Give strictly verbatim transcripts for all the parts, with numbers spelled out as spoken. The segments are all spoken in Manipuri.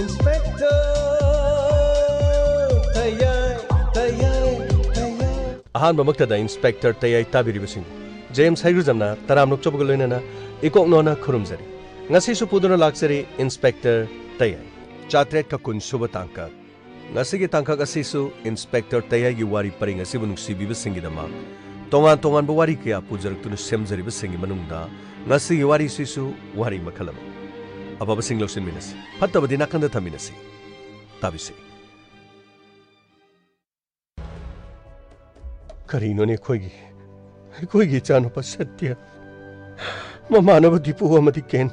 ꯏꯟꯁꯄꯦꯛꯇꯔ ꯇꯌꯥꯏ, ꯇꯌꯥꯏ, ꯇꯌꯥꯏ꯫ ꯑꯍꯥꯟꯕꯃꯛꯇꯗ ꯏꯟꯁꯄꯦꯛꯇꯔ ꯇꯌꯥꯏ ꯇꯥꯕꯤꯔꯤꯕꯁꯤꯡ, ꯖꯦꯝꯁ ꯍꯩꯒ꯭ꯔꯨꯖꯝꯅ ꯇꯔꯥꯝꯅ ꯑꯣꯛꯆꯕꯒ ꯂꯣꯏꯅꯅ ꯏꯀꯣꯛ ꯅꯣꯟꯅ ꯈꯨꯔꯨꯝꯖꯔꯤ꯫ ꯉꯁꯤꯁꯨ ꯄꯨꯗꯨꯅ ꯂꯥꯛꯆꯔꯤ ꯏꯟꯁꯄꯦꯛꯇꯔ ꯇꯌꯥꯏ꯫ ꯆꯥꯇ꯭ꯔꯦꯠꯀ ꯀꯨꯟ ꯁꯨꯕ ꯇꯥꯡꯀꯛ꯫ ꯉꯁꯤꯒꯤ ꯇꯥꯡꯀꯛ ꯑꯁꯤꯁꯨ ꯏꯟꯁꯄꯦꯛꯇꯔ ꯇꯌꯥꯏꯒꯤ ꯋꯥꯔꯤ ꯄꯔꯦꯡ ꯑꯁꯤꯕꯨ ꯅꯨꯡꯁꯤꯕꯤꯕꯁꯤꯡꯒꯤꯗꯃꯛ ꯇꯣꯉꯥꯟ ꯇꯣꯉꯥꯟꯕ ꯋꯥꯔꯤ ꯀꯌꯥ ꯄꯨꯖꯔꯛꯇꯨꯅ ꯁꯦꯝꯖꯔꯤꯕꯁꯤꯡꯒꯤ ꯃꯅꯨꯡꯗ ꯉꯁꯤꯒꯤ ꯋꯥꯔꯤꯁꯤꯁꯨ ꯋꯥꯔꯤ ꯃꯈꯜ ꯑꯃ꯫ ꯑꯐꯕꯁꯤꯡ ꯂꯧꯁꯤꯟꯃꯤꯟꯅꯁꯤ, ꯐꯠꯇꯕꯗꯤ ꯅꯥꯀꯟꯗ ꯊꯝꯃꯤꯟꯅꯁꯤ꯫ ꯇꯥꯕꯤꯁꯤ꯫ ꯀꯔꯤꯅꯣꯅꯦ ꯑꯩꯈꯣꯏꯒꯤ, ꯑꯩꯈꯣꯏꯒꯤ ꯏꯆꯥꯅꯨꯄꯥ ꯁꯇ꯭ꯌ, ꯃꯃꯥꯟꯅꯕ ꯗꯤꯄꯨ ꯑꯃꯗꯤ ꯀꯦꯟ,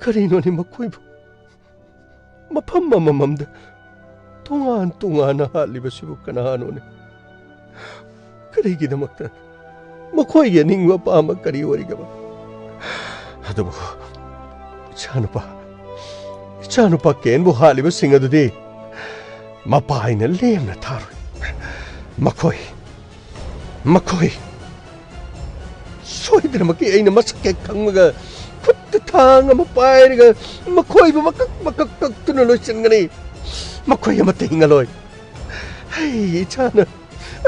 ꯀꯔꯤꯅꯣꯅꯦ ꯃꯈꯣꯏꯕꯨ ꯃꯐꯝ ꯑꯃꯃꯝꯗ ꯇꯣꯉꯥꯟ ꯇꯣꯉꯥꯟꯅ ꯍꯥꯠꯂꯤꯕꯁꯤꯕꯨ ꯀꯅꯥꯅꯣꯅꯦ? ꯀꯔꯤꯒꯤꯗꯃꯛꯇ? ꯃꯈꯣꯏꯒꯤ ꯑꯅꯤꯡꯕ ꯑꯄꯥꯝꯕ ꯀꯔꯤ ꯑꯣꯏꯔꯤꯒꯕ? ꯑꯗꯨꯕꯨ ꯏꯆꯥꯅꯨꯄꯥ, ꯏꯆꯥꯅꯨꯄꯥ ꯀꯦꯟꯕꯨ ꯍꯥꯠꯂꯤꯕꯁꯤꯡ ꯑꯗꯨꯗꯤ ꯃꯄꯥ ꯑꯩꯅ ꯂꯦꯝꯅ ꯊꯥꯔꯣꯏ꯫ ꯃꯈꯣꯏ, ꯃꯈꯣꯏ ꯁꯣꯏꯗꯅꯃꯛꯀꯤ ꯑꯩꯅ ꯃꯁꯛ ꯍꯦꯛ ꯈꯪꯕꯒ ꯈꯨꯠꯇ ꯊꯥꯡ ꯑꯃ ꯄꯥꯏꯔꯒ ꯃꯈꯣꯏꯕꯨ ꯃꯀꯛ ꯃꯀꯛ ꯀꯛꯇꯨꯅ ꯂꯣꯏꯁꯤꯟꯒꯅꯤ꯫ ꯃꯈꯣꯏ ꯑꯃꯠꯇ ꯍꯤꯡꯉꯂꯣꯏ꯫ ꯑꯩꯒꯤ ꯏꯆꯥꯅ,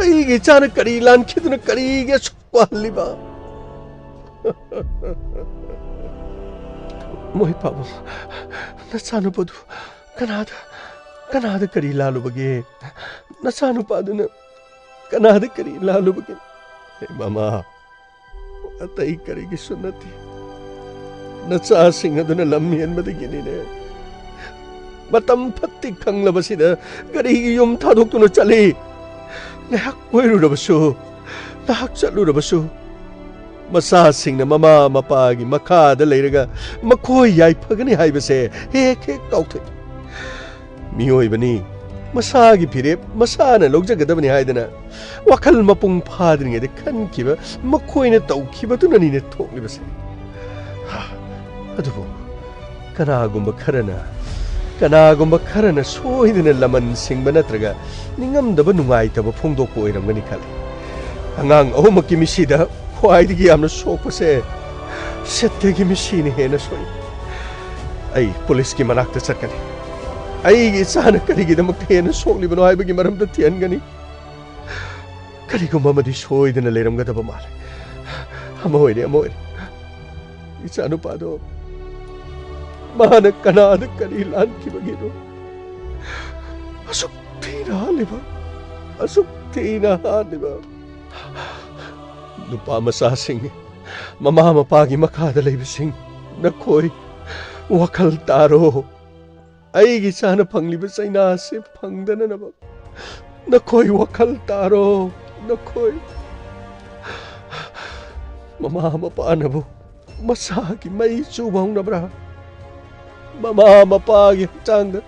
ꯑꯩꯒꯤ ꯏꯆꯥꯅ ꯀꯔꯤ ꯂꯥꯟꯈꯤꯗꯨꯅ ꯀꯔꯤꯒꯤ ꯑꯁꯨꯛ ꯋꯥꯍꯜꯂꯤꯕ? ꯃꯣꯏ ꯄꯥꯕꯨꯡ, ꯅꯆꯥꯅꯨꯄꯥꯗꯨ ꯀꯅꯥꯗ, ꯀꯅꯥꯗ ꯀꯔꯤ ꯂꯥꯜꯂꯨꯕꯒꯦ? ꯅꯆꯥꯅꯨꯄꯥꯗꯨꯅ ꯀꯅꯥꯗ ꯀꯔꯤ ꯂꯥꯜꯂꯨꯕꯒꯦ? ꯍꯦ ꯃꯃꯥ, ꯑꯇꯩ ꯀꯔꯤꯒꯤꯁꯨ ꯅꯠꯇꯦ꯫ ꯅꯆꯥꯁꯤꯡ ꯑꯗꯨꯅ ꯂꯝ ꯍꯦꯟꯕꯗꯒꯤꯅꯤꯅꯦ꯫ ꯃꯇꯝ ꯐꯠꯇꯦ ꯈꯪꯂꯕꯁꯤꯗ ꯀꯔꯤꯒꯤ ꯌꯨꯝ ꯊꯥꯗꯣꯛꯇꯨꯅ ꯆꯠꯂꯤ? ꯉꯥꯏꯍꯥꯛ ꯀꯣꯏꯔꯨꯔꯕꯁꯨ, ꯉꯥꯏꯍꯥꯛ ꯆꯠꯂꯨꯔꯕꯁꯨ, ꯃꯆꯥꯁꯤꯡꯅ ꯃꯃꯥ ꯃꯄꯥꯒꯤ ꯃꯈꯥꯗ ꯂꯩꯔꯒ ꯃꯈꯣꯏ ꯌꯥꯏꯐꯒꯅꯤ ꯍꯥꯏꯕꯁꯦ ꯍꯦꯛ ꯍꯦꯛ ꯀꯥꯎꯊꯣꯛꯏ꯫ ꯃꯤꯑꯣꯏꯕꯅꯤ, ꯃꯁꯥꯒꯤ ꯐꯤꯔꯦꯞ ꯃꯁꯥꯅ ꯂꯧꯖꯒꯗꯕꯅꯤ ꯍꯥꯏꯗꯅ ꯋꯥꯈꯜ ꯃꯄꯨꯡ ꯐꯥꯗ꯭ꯔꯤꯉꯩꯗ ꯈꯟꯈꯤꯕ ꯃꯈꯣꯏꯅ ꯇꯧꯈꯤꯕꯗꯨꯅꯅꯤꯅꯦ ꯊꯣꯛꯂꯤꯕꯁꯦ꯫ ꯍꯥ, ꯑꯗꯨꯕꯨ ꯀꯅꯥꯒꯨꯝꯕ ꯈꯔꯅ, ꯀꯅꯥꯒꯨꯝꯕ ꯈꯔꯅ ꯁꯣꯏꯗꯅ ꯂꯃꯟ ꯁꯤꯡꯕ ꯅꯠꯇ꯭ꯔꯒ ꯅꯤꯡꯉꯝꯗꯕ ꯅꯨꯡꯉꯥꯏꯇꯕ ꯐꯣꯡꯗꯣꯛꯄ ꯑꯣꯏꯔꯝꯒꯅꯤ ꯈꯜꯂꯤ꯫ ꯑꯉꯥꯡ ꯑꯍꯨꯝꯃꯛꯀꯤ ꯃꯤꯁꯤꯗ ꯈ꯭ꯋꯥꯏꯗꯒꯤ ꯌꯥꯝꯅ ꯁꯣꯛꯄꯁꯦ ꯁꯇ꯭ꯌꯒꯤ ꯃꯤꯁꯤꯅ ꯍꯦꯟꯅ ꯁꯣꯛꯏ꯫ ꯑꯩ ꯄꯨꯂꯤꯁꯀꯤ ꯃꯅꯥꯛꯇ ꯆꯠꯀꯅꯤ꯫ ꯑꯩꯒꯤ ꯏꯆꯥꯅ ꯀꯔꯤꯒꯤꯗꯃꯛꯇ ꯍꯦꯟꯅ ꯁꯣꯛꯂꯤꯕꯅꯣ ꯍꯥꯏꯕꯒꯤ ꯃꯔꯝꯗ ꯊꯤꯍꯟꯒꯅꯤ꯫ ꯀꯔꯤꯒꯨꯝꯕ ꯑꯃꯗꯤ ꯁꯣꯏꯗꯅ ꯂꯩꯔꯝꯒꯗꯕ ꯃꯥꯜꯂꯦ꯫ ꯑꯃ ꯑꯣꯏꯔꯦ, ꯑꯃ ꯑꯣꯏꯔꯦ꯫ ꯏꯆꯥꯅꯨꯄꯥꯗꯣ ꯃꯥꯅ ꯀꯅꯥꯗ ꯀꯔꯤ ꯂꯥꯟꯈꯤꯕꯒꯤꯅꯣ ꯑꯁꯨꯛ ꯊꯤꯅ ꯍꯥꯠꯂꯤꯕ? ꯑꯁꯨꯛ ꯊꯤꯅ ꯍꯥꯠꯂꯤꯕ? ꯅꯨꯄꯥ ꯃꯆꯥꯁꯤꯡ, ꯃꯃꯥ ꯃꯄꯥꯒꯤ ꯃꯈꯥꯗ ꯂꯩꯕꯁꯤꯡ, ꯅꯈꯣꯏ ꯋꯥꯈꯜ ꯇꯥꯔꯣ꯫ ꯑꯩꯒꯤ ꯏꯆꯥꯅ ꯐꯪꯂꯤꯕ ꯆꯩꯅꯥ ꯑꯁꯤ ꯐꯪꯗꯅꯅꯕ ꯅꯈꯣꯏ ꯋꯥꯈꯜ ꯇꯥꯔꯣ꯫ ꯅꯈꯣꯏ, ꯃꯃꯥ ꯃꯄꯥꯅꯕꯨ ꯃꯆꯥꯒꯤ ꯃꯩ ꯆꯨꯕ ꯍꯧꯅꯕ꯭ꯔꯥ? ꯃꯃꯥ ꯃꯄꯥꯒꯤ ꯍꯛꯆꯥꯡꯗ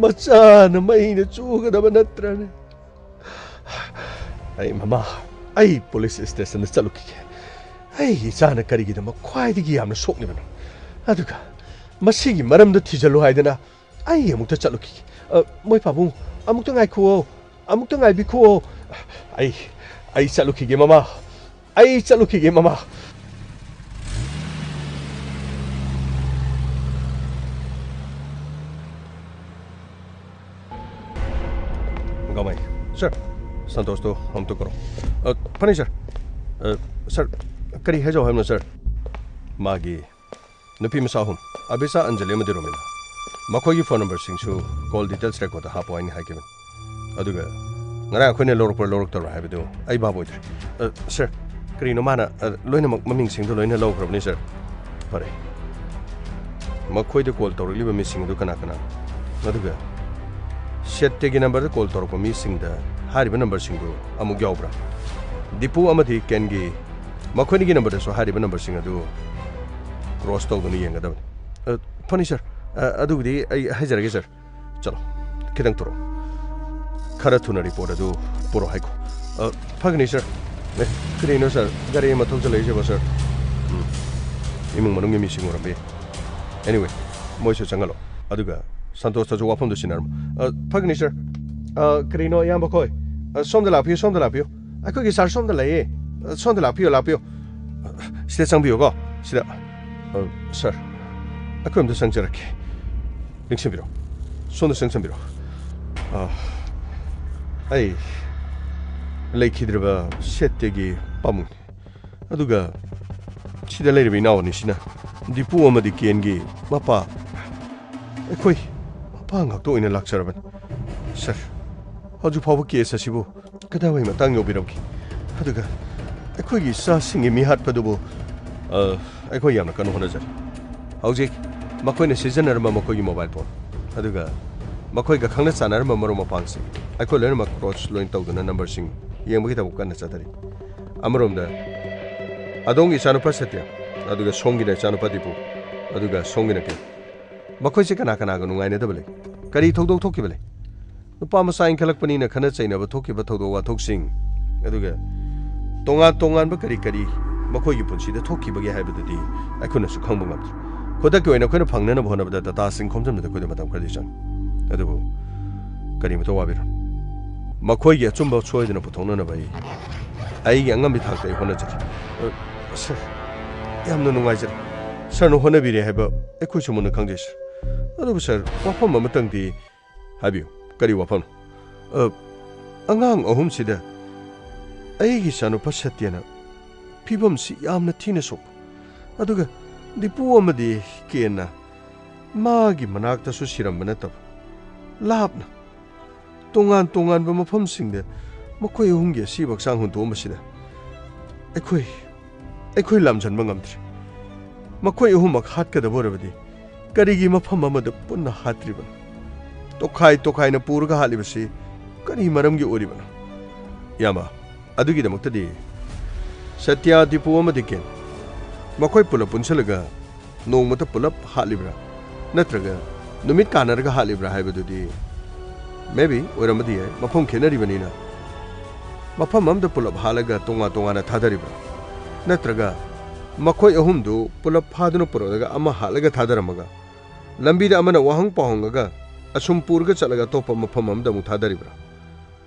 ꯃꯆꯥꯅ ꯃꯩꯅ ꯆꯨꯒꯗꯕ ꯅꯠꯇ꯭ꯔꯅꯦ? ꯑꯩ, ꯃꯃꯥ, ꯑꯩ ꯄꯨꯂꯤꯁ ꯁ꯭ꯇꯦꯁꯟꯗ ꯆꯠꯂꯨꯈꯤꯒꯦ꯫ ꯑꯩꯒꯤ ꯏꯆꯥꯅ ꯀꯔꯤꯒꯤꯗꯃꯛ ꯈ꯭ꯋꯥꯏꯗꯒꯤ ꯌꯥꯝꯅ ꯁꯣꯛꯂꯤꯕꯅꯣ? ꯑꯗꯨꯒ ꯃꯁꯤꯒꯤ ꯃꯔꯝꯗ ꯊꯤꯖꯤꯜꯂꯨ ꯍꯥꯏꯗꯅ ꯑꯩ ꯑꯃꯨꯛꯇ ꯆꯠꯂꯨꯈꯤꯒꯦ꯫ ꯑ, ꯃꯣꯏ ꯄꯥꯕꯨꯡ, ꯑꯃꯨꯛꯇ ꯉꯥꯏꯈꯨꯑꯣ, ꯑꯃꯨꯛꯇ ꯉꯥꯏꯕꯤꯈꯨꯑꯣ꯫ ꯑꯩ, ꯑꯩ ꯆꯠꯂꯨꯈꯤꯒꯦ, ꯃꯃꯥ꯫ ꯑꯩ ꯆꯠꯂꯨꯈꯤꯒꯦ, ꯃꯃꯥ꯫ ꯒꯃꯥꯏ꯫ ꯁꯔ, ꯁꯟꯇꯣꯁꯇꯣ ꯑꯃꯨꯛꯇ ꯀꯧꯔꯣ꯫ ꯑ, ꯐꯅꯤ, ꯁꯔ꯫ ꯑ, ꯁꯔ, ꯀꯔꯤ ꯍꯥꯏꯖꯧ ꯍꯥꯏꯕꯅꯣ, ꯁꯔ? ꯃꯥꯒꯤ ꯅꯨꯄꯤ ꯃꯆꯥ ꯑꯍꯨꯝ, ꯑꯕꯤꯁꯥ, ꯑꯟꯖꯂꯤ ꯑꯃꯗꯤ ꯔꯣꯃꯤꯂꯥ꯫ ꯃꯈꯣꯏꯒꯤ ꯐꯣꯟ ꯅꯝꯕꯔꯁꯤꯡꯁꯨ ꯀꯣꯜ ꯗꯤꯇꯦꯜꯁ ꯔꯦꯀꯣꯔꯗꯇ ꯍꯥꯞꯄꯣ ꯍꯥꯏꯅ ꯍꯥꯏꯈꯤꯕꯅꯤ꯫ ꯑꯗꯨꯒ ꯉꯔꯥꯡ ꯑꯩꯈꯣꯏꯅ ꯂꯧꯔꯛꯄ꯭ꯔꯥ ꯂꯧꯔꯛꯇꯕ꯭ꯔꯥ ꯍꯥꯏꯕꯗꯨ ꯑꯩ ꯚꯥꯞ ꯑꯣꯏꯗ꯭ꯔꯦ꯫ ꯑ, ꯁꯔ, ꯀꯔꯤꯅꯣ ꯃꯥꯅ, ꯑ, ꯂꯣꯏꯅꯃꯛ ꯃꯃꯤꯡꯁꯤꯡꯗꯨ ꯂꯣꯏꯅ ꯂꯧꯈ꯭ꯔꯕꯅꯤ, ꯁꯔ꯫ ꯐꯔꯦ꯫ ꯃꯈꯣꯏꯗ ꯀꯣꯜ ꯇꯧꯔꯛꯂꯤꯕ ꯃꯤꯁꯤꯡ ꯑꯗꯨ ꯀꯅꯥ ꯀꯅꯥꯅꯣ? ꯑꯗꯨꯒ ꯁꯦꯠꯇꯦꯒꯤ ꯅꯝꯕꯔꯗ ꯀꯣꯜ ꯇꯧꯔꯛꯄ ꯃꯤꯁꯤꯡꯗ ꯍꯥꯏꯔꯤꯕ ꯅꯝꯕꯔꯁꯤꯡꯗꯨ ꯑꯃꯨꯛ ꯌꯥꯎꯕ꯭ꯔꯥ? ꯗꯤꯄꯨ ꯑꯃꯗꯤ ꯀꯦꯟꯒꯤ ꯃꯈꯣꯏꯅꯤꯒꯤ ꯅꯝꯕꯔꯗꯁꯨ ꯍꯥꯏꯔꯤꯕ ꯅꯝꯕꯔꯁꯤꯡ ꯑꯗꯨ ꯀ꯭ꯔꯣꯁ ꯇꯧꯗꯨꯅ ꯌꯦꯡꯒꯗꯕꯅꯤ꯫ ꯑ, ꯐꯅꯤ, ꯁꯔ꯫ ꯑ, ꯑꯗꯨꯕꯨꯗꯤ ꯑꯩ ꯍꯥꯏꯖꯔꯒꯦ, ꯁꯔ꯫ ꯆꯠꯂꯣ, ꯈꯤꯇꯪ ꯊꯨꯔꯛꯑꯣ꯫ ꯈꯔ ꯊꯨꯅ ꯔꯤꯄꯣꯔꯠ ꯑꯗꯨ ꯄꯨꯔꯛꯑꯣ ꯍꯥꯏꯈꯣ꯫ ꯑ, ꯐꯒꯅꯤ, ꯁꯔ꯫ ꯑꯦ, ꯀꯔꯤꯅꯣ, ꯁꯔ? ꯒꯥꯔꯤ ꯑꯃ ꯊꯧꯖꯤꯜꯂꯛꯏꯁꯤꯕꯣ, ꯁꯔ? ꯎꯝ, ꯏꯃꯨꯡ ꯃꯅꯨꯡꯒꯤ ꯃꯤꯁꯤꯡ ꯑꯣꯏꯔꯝꯕ ꯌꯥꯏ꯫ Anyway, ꯃꯣꯏꯁꯨ ꯆꯪꯍꯜꯂꯣ꯫ ꯑꯗꯨꯒ ꯁꯟꯇꯣꯁꯇꯁꯨ ꯋꯥꯐꯝꯗꯨ ꯁꯤꯟꯅꯔꯝꯃꯣ꯫ ꯑ, ꯐꯒꯅꯤ, ꯁꯔ꯫ ꯑ, ꯀꯔꯤꯅꯣ, ꯏꯌꯥꯝꯕ ꯈꯣꯏ? ꯑ, ꯁꯣꯝꯗ ꯂꯥꯛꯄꯤꯌꯨ, ꯁꯣꯝꯗ ꯂꯥꯛꯄꯤꯌꯨ꯫ ꯑꯩꯈꯣꯏꯒꯤ ꯁꯥꯔ ꯁꯣꯝꯗ ꯂꯩꯌꯦ꯫ ꯑ, ꯁꯣꯝꯗ ꯂꯥꯛꯄꯤꯌꯨ, ꯂꯥꯛꯄꯤꯌꯨ꯫ ꯑ, ꯁꯤꯗ ꯆꯪꯕꯤꯌꯨꯀꯣ꯫ ꯁꯤꯗ꯫ ꯑ, ꯁꯔ, ꯑꯩꯈꯣꯏ ꯑꯝꯇ ꯆꯪꯖꯔꯛꯀꯦ꯫ ꯅꯤꯡꯁꯤꯡꯕꯤꯔꯣ꯫ ꯁꯣꯝꯗ ꯆꯪꯁꯟꯕꯤꯔꯣ꯫ ꯑ, ꯑꯩ ꯂꯩꯈꯤꯗ꯭ꯔꯕ ꯁꯦꯠꯇꯒꯤ ꯄꯥꯕꯨꯡꯅꯤ꯫ ꯑꯗꯨꯒ ꯁꯤꯗ ꯂꯩꯔꯤꯕ ꯏꯅꯥꯎ ꯑꯅꯤꯁꯤꯅ ꯗꯤꯄꯨ ꯑꯃꯗꯤ ꯀꯦꯟꯒꯤ ꯃꯄꯥ, ꯑꯩꯈꯣꯏ ꯃꯄꯥ ꯉꯥꯛꯇ ꯑꯣꯏꯅ ꯂꯥꯛꯆꯔꯕꯅꯤ꯫ ꯁꯥꯔ, ꯍꯧꯖꯤꯛ ꯐꯥꯎꯕ ꯀꯦꯁ ꯑꯁꯤꯕꯨ ꯀꯗꯥꯏꯋꯥꯏ ꯃꯇꯥꯡ ꯌꯧꯕꯤꯔꯝꯒꯦ? ꯑꯗꯨꯒ ꯑꯩꯈꯣꯏꯒꯤ ꯏꯆꯥꯁꯤꯡꯒꯤ ꯃꯤꯍꯥꯠꯄꯗꯨꯕꯨ, ꯑ, ꯑꯩꯈꯣꯏ ꯌꯥꯝꯅ ꯀꯟꯅ ꯍꯣꯠꯅꯖꯔꯤ꯫ ꯍꯧꯖꯤꯛ ꯃꯈꯣꯏꯅ ꯁꯤꯖꯤꯟꯅꯔꯝꯕ ꯃꯈꯣꯏꯒꯤ ꯃꯣꯕꯥꯏꯜ ꯐꯣꯟ, ꯑꯗꯨꯒ ꯃꯈꯣꯏꯒ ꯈꯪꯅ ꯆꯥꯟꯅꯔꯝꯕ ꯃꯔꯨꯞ ꯃꯄꯥꯡꯁꯤꯡ, ꯑꯩꯈꯣꯏ ꯂꯣꯏꯅꯃꯛ ꯀ꯭ꯔꯣꯁ ꯂꯣꯏꯅ ꯇꯧꯗꯨꯅ ꯅꯝꯕꯔꯁꯤꯡ ꯌꯦꯡꯕꯒꯤ ꯊꯕꯛ ꯀꯟꯅ ꯆꯠꯊꯔꯤ꯫ ꯑꯃꯔꯣꯝꯗ ꯑꯗꯣꯝꯒꯤ ꯏꯆꯥꯅꯨꯄꯥ ꯁꯇ꯭ꯌ, ꯑꯗꯨꯒ ꯁꯣꯝꯒꯤꯅ ꯏꯆꯥꯅꯨꯄꯥ ꯗꯤꯄꯨ, ꯑꯗꯨꯒ ꯁꯣꯝꯒꯤꯅ ꯀꯦꯟ꯫ ꯃꯈꯣꯏꯁꯦ ꯀꯅꯥ ꯀꯅꯥꯒ ꯅꯨꯡꯉꯥꯏꯅꯗꯕ ꯂꯩ? ꯀꯔꯤ ꯊꯧꯗꯣꯛ ꯊꯣꯛꯈꯤꯕ ꯂꯩ? ꯅꯨꯄꯥ ꯃꯆꯥ ꯏꯟꯈꯠꯂꯛꯄꯅꯤꯅ ꯈꯠꯅ ꯆꯩꯅꯕ ꯊꯣꯛꯈꯤꯕ ꯊꯧꯗꯣꯛ ꯋꯥꯊꯣꯛꯁꯤꯡ, ꯑꯗꯨꯒ ꯇꯣꯉꯥꯟ ꯇꯣꯉꯥꯟꯕ ꯀꯔꯤ ꯀꯔꯤ ꯃꯈꯣꯏꯒꯤ ꯄꯨꯟꯁꯤꯗ ꯊꯣꯛꯈꯤꯕꯒꯦ ꯍꯥꯏꯕꯗꯨꯗꯤ ꯑꯩꯈꯣꯏꯅꯁꯨ ꯈꯪꯕ ꯉꯝꯗ꯭ꯔꯤ꯫ ꯈꯨꯗꯛꯀꯤ ꯑꯣꯏꯅ ꯑꯩꯈꯣꯏꯅ ꯐꯪꯅꯅꯕ ꯍꯣꯠꯅꯕꯗ ꯗꯇꯥꯁꯤꯡ ꯈꯣꯝꯖꯤꯟꯕꯗ ꯑꯩꯈꯣꯏꯗ ꯃꯇꯝ ꯈꯔꯗꯤ ꯆꯪꯏ꯫ ꯑꯗꯨꯕꯨ ꯀꯔꯤꯃꯇ ꯋꯥꯕꯤꯔꯨꯅꯨ꯫ ꯃꯈꯣꯏꯒꯤ ꯑꯆꯨꯝꯕ ꯁꯣꯏꯗꯅ ꯄꯨꯊꯣꯛꯅꯅꯕ ꯑꯩ ꯑꯩꯒꯤ ꯑꯉꯝꯕꯤ ꯊꯥꯛꯇ ꯑꯩ ꯍꯣꯠꯅꯖꯔꯤ꯫ ꯑ, ꯁꯥꯔ, ꯌꯥꯝꯅ ꯅꯨꯡꯉꯥꯏꯖꯔꯦ꯫ ꯁꯥꯔꯅ ꯍꯣꯠꯅꯕꯤꯔꯦ ꯍꯥꯏꯕ ꯑꯩꯈꯣꯏꯁꯨ ꯃꯨꯟꯅ ꯈꯪꯖꯩ, ꯁꯥꯔ꯫ ꯑꯗꯨꯕꯨ ꯁꯥꯔ, ꯋꯥꯐꯝ ꯑꯃꯇꯪꯗꯤ ꯍꯥꯏꯕꯤꯌꯨ꯫ ꯀꯔꯤ ꯋꯥꯐꯝ? ꯑ, ꯑꯉꯥꯡ ꯑꯍꯨꯝꯁꯤꯗ ꯑꯩꯒꯤ ꯏꯆꯥꯅꯨꯄꯥ ꯁꯇ꯭ꯌꯅ ꯐꯤꯕꯝꯁꯤ ꯌꯥꯝꯅ ꯊꯤꯅ ꯁꯣꯛꯄ, ꯑꯗꯨꯒ ꯗꯤꯄꯨ ꯑꯃꯗꯤ ꯀꯦꯟꯅ ꯃꯥꯒꯤ ꯃꯅꯥꯛꯇꯁꯨ ꯁꯤꯔꯝꯕ ꯅꯠꯇꯕ, ꯂꯥꯞꯅ ꯇꯣꯉꯥꯟ ꯇꯣꯉꯥꯟꯕ ꯃꯐꯝꯁꯤꯡꯗ ꯃꯈꯣꯏ ꯑꯍꯨꯝꯒꯤ ꯑꯁꯤꯕ ꯍꯛꯆꯥꯡ ꯍꯨꯟꯗꯣꯛꯑꯝꯕꯁꯤꯗ ꯑꯩꯈꯣꯏ, ꯑꯩꯈꯣꯏ ꯂꯥꯝꯖꯟꯕ ꯉꯝꯗ꯭ꯔꯦ꯫ ꯃꯈꯣꯏ ꯑꯍꯨꯝꯃꯛ ꯍꯥꯠꯀꯗꯕ ꯑꯣꯏꯔꯕꯗꯤ ꯀꯔꯤꯒꯤ ꯃꯐꯝ ꯑꯃꯗ ꯄꯨꯟꯅ ꯍꯥꯠꯇ꯭ꯔꯤꯕꯅꯣ? ꯇꯣꯈꯥꯏ ꯇꯣꯈꯥꯏꯅ ꯄꯨꯔꯒ ꯍꯥꯠꯂꯤꯕꯁꯤ ꯀꯔꯤ ꯃꯔꯝꯒꯤ ꯑꯣꯏꯔꯤꯕꯅꯣ? ꯏꯌꯥꯝꯕ, ꯑꯗꯨꯒꯤꯗꯃꯛꯇꯗꯤ ꯁꯇ꯭ꯌ, ꯗꯤꯄꯨ ꯑꯃꯗꯤ ꯀꯦꯟ, ꯃꯈꯣꯏ ꯄꯨꯂꯞ ꯄꯨꯟꯁꯤꯜꯂꯒ ꯅꯣꯡꯃꯇ ꯄꯨꯂꯞ ꯍꯥꯠꯂꯤꯕ꯭ꯔꯥ? ꯅꯠꯇ꯭ꯔꯒ ꯅꯨꯃꯤꯠ ꯀꯥꯟꯅꯔꯒ ꯍꯥꯠꯂꯤꯕ꯭ꯔꯥ ꯍꯥꯏꯕꯗꯨꯗꯤ maybe ꯑꯣꯏꯔꯝꯕꯗꯤ ꯌꯥꯏ, ꯃꯐꯝ ꯈꯦꯠꯅꯔꯤꯕꯅꯤꯅ꯫ ꯃꯐꯝ ꯑꯃꯗ ꯄꯨꯂꯞ ꯍꯥꯠꯂꯒ ꯇꯣꯉꯥꯟ ꯇꯣꯉꯥꯟꯅ ꯊꯥꯗꯔꯤꯕ꯭ꯔꯥ? ꯅꯠꯇ꯭ꯔꯒ ꯃꯈꯣꯏ ꯑꯍꯨꯝꯗꯨ ꯄꯨꯂꯞ ꯐꯥꯗꯨꯅ ꯄꯨꯔꯛꯂꯒ ꯑꯃ ꯍꯥꯠꯂꯒ ꯊꯥꯗꯔꯝꯃꯒ ꯂꯝꯕꯤꯗ ꯑꯃꯅ ꯋꯥꯍꯪ ꯄꯥꯎꯍꯪꯉꯒ ꯑꯁꯨꯝ ꯄꯨꯔꯒ ꯆꯠꯂꯒ ꯑꯇꯣꯞꯄ ꯃꯐꯝ ꯑꯃꯗ ꯑꯃꯨꯛ ꯊꯥꯗꯔꯤꯕ꯭ꯔꯥ?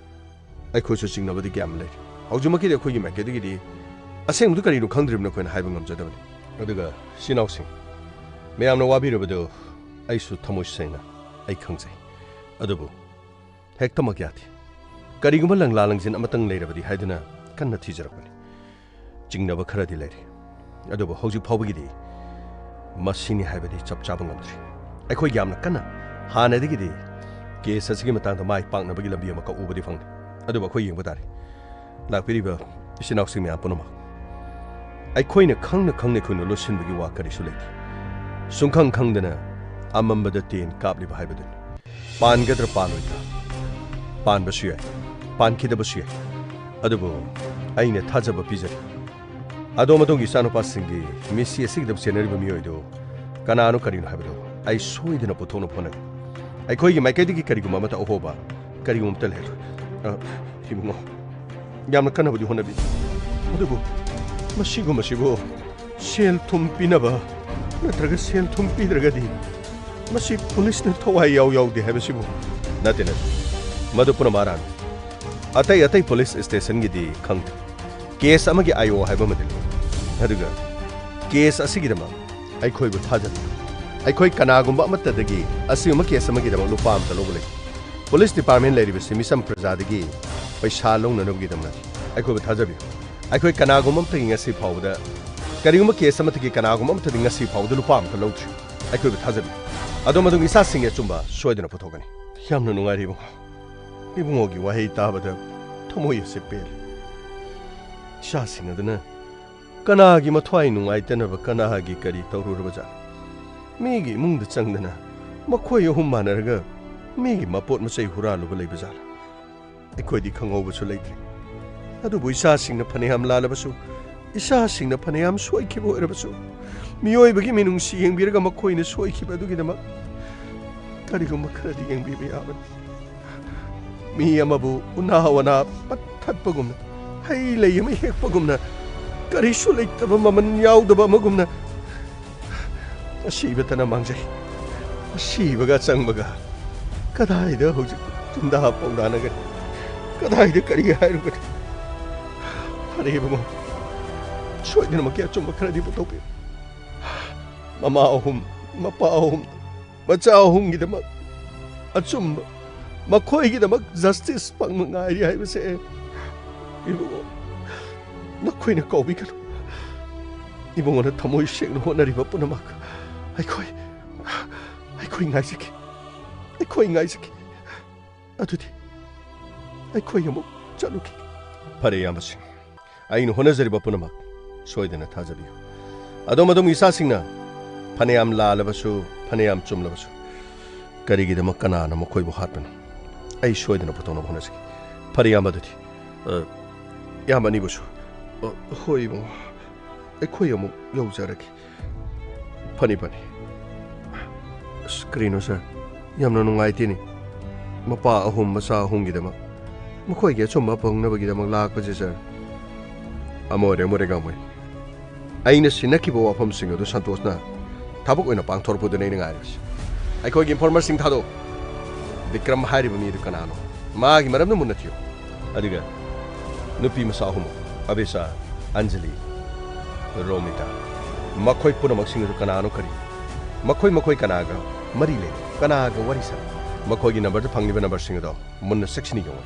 ꯑꯩꯈꯣꯏꯁꯨ ꯆꯤꯡꯅꯕꯗꯤ ꯀꯌꯥꯝ ꯂꯩꯔꯤ꯫ ꯍꯧꯖꯤꯛꯃꯛꯀꯤꯗꯤ ꯑꯩꯈꯣꯏꯒꯤ ꯃꯥꯏꯀꯩꯗꯒꯤꯗꯤ ꯑꯁꯦꯡꯕꯗꯨ ꯀꯔꯤꯅꯣ ꯈꯪꯗ꯭ꯔꯤꯕꯅ ꯑꯩꯈꯣꯏꯅ ꯍꯥꯏꯕ ꯉꯝꯖꯗꯕꯅꯤ꯫ ꯑꯗꯨꯒ ꯏꯆꯤꯟ ꯏꯅꯥꯎꯁꯤꯡ, ꯃꯌꯥꯝꯅ ꯋꯥꯕꯤꯔꯕꯗꯨ ꯑꯩꯁꯨ ꯊꯃꯣꯏ ꯁꯦꯡꯅ ꯑꯩ ꯈꯪꯖꯩ꯫ ꯑꯗꯨꯕꯨ ꯍꯦꯛꯇꯃꯛ ꯌꯥꯗꯦ꯫ ꯀꯔꯤꯒꯨꯝꯕ ꯂꯪꯂꯥ ꯂꯪꯖꯤꯟ ꯑꯃꯇꯪ ꯂꯩꯔꯕꯗꯤ ꯍꯥꯏꯗꯨꯅ ꯀꯟꯅ ꯊꯤꯖꯔꯛꯄꯅꯤ꯫ ꯆꯤꯡꯅꯕ ꯈꯔꯗꯤ ꯂꯩꯔꯤ꯫ ꯑꯗꯨꯕꯨ ꯍꯧꯖꯤꯛ ꯐꯥꯎꯕꯒꯤꯗꯤ ꯃꯁꯤꯅꯤ ꯍꯥꯏꯕꯗꯤ ꯆꯞ ꯆꯥꯕ ꯉꯝꯗ꯭ꯔꯤ꯫ ꯑꯩꯈꯣꯏ ꯌꯥꯝꯅ ꯀꯟꯅ ꯍꯥꯟꯅꯗꯒꯤꯗꯤ ꯀꯦꯁ ꯑꯁꯤꯒꯤ ꯃꯇꯥꯡꯗ ꯃꯥꯏ ꯄꯥꯛꯅꯕꯒꯤ ꯂꯝꯕꯤ ꯑꯃ ꯀꯛꯎꯕꯗꯤ ꯐꯪꯂꯦ꯫ ꯑꯗꯨꯕꯨ ꯑꯩꯈꯣꯏ ꯌꯦꯡꯕ ꯇꯥꯔꯦ꯫ ꯂꯥꯛꯄꯤꯔꯤꯕ ꯏꯆꯤꯟ ꯏꯅꯥꯎꯁꯤꯡ ꯃꯌꯥꯝ ꯄꯨꯝꯅꯃꯛ, ꯑꯩꯈꯣꯏꯅ ꯈꯪꯅ ꯈꯪꯅ ꯑꯩꯈꯣꯏꯅ ꯂꯣꯠꯁꯤꯟꯕꯒꯤ ꯋꯥ ꯀꯔꯤꯁꯨ ꯂꯩꯇꯦ꯫ ꯁꯨꯡꯈꯪ ꯈꯪꯗꯅ ꯑꯃꯝꯕꯗ ꯇꯦꯟ ꯀꯥꯞꯂꯤꯕ ꯍꯥꯏꯕꯗꯨꯅꯤ꯫ ꯄꯥꯟꯒꯗ꯭ꯔꯥ ꯄꯥꯜꯂꯣꯏꯗ꯭ꯔꯥ? ꯄꯥꯟꯕꯁꯨ ꯌꯥꯏ, ꯄꯥꯟꯈꯤꯗꯕꯁꯨ ꯌꯥꯏ꯫ ꯑꯗꯨꯕꯨ ꯑꯩꯅ ꯊꯥꯖꯕ ꯄꯤꯖꯔꯤ꯫ ꯑꯗꯣꯝ ꯑꯗꯣꯝꯒꯤ ꯏꯆꯥꯅꯨꯄꯥꯁꯤꯡꯒꯤ ꯃꯤꯠꯁꯤ ꯑꯁꯤꯒꯤꯗꯃꯛ ꯆꯦꯟꯅꯔꯤꯕ ꯃꯤꯑꯣꯏꯗꯨ ꯀꯅꯥꯅꯣ ꯀꯔꯤꯅꯣ ꯍꯥꯏꯕꯗꯨ ꯑꯩ ꯁꯣꯏꯗꯅ ꯄꯨꯊꯣꯛꯅꯕ ꯍꯣꯠꯅꯒꯦ꯫ ꯑꯩꯈꯣꯏꯒꯤ ꯃꯥꯏꯀꯩꯗꯒꯤ ꯀꯔꯤꯒꯨꯝꯕ ꯑꯃꯠꯇ ꯑꯍꯣꯕ ꯀꯔꯤꯒꯨꯝꯕ ꯑꯃꯠꯇ ꯂꯩꯔꯣꯏ꯫ ꯑ, ꯏꯕꯨꯡꯉꯣ, ꯌꯥꯝꯅ ꯀꯟꯅꯕꯨꯗꯤ ꯍꯣꯠꯅꯕꯤ, ꯑꯗꯨꯕꯨ ꯃꯁꯤꯒꯨꯝꯕꯁꯤꯕꯨ ꯁꯦꯜ ꯊꯨꯝ ꯄꯤꯅꯕ ꯅꯠꯇ꯭ꯔꯒ ꯁꯦꯜ ꯊꯨꯝ ꯄꯤꯗ꯭ꯔꯒꯗꯤ ꯃꯁꯤ ꯄꯨꯂꯤꯁꯅ ꯊꯋꯥꯏ ꯌꯥꯎ ꯌꯥꯎꯗꯦ ꯍꯥꯏꯕꯁꯤꯕꯨ꯫ ꯅꯠꯇꯦ, ꯅꯠꯇꯦ, ꯃꯗꯨ ꯄꯨꯝꯅꯃꯛ ꯑꯔꯥꯟꯕꯅꯤ꯫ ꯑꯇꯩ ꯑꯇꯩ ꯄꯨꯂꯤꯁ ꯁ꯭ꯇꯦꯁꯟꯒꯤꯗꯤ ꯈꯪꯗꯦ꯫ ꯀꯦꯁ ꯑꯃꯒꯤ ꯑꯥꯏ ꯑꯣ ꯍꯥꯏꯕ ꯑꯃꯗꯤ ꯂꯩ꯫ ꯑꯗꯨꯒ ꯀꯦꯁ ꯑꯁꯤꯒꯤꯗꯃꯛ ꯑꯩꯈꯣꯏꯕꯨ ꯊꯥꯖꯕꯤꯌꯨ꯫ ꯑꯩꯈꯣꯏ ꯀꯅꯥꯒꯨꯝꯕ ꯑꯃꯠꯇꯗꯒꯤ ꯑꯁꯤꯒꯨꯝꯕ ꯀꯦꯁ ꯑꯃꯒꯤꯗꯃꯛ ꯂꯨꯄꯥ ꯑꯃꯠꯇ ꯂꯧꯕ ꯂꯩꯇꯦ꯫ ꯄꯨꯂꯤꯁ ꯗꯤꯄꯥꯔꯠꯃꯦꯟ ꯂꯩꯔꯤꯕꯁꯤ ꯃꯤꯆꯝ ꯄ꯭ꯔꯖꯥꯗꯒꯤ ꯄꯩꯁꯥ ꯂꯧꯅꯅꯕꯒꯤꯗꯃꯛ ꯅꯠꯇꯦ꯫ ꯑꯩꯈꯣꯏꯕꯨ ꯊꯥꯖꯕꯤꯌꯨ꯫ ꯑꯩꯈꯣꯏ ꯀꯅꯥꯒꯨꯝꯕ ꯑꯃꯠꯇꯒꯤ ꯉꯁꯤ ꯐꯥꯎꯕꯗ, ꯀꯔꯤꯒꯨꯝꯕ ꯀꯦꯁ ꯑꯃꯠꯇꯒꯤ ꯀꯅꯥꯒꯨꯝꯕ ꯑꯃꯠꯇꯗꯤ ꯉꯁꯤ ꯐꯥꯎꯕꯗ ꯂꯨꯄꯥ ꯑꯃꯠꯇ ꯂꯧꯗ꯭ꯔꯤ꯫ ꯑꯩꯈꯣꯏꯕꯨ ꯊꯥꯖꯕꯤꯌꯨ꯫ ꯑꯗꯣꯝ ꯑꯗꯣꯝꯒꯤ ꯏꯆꯥꯁꯤꯡꯒꯤ ꯑꯆꯨꯝꯕ ꯁꯣꯏꯗꯅ ꯄꯨꯊꯣꯛꯀꯅꯤ꯫ ꯌꯥꯝꯅ ꯅꯨꯡꯉꯥꯏꯔꯦ ꯏꯕꯨꯡꯉꯣ꯫ ꯏꯕꯨꯡꯉꯣꯒꯤ ꯋꯥꯍꯩ ꯇꯥꯕꯗ ꯊꯃꯣꯏ ꯑꯁꯦ ꯄꯦꯜꯂꯦ꯫ ꯏꯆꯥꯁꯤꯡ ꯑꯗꯨꯅ ꯀꯅꯥꯒꯤ ꯃꯊ꯭ꯋꯥꯏ ꯅꯨꯡꯉꯥꯏꯇꯅꯕ ꯀꯅꯥꯒꯤ ꯀꯔꯤ ꯇꯧꯔꯨꯔꯕꯖꯥꯠꯅꯣ? ꯃꯤꯒꯤ ꯏꯃꯨꯡꯗ ꯆꯪꯗꯅ ꯃꯈꯣꯏ ꯑꯍꯨꯝ ꯃꯥꯟꯅꯔꯒ ꯃꯤꯒꯤ ꯃꯄꯣꯠ ꯃꯆꯩ ꯍꯨꯔꯥꯜꯂꯨꯕ ꯂꯩꯕꯖꯥꯠꯂꯣ? ꯑꯩꯈꯣꯏꯗꯤ ꯈꯪꯍꯧꯕꯁꯨ ꯂꯩꯇ꯭ꯔꯦ꯫ ꯑꯗꯨꯕꯨ ꯏꯆꯥꯁꯤꯡꯅ ꯐꯅꯌꯥꯝ ꯂꯥꯜꯂꯕꯁꯨ, ꯏꯆꯥꯁꯤꯡꯅ ꯐꯅꯌꯥꯝ ꯁꯣꯏꯈꯤꯕ ꯑꯣꯏꯔꯕꯁꯨ, ꯃꯤꯑꯣꯏꯕꯒꯤ ꯃꯤꯅꯨꯡꯁꯤ ꯌꯦꯡꯕꯤꯔꯒ ꯃꯈꯣꯏꯅ ꯁꯣꯏꯈꯤꯕ ꯑꯗꯨꯒꯤꯗꯃꯛ ꯀꯔꯤꯒꯨꯝꯕ ꯈꯔꯗꯤ ꯌꯦꯡꯕꯤꯕ ꯌꯥꯕꯅꯤ꯫ ꯃꯤ ꯑꯃꯕꯨ ꯎꯅꯥ ꯋꯥꯅꯥ ꯄꯠꯊꯠꯄꯒꯨꯝꯅ, ꯍꯩ ꯂꯩ ꯑꯃ ꯍꯦꯛꯄꯒꯨꯝꯅ, ꯀꯔꯤꯁꯨ ꯂꯩꯇꯕ, ꯃꯃꯜ ꯌꯥꯎꯗꯕ ꯑꯃꯒꯨꯝꯅ ꯑꯁꯤꯕꯇꯅ ꯃꯥꯡꯖꯩ꯫ ꯑꯁꯤꯕꯒ ꯑꯆꯪꯕꯒ ꯀꯗꯥꯏꯗ ꯍꯧꯖꯤꯛ ꯆꯤꯟꯗꯥ ꯄꯥꯎꯗꯥꯅꯒꯅꯤ? ꯀꯗꯥꯏꯗ ꯀꯔꯤ ꯍꯥꯏꯔꯨꯒꯅꯤ? ꯐꯔꯦ ꯏꯕꯨꯡꯉꯣ, ꯁꯣꯏꯗꯅꯃꯛꯀꯤ ꯑꯆꯨꯝꯕ ꯈꯔꯗꯤ ꯄꯨꯊꯣꯛꯄꯤꯌꯨ꯫ ꯃꯃꯥ ꯑꯍꯨꯝ, ꯃꯄꯥ ꯑꯍꯨꯝ, ꯃꯆꯥ ꯑꯍꯨꯝꯒꯤꯗꯃꯛ ꯑꯆꯨꯝꯕ, ꯃꯈꯣꯏꯒꯤꯗꯃꯛ justice ꯐꯪꯕ ꯉꯥꯏꯔꯤ ꯍꯥꯏꯕꯁꯦ, ꯏꯕꯨꯡꯉꯣ, ꯅꯈꯣꯏꯅ ꯀꯥꯎꯕꯤꯒꯅꯨ꯫ ꯏꯕꯨꯡꯉꯣꯅ ꯊꯃꯣꯏ ꯁꯦꯡꯅ ꯍꯣꯠꯅꯔꯤꯕ ꯄꯨꯝꯅꯃꯛ ꯑꯩꯈꯣꯏ, ꯑꯩꯈꯣꯏ ꯉꯥꯏꯖꯒꯦ꯫ ꯑꯩꯈꯣꯏ ꯉꯥꯏꯖꯒꯦ꯫ ꯑꯗꯨꯗꯤ ꯑꯩꯈꯣꯏ ꯑꯃꯨꯛ ꯆꯠꯂꯨꯈꯤꯒꯦ꯫ ꯐꯔꯦ, ꯏꯌꯥꯝꯕꯁꯤꯡ꯫ ꯑꯩꯅ ꯍꯣꯠꯅꯖꯔꯤꯕ ꯄꯨꯝꯅꯃꯛ ꯁꯣꯏꯗꯅ ꯊꯥꯖꯕꯤꯌꯨ꯫ ꯑꯗꯣꯝ ꯑꯗꯣꯝꯒꯤ ꯏꯆꯥꯁꯤꯡꯅ ꯐꯅꯌꯥꯝ ꯂꯥꯜꯂꯕꯁꯨ, ꯐꯅꯌꯥꯝ ꯆꯨꯝꯂꯕꯁꯨ, ꯀꯔꯤꯒꯤꯗꯃꯛ ꯀꯅꯥꯅ ꯃꯈꯣꯏꯕꯨ ꯍꯥꯠꯄꯅꯣ? ꯑꯩ ꯁꯣꯏꯗꯅ ꯄꯨꯊꯣꯛꯅꯕ ꯍꯣꯠꯅꯖꯒꯦ꯫ ꯐꯔꯦ, ꯏꯌꯥꯝꯕ, ꯑꯗꯨꯗꯤ, ꯑ, ꯏꯌꯥꯝꯕ ꯑꯅꯤꯕꯨꯁꯨ꯫ ꯑ, ꯍꯣꯏ, ꯏꯕꯨꯡꯉꯣ꯫ ꯑꯩꯈꯣꯏ ꯑꯃꯨꯛ ꯌꯧꯖꯔꯒꯦ꯫ ꯐꯅꯤ, ꯐꯅꯤ꯫ ꯑꯁ, ꯀꯔꯤꯅꯣ, ꯁꯥꯔ? ꯌꯥꯝꯅ ꯅꯨꯡꯉꯥꯏꯇꯦꯅꯦ꯫ ꯃꯄꯥ ꯑꯍꯨꯝ, ꯃꯆꯥ ꯑꯍꯨꯝꯒꯤꯗꯃꯛ, ꯃꯈꯣꯏꯒꯤ ꯑꯆꯨꯝꯕ ꯐꯪꯅꯕꯒꯤꯗꯃꯛ ꯂꯥꯛꯄꯁꯦ, ꯁꯥꯔ꯫ ꯑꯃ ꯑꯣꯏꯔꯦ, ꯑꯃ ꯑꯣꯏꯔꯦ, ꯒꯥꯡꯃꯩ꯫ ꯑꯩꯅ ꯁꯤꯟꯅꯈꯤꯕ ꯋꯥꯐꯝꯁꯤꯡ ꯑꯗꯨ ꯁꯟꯇꯣꯁꯅ ꯊꯕꯛ ꯑꯣꯏꯅ ꯄꯥꯡꯊꯣꯔꯛꯄꯗꯨꯅ ꯑꯩꯅ ꯉꯥꯏꯔꯤꯕꯁꯤ꯫ ꯑꯩꯈꯣꯏꯒꯤ ꯏꯟꯐꯣꯔꯃꯔꯁꯤꯡ ꯊꯥꯗꯣꯛꯎ꯫ ꯕꯤꯀ꯭ꯔꯝ ꯍꯥꯏꯔꯤꯕ ꯃꯤ ꯑꯗꯨ ꯀꯅꯥꯅꯣ? ꯃꯥꯒꯤ ꯃꯔꯝꯗ ꯃꯨꯟꯅ ꯊꯤꯌꯨ꯫ ꯑꯗꯨꯒ ꯅꯨꯄꯤ ꯃꯆꯥ ꯑꯍꯨꯝꯃꯛ, ꯑꯕꯤꯁꯥ, ꯑꯟꯖꯂꯤ, ꯔꯣꯃꯤꯇꯥ, ꯃꯈꯣꯏ ꯄꯨꯝꯅꯃꯛꯁꯤꯡ ꯑꯗꯨ ꯀꯅꯥꯅꯣ, ꯀꯔꯤ? ꯃꯈꯣꯏ, ꯃꯈꯣꯏ ꯀꯅꯥꯒ ꯃꯔꯤ ꯂꯩ? ꯀꯅꯥꯒ ꯋꯥꯔꯤ ꯁꯥꯟꯅꯩ? ꯃꯈꯣꯏꯒꯤ ꯅꯝꯕꯔꯗ ꯐꯪꯂꯤꯕ ꯅꯝꯕꯔꯁꯤꯡ ꯑꯗꯣ ꯃꯨꯟꯅ ꯆꯦꯛꯁꯤꯟꯅ ꯌꯦꯡꯉꯨ꯫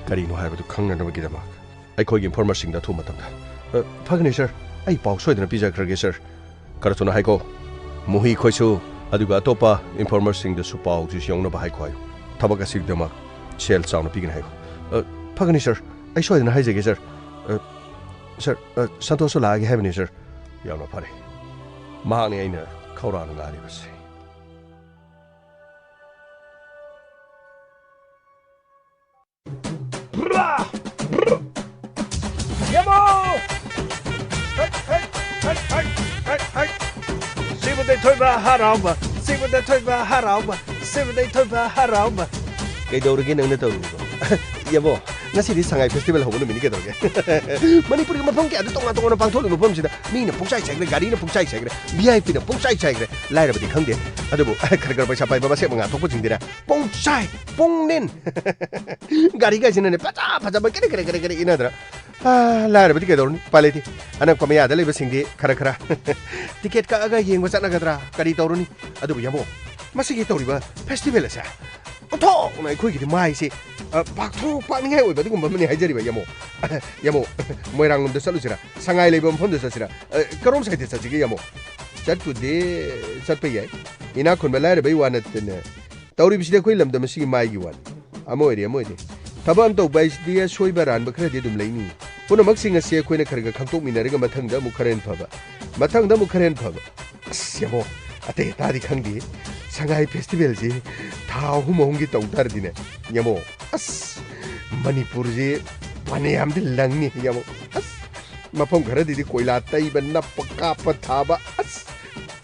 ꯀꯔꯤꯅꯣ ꯍꯥꯏꯕꯗꯨ ꯈꯪꯅꯅꯕꯒꯤꯗꯃꯛ ꯑꯩꯈꯣꯏꯒꯤ ꯏꯟꯐꯣꯔꯃꯔꯁꯤꯡꯗ ꯑꯊꯨꯕ ꯃꯇꯝꯗ꯫ ꯑ, ꯐꯒꯅꯤ, ꯁꯥꯔ꯫ ꯑꯩ ꯄꯥꯎ ꯁꯣꯏꯗꯅ ꯄꯤꯖꯈ꯭ꯔꯒꯦ, ꯁꯥꯔ꯫ ꯈꯔ ꯊꯨꯅ ꯍꯥꯏꯀꯣ꯫ ꯃꯨꯍꯤ ꯈꯣꯏꯁꯨ, ꯑꯗꯨꯒ ꯑꯇꯣꯞꯄ ꯏꯟꯐꯣꯔꯃꯔꯁꯤꯡꯗꯁꯨ ꯄꯥꯎꯁꯤ ꯌꯧꯅꯕ ꯍꯥꯏꯈꯣ ꯍꯥꯏꯌꯨ꯫ ꯊꯕꯛ ꯑꯁꯤꯒꯤꯗꯃꯛ ꯁꯦꯜ ꯆꯥꯎꯅ ꯄꯤꯒꯅꯤ ꯍꯥꯏꯌꯨ꯫ ꯑ, ꯐꯒꯅꯤ, ꯁꯥꯔ꯫ ꯑꯩ ꯁꯣꯏꯗꯅ ꯍꯥꯏꯖꯒꯦ, ꯁꯥꯔ꯫ ꯑ, ꯁꯥꯔ, ꯑ, ꯁꯟꯇꯣꯁꯁꯨ ꯂꯥꯛꯑꯒꯦ ꯍꯥꯏꯕꯅꯤ, ꯁꯥꯔ꯫ ꯌꯥꯝꯅ ꯐꯔꯦ꯫ ꯃꯍꯥꯛꯅꯤ ꯑꯩꯅ ꯈꯧꯔꯥꯡꯅ ꯉꯥꯏꯔꯤꯕꯁꯦ꯫ ꯌꯦꯡꯉꯣ! ꯍꯩ, ꯍꯩ, ꯍꯩ, ꯍꯩ, ꯍꯩ, ꯍꯩ꯫ ꯁꯤꯕꯗꯩ ꯊꯣꯏꯕ ꯍꯔꯥꯎꯕ, ꯁꯤꯕꯗꯩ ꯊꯣꯏꯕ ꯍꯔꯥꯎꯕ, ꯁꯤꯕꯗꯩ ꯊꯣꯏꯕ ꯍꯔꯥꯎꯕ꯫ ꯀꯩꯗꯧꯔꯒꯦ ꯅꯪꯅ ꯇꯧꯔꯤꯕꯗꯣ? ꯌꯦꯡꯉꯣ, ꯉꯁꯤꯗꯤ ꯁꯉꯥꯏ ꯐꯦꯁꯇꯤꯚꯦꯜ ꯍꯧꯕ ꯅꯨꯃꯤꯠꯅꯤ, ꯀꯩꯗꯧꯔꯒꯦ? ꯃꯅꯤꯄꯨꯔꯒꯤ ꯃꯐꯝ ꯀꯌꯥꯗ ꯇꯣꯉꯥꯟ ꯇꯣꯉꯥꯟꯅ ꯄꯥꯡꯊꯣꯛꯂꯤꯕ ꯃꯐꯝꯁꯤꯗ ꯃꯤꯅ ꯄꯨꯡꯆꯥꯏ ꯆꯥꯏꯈ꯭ꯔꯦ, ꯒꯥꯔꯤꯅ ꯄꯨꯡꯆꯥꯏ ꯆꯥꯏꯈ꯭ꯔꯦ, ꯚꯤ ꯑꯥꯏ ꯄꯤꯅ ꯄꯨꯡꯆꯥꯏ ꯆꯥꯏꯈ꯭ꯔꯦ꯫ ꯂꯥꯏꯔꯕꯗꯤ ꯈꯪꯗꯦ, ꯑꯗꯨꯕꯨ ꯈꯔ ꯈꯔ ꯄꯩꯁꯥ ꯄꯥꯏꯕ ꯃꯁꯦꯛ ꯃꯉꯥ ꯊꯣꯛꯄꯁꯤꯡꯗꯤꯅꯦ ꯄꯨꯡꯆꯥꯏ, ꯄꯨꯡꯅꯤꯟ꯫ ꯒꯥꯔꯤꯒꯁꯤꯅꯅꯦ ꯐꯖ ꯐꯖꯕ ꯀꯦꯔꯦ ꯀꯦꯔꯦ ꯀꯦꯔꯦ ꯀꯦꯔꯦ ꯏꯟꯅꯗꯅ꯫ ꯑꯥ, ꯂꯥꯏꯔꯕꯗꯤ ꯀꯩꯗꯧꯔꯨꯅꯤ? ꯎꯄꯥꯏ ꯂꯩꯇꯦ꯫ ꯑꯅꯛꯄ ꯃꯌꯥꯗ ꯂꯩꯕꯁꯤꯡꯗꯤ ꯈꯔ ꯈꯔ ꯇꯤꯀꯦꯠ ꯀꯛꯑꯒ ꯌꯦꯡꯕ ꯆꯠꯅꯒꯗ꯭ꯔꯥ? ꯀꯔꯤ ꯇꯧꯔꯨꯅꯤ? ꯑꯗꯨꯕꯨ ꯌꯥꯝꯕꯣ, ꯃꯁꯤꯒꯤ ꯇꯧꯔꯤꯕ ꯐꯦꯁꯇꯤꯚꯦꯜ ꯑꯁꯦ ꯑꯣꯟꯊꯣꯛꯅ ꯑꯩꯈꯣꯏꯒꯤꯗꯤ ꯃꯥꯏꯁꯦ, ꯑ, ꯄꯥꯛꯊꯣꯛ ꯄꯥꯛꯅꯤꯡꯉꯥꯏ ꯑꯣꯏꯕ ꯑꯗꯨꯒꯨꯝꯕ ꯑꯃꯅꯤ ꯍꯥꯏꯖꯔꯤꯕ, ꯌꯥꯃꯣ꯫ ꯌꯥꯃꯣ, ꯃꯣꯏꯔꯥꯡ ꯂꯣꯝꯗ ꯆꯠꯂꯨꯁꯤꯔꯥ? ꯁꯉꯥꯏ ꯂꯩꯕ ꯃꯐꯝꯗ ꯆꯠꯁꯤꯔꯥ? ꯑ, ꯀꯔꯣꯝ ꯁꯥꯏꯗ ꯆꯠꯁꯤꯒꯦ, ꯌꯥꯃꯣ? ꯆꯠꯄꯨꯗꯤ ꯆꯠꯄ ꯌꯥꯏ꯫ ꯏꯅꯥꯛ ꯈꯨꯟꯕ ꯂꯥꯏꯔꯕꯩ ꯋꯥ ꯅꯠꯇꯅ, ꯇꯧꯔꯤꯕꯁꯤꯗꯤ ꯑꯩꯈꯣꯏ ꯂꯝꯗꯝ ꯑꯁꯤꯒꯤ ꯃꯥꯏꯒꯤ ꯋꯥꯅꯤ꯫ ꯑꯃ ꯑꯣꯏꯔꯦ, ꯑꯃ ꯑꯣꯏꯔꯦ꯫ ꯊꯕꯛ ꯑꯃ ꯇꯧꯕ ꯍꯥꯏꯁꯤꯗꯤ ꯑꯁꯣꯏꯕ ꯑꯔꯥꯟꯕ ꯈꯔꯗꯤ ꯑꯗꯨꯝ ꯂꯩꯅꯤ꯫ ꯄꯨꯝꯅꯃꯛꯁꯤꯡ ꯑꯁꯤ ꯑꯩꯈꯣꯏꯅ ꯈꯔ ꯈꯔ ꯈꯪꯗꯣꯛꯃꯤꯟꯅꯔꯒ ꯃꯊꯪꯗ ꯑꯃꯨꯛ ꯈꯔ ꯍꯦꯟꯅ ꯐꯕ, ꯃꯊꯪꯗ ꯑꯃꯨꯛ ꯈꯔ ꯍꯦꯟꯅ ꯐꯕ꯫ ꯑꯁ, ꯌꯥꯃꯣ, ꯑꯇꯩ ꯑꯇꯥꯗꯤ ꯈꯪꯗꯦ꯫ ꯁꯉꯥꯏ ꯐꯦꯁꯇꯤꯚꯦꯜꯁꯤ ꯊꯥ ꯑꯍꯨꯝ ꯑꯍꯨꯝꯒꯤ ꯇꯧ ꯇꯥꯔꯗꯤꯅꯦ, ꯌꯥꯃꯣ꯫ ꯑꯁ, ꯃꯅꯤꯄꯨꯔꯁꯤ ꯐꯅꯌꯥꯝꯗꯤ ꯂꯪꯅꯤ, ꯌꯥꯃꯣ꯫ ꯑꯁ, ꯃꯐꯝ ꯈꯔꯗꯗꯤ ꯀꯣꯏꯂꯥ ꯇꯩꯕ, ꯅꯞꯄ, ꯀꯥꯞꯄ, ꯊꯥꯕ꯫ ꯑꯁ,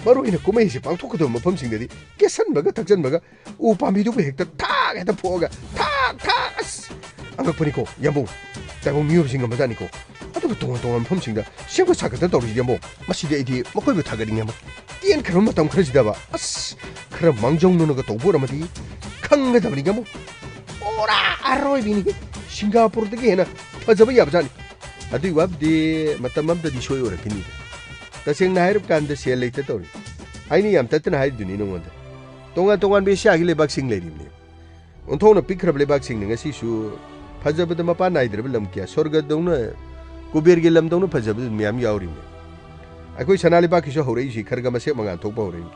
ꯃꯔꯨ ꯑꯣꯏꯅ ꯀꯨꯝꯍꯩꯁꯤ ꯄꯥꯡꯊꯣꯛꯀꯗꯕ ꯃꯐꯝꯁꯤꯡꯗꯗꯤ ꯀꯦꯁꯟꯕꯒ ꯊꯛꯆꯟꯕꯒ ꯎ ꯄꯥꯝꯕꯤꯗꯨꯕꯨ ꯍꯦꯛꯇ ꯊꯥꯛ, ꯍꯦꯛꯇ ꯐꯣꯛꯑꯒ ꯊꯥꯛ, ꯊꯥꯛ, ꯑꯁ! ꯑꯉꯛꯄꯅꯤꯀꯣ, ꯌꯥꯝꯕꯨꯡ꯫ ꯇꯥꯏꯕꯪ ꯃꯤꯑꯣꯏꯕꯁꯤꯡ ꯉꯝꯕꯖꯥꯠꯅꯤꯀꯣ꯫ ꯑꯗꯨꯕꯨ ꯇꯣꯉꯥꯟ ꯇꯣꯉꯥꯟꯕ ꯃꯐꯝꯁꯤꯡꯗ ꯁꯦꯝꯒꯠ ꯁꯥꯒꯠꯇꯅ ꯇꯧꯔꯤꯁꯤ, ꯌꯥꯝꯕꯨꯡ꯫ ꯃꯁꯤꯗꯤ ꯑꯩꯗꯤ ꯃꯈꯣꯏꯕꯨ ꯊꯥꯒꯠꯅꯤꯡꯉꯦ, ꯌꯥꯝꯕꯨꯡ꯫ ꯇꯦꯟꯈ꯭ꯔꯕ ꯃꯇꯝ ꯈꯔꯁꯤꯗꯕ, ꯑꯁ, ꯈꯔ ꯃꯥꯡꯖꯧꯅꯅꯒ ꯇꯧꯕ ꯑꯣꯏꯔꯝꯃꯗꯤ ꯈꯪꯒꯗꯕꯅꯤ, ꯌꯥꯝꯕꯨꯡ꯫ ꯄꯨꯔꯥ ꯑꯔꯣꯏꯕꯤꯅꯤ꯫ ꯁꯤꯡꯒꯥꯄꯨꯔꯗꯒꯤ ꯍꯦꯟꯅ ꯐꯖꯕ ꯌꯥꯕꯖꯥꯠꯅꯤ꯫ ꯑꯗꯨꯏ ꯋꯥꯕꯨꯗꯤ ꯃꯇꯝ ꯑꯃꯗꯗꯤ ꯁꯣꯏ ꯑꯣꯏꯔꯛꯈꯤꯅꯤ꯫ ꯇꯁꯦꯡꯅ ꯍꯥꯏꯔꯕ ꯀꯥꯟꯗ ꯁꯦꯜ ꯂꯩꯇ ꯇꯧꯔꯤ꯫ ꯑꯩꯅ ꯌꯥꯝ ꯇꯠꯇꯅ ꯍꯥꯏꯔꯤꯗꯨꯅꯤ ꯅꯉꯣꯟꯗ꯫ ꯇꯣꯉꯥꯟ ꯇꯣꯉꯥꯟꯕ ꯑꯦꯁꯤꯌꯥꯒꯤ ꯂꯩꯕꯥꯛꯁꯤꯡ ꯂꯩꯔꯤꯕꯅꯤ꯫ ꯑꯣꯟꯊꯣꯛꯅ ꯄꯤꯛꯈ꯭ꯔꯕ ꯂꯩꯕꯥꯛꯁꯤꯡꯅ ꯉꯁꯤꯁꯨ ꯐꯖꯕꯗ ꯃꯄꯥꯟ ꯅꯥꯏꯗ꯭ꯔꯕ ꯂꯝ ꯀꯌꯥ, ꯁ꯭ꯋꯔꯒꯗꯧꯅ, ꯀꯨꯕꯦꯔꯒꯤ ꯂꯝꯗꯧꯅ ꯐꯖꯕ ꯃꯌꯥꯝ ꯌꯥꯎꯔꯤꯕꯅꯤ꯫ ꯑꯩꯈꯣꯏ ꯁꯅꯥ ꯂꯩꯕꯥꯛꯀꯤꯁꯨ ꯍꯧꯔꯛꯏꯁꯤ ꯈꯔ ꯈꯔ ꯃꯁꯦꯛ ꯃꯉꯥꯜ ꯊꯣꯛꯄ ꯍꯧꯔꯛꯏ꯫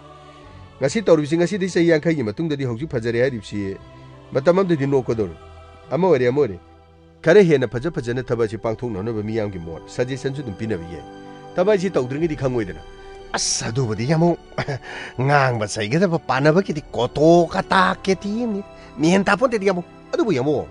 ꯉꯁꯤ ꯇꯧꯔꯤꯕꯁꯤ, ꯉꯁꯤꯗꯤ ꯆꯍꯤ ꯌꯥꯡꯈꯩꯒꯤ ꯃꯇꯨꯡꯗꯗꯤ ꯍꯧꯖꯤꯛ ꯐꯖꯔꯦ ꯍꯥꯏꯔꯤꯕꯁꯤ ꯃꯇꯝ ꯑꯃꯗꯗꯤ ꯅꯣꯛꯀꯗꯧꯔꯤ꯫ ꯑꯃ ꯑꯣꯏꯔꯦ, ꯑꯃ ꯑꯣꯏꯔꯦ꯫ ꯈꯔ ꯍꯦꯟꯅ ꯐꯖ ꯐꯖꯅ ꯊꯕꯛ ꯑꯁꯤ ꯄꯥꯡꯊꯣꯛꯅꯅꯕ ꯃꯤꯌꯥꯝꯒꯤ ꯃꯣꯠ, ꯁꯖꯦꯁꯟꯁꯨ ꯑꯗꯨꯝ ꯄꯤꯅꯕ ꯌꯥꯏ꯫ ꯊꯕꯛ ꯑꯁꯤ ꯇꯧꯗ꯭ꯔꯤꯉꯩꯗꯤ ꯈꯪꯉꯣꯏꯗꯅ꯫ ꯑꯁ, ꯑꯗꯨꯕꯨꯗꯤ ꯌꯥꯝ ꯑꯃꯨꯛ ꯉꯥꯡꯕ ꯆꯩꯒꯗꯕ ꯄꯥꯟꯅꯕꯒꯤꯗꯤ ꯀꯣꯇꯣ ꯀꯇꯥ ꯀꯦꯇꯤ ꯑꯃꯅꯤ꯫ ꯃꯦꯟ ꯇꯥꯄꯣꯟꯇꯦꯗꯤ ꯌꯥꯝ ꯑꯃꯨꯛ꯫ ꯑꯗꯨꯕꯨ ꯌꯥꯝ ꯑꯃꯨꯛ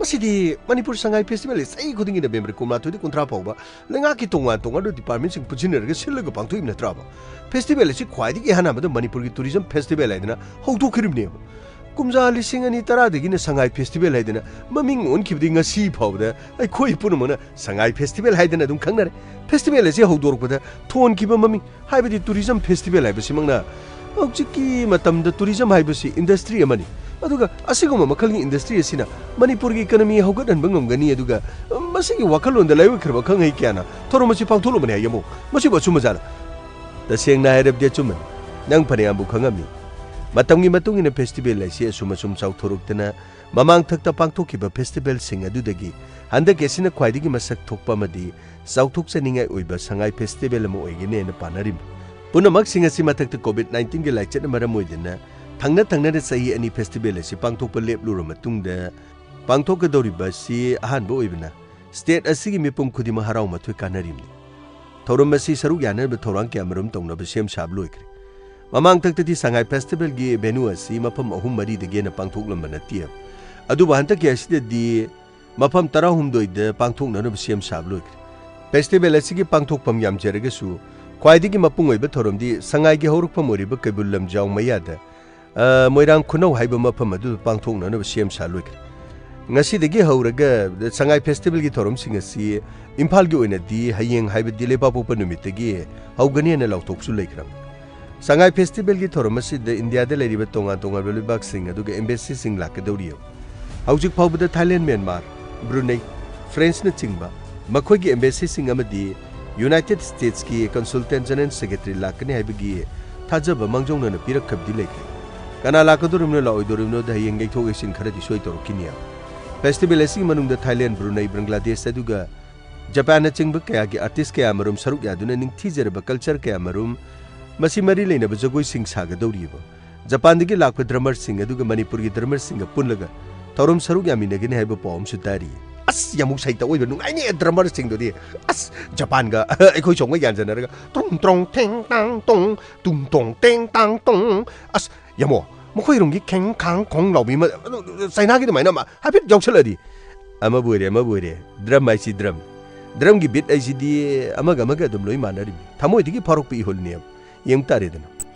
ꯃꯁꯤꯗꯤ ꯃꯅꯤꯄꯨꯔ ꯁꯉꯥꯏ ꯐꯦꯁꯇꯤꯚꯦꯜ ꯆꯍꯤ ꯈꯨꯗꯤꯡꯒꯤ ꯅꯕꯦꯝꯕꯔ ꯀꯨꯟꯃꯥꯊꯣꯏꯗꯒꯤ ꯀꯨꯟꯊ꯭ꯔꯥ ꯐꯥꯎꯕ ꯂꯩꯉꯥꯛꯀꯤ ꯇꯣꯉꯥꯟ ꯇꯣꯉꯥꯟꯕ ꯗꯤꯄꯥꯔꯠꯃꯦꯟꯁꯤꯡ ꯄꯨꯟꯁꯤꯟꯅꯔꯒ ꯁꯤꯜꯂꯒ ꯄꯥꯡꯊꯣꯛꯏꯕ ꯅꯠꯇ꯭ꯔꯕ? ꯐꯦꯁꯇꯤꯚꯦꯜ ꯑꯁꯤ ꯈ꯭ꯋꯥꯏꯗꯒꯤ ꯑꯍꯥꯟꯕꯗ ꯃꯅꯤꯄꯨꯔꯒꯤ ꯇꯨꯔꯤꯖꯝ ꯐꯦꯁꯇꯤꯚꯦꯜ ꯍꯥꯏꯗꯅ ꯍꯧꯗꯣꯛꯈꯤꯕꯅꯦꯕ꯫ ꯀꯨꯝꯖꯥ ꯂꯤꯁꯤꯡ ꯑꯅꯤ ꯇꯔꯥꯗꯒꯤꯅ ꯁꯉꯥꯏ ꯐꯦꯁꯇꯤꯚꯦꯜ ꯍꯥꯏꯗꯅ ꯃꯃꯤꯡ ꯑꯣꯟꯈꯤꯕꯗꯤ ꯉꯁꯤ ꯐꯥꯎꯕꯗ ꯑꯩꯈꯣꯏ ꯄꯨꯝꯅꯃꯛꯅ ꯁꯉꯥꯏ ꯐꯦꯁꯇꯤꯚꯦꯜ ꯍꯥꯏꯗꯅ ꯑꯗꯨꯝ ꯈꯪꯅꯔꯦ꯫ ꯐꯦꯁꯇꯤꯚꯦꯜ ꯑꯁꯤ ꯍꯧꯗꯣꯔꯛꯄꯗ ꯊꯣꯟꯈꯤꯕ ꯃꯃꯤꯡ, ꯍꯥꯏꯕꯗꯤ ꯇꯨꯔꯤꯖꯝ ꯐꯦꯁꯇꯤꯚꯦꯜ ꯍꯥꯏꯕꯁꯤꯃꯛꯅ ꯍꯧꯖꯤꯛꯀꯤ ꯃꯇꯝꯗ ꯇꯨꯔꯤꯖꯝ ꯍꯥꯏꯕꯁꯤ ꯏꯟꯗꯁꯇ꯭ꯔꯤ ꯑꯃꯅꯤ꯫ ꯑꯗꯨꯒ ꯑꯁꯤꯒꯨꯝꯕ ꯃꯈꯜꯒꯤ ꯏꯟꯗꯁꯇ꯭ꯔꯤ ꯑꯁꯤꯅ ꯃꯅꯤꯄꯨꯔꯒꯤ ꯏꯀꯅꯃꯤ ꯍꯧꯒꯠꯍꯟꯕ ꯉꯝꯒꯅꯤ꯫ ꯑꯗꯨꯒ ꯃꯁꯤꯒꯤ ꯋꯥꯈꯜꯂꯣꯟꯗ ꯂꯥꯏꯑꯣꯏꯈ꯭ꯔꯕ ꯈꯪꯍꯩ ꯀꯌꯥꯅ ꯊꯧꯔꯝ ꯑꯁꯤ ꯄꯥꯡꯊꯣꯛꯂꯝꯕꯅꯤ ꯍꯥꯏ꯫ ꯌꯦꯡꯉꯨ, ꯃꯁꯤꯕꯨ ꯑꯆꯨꯝꯕꯖꯥꯠꯂ? ꯇꯁꯦꯡꯅ ꯍꯥꯏꯔꯕꯗꯤ ꯑꯆꯨꯝꯕꯅꯤ꯫ ꯅꯪ ꯐꯅꯌꯥꯝꯕꯨ ꯈꯪꯉꯝꯃꯤ꯫ ꯃꯇꯝꯒꯤ ꯃꯇꯨꯡ ꯏꯟꯅ ꯐꯦꯁꯇꯤꯚꯦꯜ ꯑꯁꯤ ꯑꯁꯨꯝ ꯑꯁꯨꯝ ꯆꯥꯎꯊꯣꯔꯛꯇꯨꯅ ꯃꯃꯥꯡꯊꯛꯇ ꯄꯥꯡꯊꯣꯛꯈꯤꯕ ꯐꯦꯁꯇꯤꯚꯦꯜꯁꯤꯡ ꯑꯗꯨꯗꯒꯤ ꯍꯟꯗꯛꯀꯤ ꯑꯁꯤꯅ ꯈ꯭ꯋꯥꯏꯗꯒꯤ ꯃꯁꯛ ꯊꯣꯛꯄ ꯑꯃꯗꯤ ꯆꯥꯎꯊꯣꯛꯆꯅꯤꯡꯉꯥꯏ ꯑꯣꯏꯕ ꯁꯉꯥꯏ ꯐꯦꯁꯇꯤꯚꯦꯜ ꯑꯃ ꯑꯣꯏꯒꯅꯤ ꯍꯥꯏꯅ ꯄꯥꯅꯔꯤꯕꯅꯤ꯫ ꯄꯨꯝꯅꯃꯛꯁꯤꯡ ꯑꯁꯤ ꯃꯊꯛꯇ ꯀꯣꯚꯤꯗ ꯅꯥꯏꯟꯇꯤꯟꯒꯤ ꯂꯥꯏꯆꯠꯅ ꯃꯔꯝ ꯑꯣꯏꯗꯨꯅ ꯊꯪꯅ ꯊꯪꯅꯅ ꯆꯍꯤ ꯑꯅꯤ ꯐꯦꯁꯇꯤꯚꯦꯜ ꯑꯁꯤ ꯄꯥꯡꯊꯣꯛꯄ ꯂꯦꯞꯂꯨꯔꯕ ꯃꯇꯨꯡꯗ ꯄꯥꯡꯊꯣꯛꯀꯗꯧꯔꯤꯕ ꯑꯁꯤ ꯑꯍꯥꯟꯕ ꯑꯣꯏꯕꯅ ꯁ꯭ꯇꯦꯠ ꯑꯁꯤꯒꯤ ꯃꯤꯄꯨꯝ ꯈꯨꯗꯤꯡꯃꯛ ꯍꯔꯥꯎ ꯃꯊꯣꯏ ꯀꯥꯟꯅꯔꯤꯕꯅꯤ꯫ ꯊꯧꯔꯝ ꯑꯁꯤ ꯁꯔꯨꯛ ꯌꯥꯅꯅꯕ ꯊꯧꯔꯥꯡ ꯀꯌꯥꯃꯔꯨꯝ ꯇꯧꯅꯕ ꯁꯦꯝ ꯁꯥꯕ ꯂꯣꯏꯈ꯭ꯔꯦ꯫ ꯃꯃꯥꯡꯊꯛꯇꯗꯤ ꯁꯉꯥꯏ ꯐꯦꯁꯇꯤꯚꯦꯜꯒꯤ ꯚꯦꯅꯨ ꯑꯁꯤ ꯃꯐꯝ ꯑꯍꯨꯝ ꯃꯔꯤꯗꯒꯤ ꯍꯦꯟꯅ ꯄꯥꯡꯊꯣꯛꯂꯝꯕ ꯅꯠꯇꯦ꯫ ꯑꯗꯨꯕꯨ ꯍꯟꯗꯛꯀꯤ ꯑꯁꯤꯗꯗꯤ ꯃꯐꯝ ꯇꯔꯥꯍꯨꯝꯗꯣꯏꯗ ꯄꯥꯡꯊꯣꯛꯅꯅꯕ ꯁꯦꯝ ꯁꯥꯕ ꯂꯣꯏꯈ꯭ꯔꯦ꯫ ꯐꯦꯁꯇꯤꯚꯦꯜ ꯑꯁꯤꯒꯤ ꯄꯥꯡꯊꯣꯛꯐꯝ ꯌꯥꯝꯖꯔꯒꯁꯨ ꯈ꯭ꯋꯥꯏꯗꯒꯤ ꯃꯄꯨꯡ ꯑꯣꯏꯕ ꯊꯧꯔꯝꯗꯤ ꯁꯉꯥꯏꯒꯤ ꯍꯧꯔꯛꯐꯝ ꯑꯣꯏꯔꯤꯕ ꯀꯩꯕꯨꯜ ꯂꯝꯖꯥꯎ ꯃꯌꯥꯗ, ꯑ, ꯃꯣꯏꯔꯥꯡ ꯈꯨꯅꯧ ꯍꯥꯏꯕ ꯃꯐꯝ ꯑꯗꯨꯗ ꯄꯥꯡꯊꯣꯛꯅꯅꯕ ꯁꯦꯝ ꯁꯥ ꯂꯣꯏꯈ꯭ꯔꯦ꯫ ꯉꯁꯤꯗꯒꯤ ꯍꯧꯔꯒ ꯁꯉꯥꯏ ꯐꯦꯁꯇꯤꯚꯦꯜꯒꯤ ꯊꯧꯔꯝꯁꯤꯡ ꯑꯁꯤ ꯏꯝꯐꯥꯜꯒꯤ ꯑꯣꯏꯅꯗꯤ ꯍꯌꯦꯡ ꯍꯥꯏꯕꯗꯤ ꯂꯩꯕꯥꯛꯄꯣꯛꯄ ꯅꯨꯃꯤꯠꯇꯒꯤ ꯍꯧꯒꯅꯤ ꯍꯥꯏꯅ ꯂꯥꯎꯊꯣꯛꯄꯁꯨ ꯂꯩꯈ꯭ꯔꯕꯅꯤ꯫ ꯁꯉꯥꯏ ꯐꯦꯁꯇꯤꯚꯦꯜꯒꯤ ꯊꯧꯔꯝ ꯑꯁꯤꯗ ꯏꯟꯗꯤꯌꯥꯗ ꯂꯩꯔꯤꯕ ꯇꯣꯉꯥꯟ ꯇꯣꯉꯥꯟꯕ ꯂꯩꯕꯥꯛꯁꯤꯡ ꯑꯗꯨꯒ ꯑꯦꯝꯕꯦꯁꯤꯁꯤꯡ ꯂꯥꯛꯀꯗꯧꯔꯤ꯫ ꯍꯧꯖꯤꯛ ꯐꯥꯎꯕꯗ ꯊꯥꯏꯂꯦꯟ, ꯃ꯭ꯌꯥꯟꯃꯥꯔ, ꯕ꯭ꯔꯨꯅꯩ, ꯐ꯭ꯔꯦꯟꯁꯅꯆꯤꯡꯕ ꯃꯈꯣꯏꯒꯤ ꯑꯦꯝꯕꯦꯁꯤꯁꯤꯡ ꯑꯃꯗꯤ ꯌꯨꯅꯥꯏꯇꯦꯗ ꯁ꯭ꯇꯦꯠꯁꯀꯤ ꯀꯟꯁꯨꯜꯇꯦꯟ ꯖꯦꯅꯔꯦꯜ ꯁꯦꯀ꯭ꯔꯦꯇꯔꯤ ꯂꯥꯛꯀꯅꯤ ꯍꯥꯏꯕꯒꯤ ꯊꯥꯖꯕ ꯃꯥꯡꯖꯧꯅꯅ ꯄꯤꯔꯛꯈ꯭ꯔꯕꯗꯤ ꯂꯩꯈ꯭ꯔꯦ꯫ ꯀꯅꯥ ꯂꯥꯛꯀꯗꯧꯔꯤꯕꯅꯣ, ꯂꯥꯛꯑꯣꯏꯗꯧꯔꯤꯕꯅꯣꯗ ꯍꯌꯦꯡ ꯌꯩꯊꯣꯛ ꯌꯩꯁꯤꯟ ꯈꯔꯗꯤ ꯁꯣꯏ ꯇꯧꯔꯛꯈꯤꯅꯤ꯫ ꯐꯦꯁꯇꯤꯚꯦꯜ ꯑꯁꯤꯒꯤ ꯃꯅꯨꯡꯗ ꯊꯥꯏꯂꯦꯟ, ꯕ꯭ꯔꯨꯅꯩ, ꯕꯪꯒ꯭ꯂꯥꯗꯦꯁ, ꯑꯗꯨꯒ ꯖꯄꯥꯟꯅꯆꯤꯡꯕ ꯀꯌꯥꯒꯤ ꯑꯥꯔꯇꯤꯁ ꯀꯌꯥꯃꯔꯨꯝ ꯁꯔꯨꯛ ꯌꯥꯗꯨꯅ ꯅꯤꯡꯊꯤꯖꯔꯕ ꯀꯜꯆꯔ ꯀꯌꯥꯃꯔꯨꯝ, ꯃꯁꯤ ꯃꯔꯤ ꯂꯩꯅꯕ ꯖꯒꯣꯏꯁꯤꯡ ꯁꯥꯒꯗꯧꯔꯤꯕ꯫ ꯖꯄꯥꯟꯗꯒꯤ ꯂꯥꯛꯄ ꯗ꯭ꯔꯃꯔꯁꯤꯡ ꯑꯗꯨꯒ ꯃꯅꯤꯄꯨꯔꯒꯤ ꯗ꯭ꯔꯃꯔꯁꯤꯡꯒ ꯄꯨꯜꯂꯒ ꯊꯧꯔꯝ ꯁꯔꯨꯛ ꯌꯥꯃꯤꯟꯅꯒꯅꯤ ꯍꯥꯏꯕ ꯄꯥꯎ ꯑꯃꯁꯨ ꯇꯥꯔꯤ꯫ ꯑꯁ, ꯌꯥꯝ ꯁꯩꯇ ꯑꯣꯏꯕ ꯅꯨꯡꯉꯥꯏꯅꯤ ꯗ꯭ꯔꯃꯔꯁꯤꯡꯗꯨꯗꯤ꯫ ꯑꯁ, ꯖꯄꯥꯟꯒ ꯑꯩꯈꯣꯏ ꯁꯣꯝꯒ ꯌꯥꯟꯖꯟꯅꯔꯒ ꯇꯨꯡ ꯇ꯭ꯔꯣꯡ ꯊꯦꯡ ꯇꯥꯡ ꯇꯨꯡ, ꯇꯨꯡ ꯇꯣꯡ ꯇꯦꯡ ꯇꯥꯡ ꯇꯨꯡ꯫ ꯑꯁ, ꯌꯥꯃꯣ, ꯃꯈꯣꯏꯔꯣꯝꯒꯤ ꯈꯦꯡ ꯈꯥꯡ ꯈꯣꯡ ꯂꯥꯎꯕꯤ ꯑꯃ, ꯆꯥꯏꯅꯥꯒꯤ ꯑꯗꯨꯃꯥꯏꯅ ꯑꯃ ꯍꯥꯏꯐꯦꯠ ꯌꯥꯎꯁꯜꯂꯗꯤ꯫ ꯑꯃꯕꯨ ꯑꯣꯏꯔꯦ, ꯑꯃꯕꯨ ꯑꯣꯏꯔꯦ, ꯗ꯭ꯔꯝ ꯍꯥꯏꯁꯤ ꯗ꯭ꯔꯝ꯫ ꯗ꯭ꯔꯝꯒꯤ ꯕꯤꯠ ꯍꯥꯏꯁꯤꯗꯤ ꯑꯃꯒ ꯑꯃꯒ ꯑꯗꯨꯝ ꯂꯣꯏ ꯃꯥꯟꯅꯔꯤꯕꯅꯤ꯫ ꯊꯃꯣꯏꯗꯒꯤ ꯐꯥꯎꯔꯛꯄ ꯏꯍꯨꯜꯅꯦꯕ꯫ ꯌꯦꯡꯕ ꯇꯥꯔꯦꯗꯅ꯫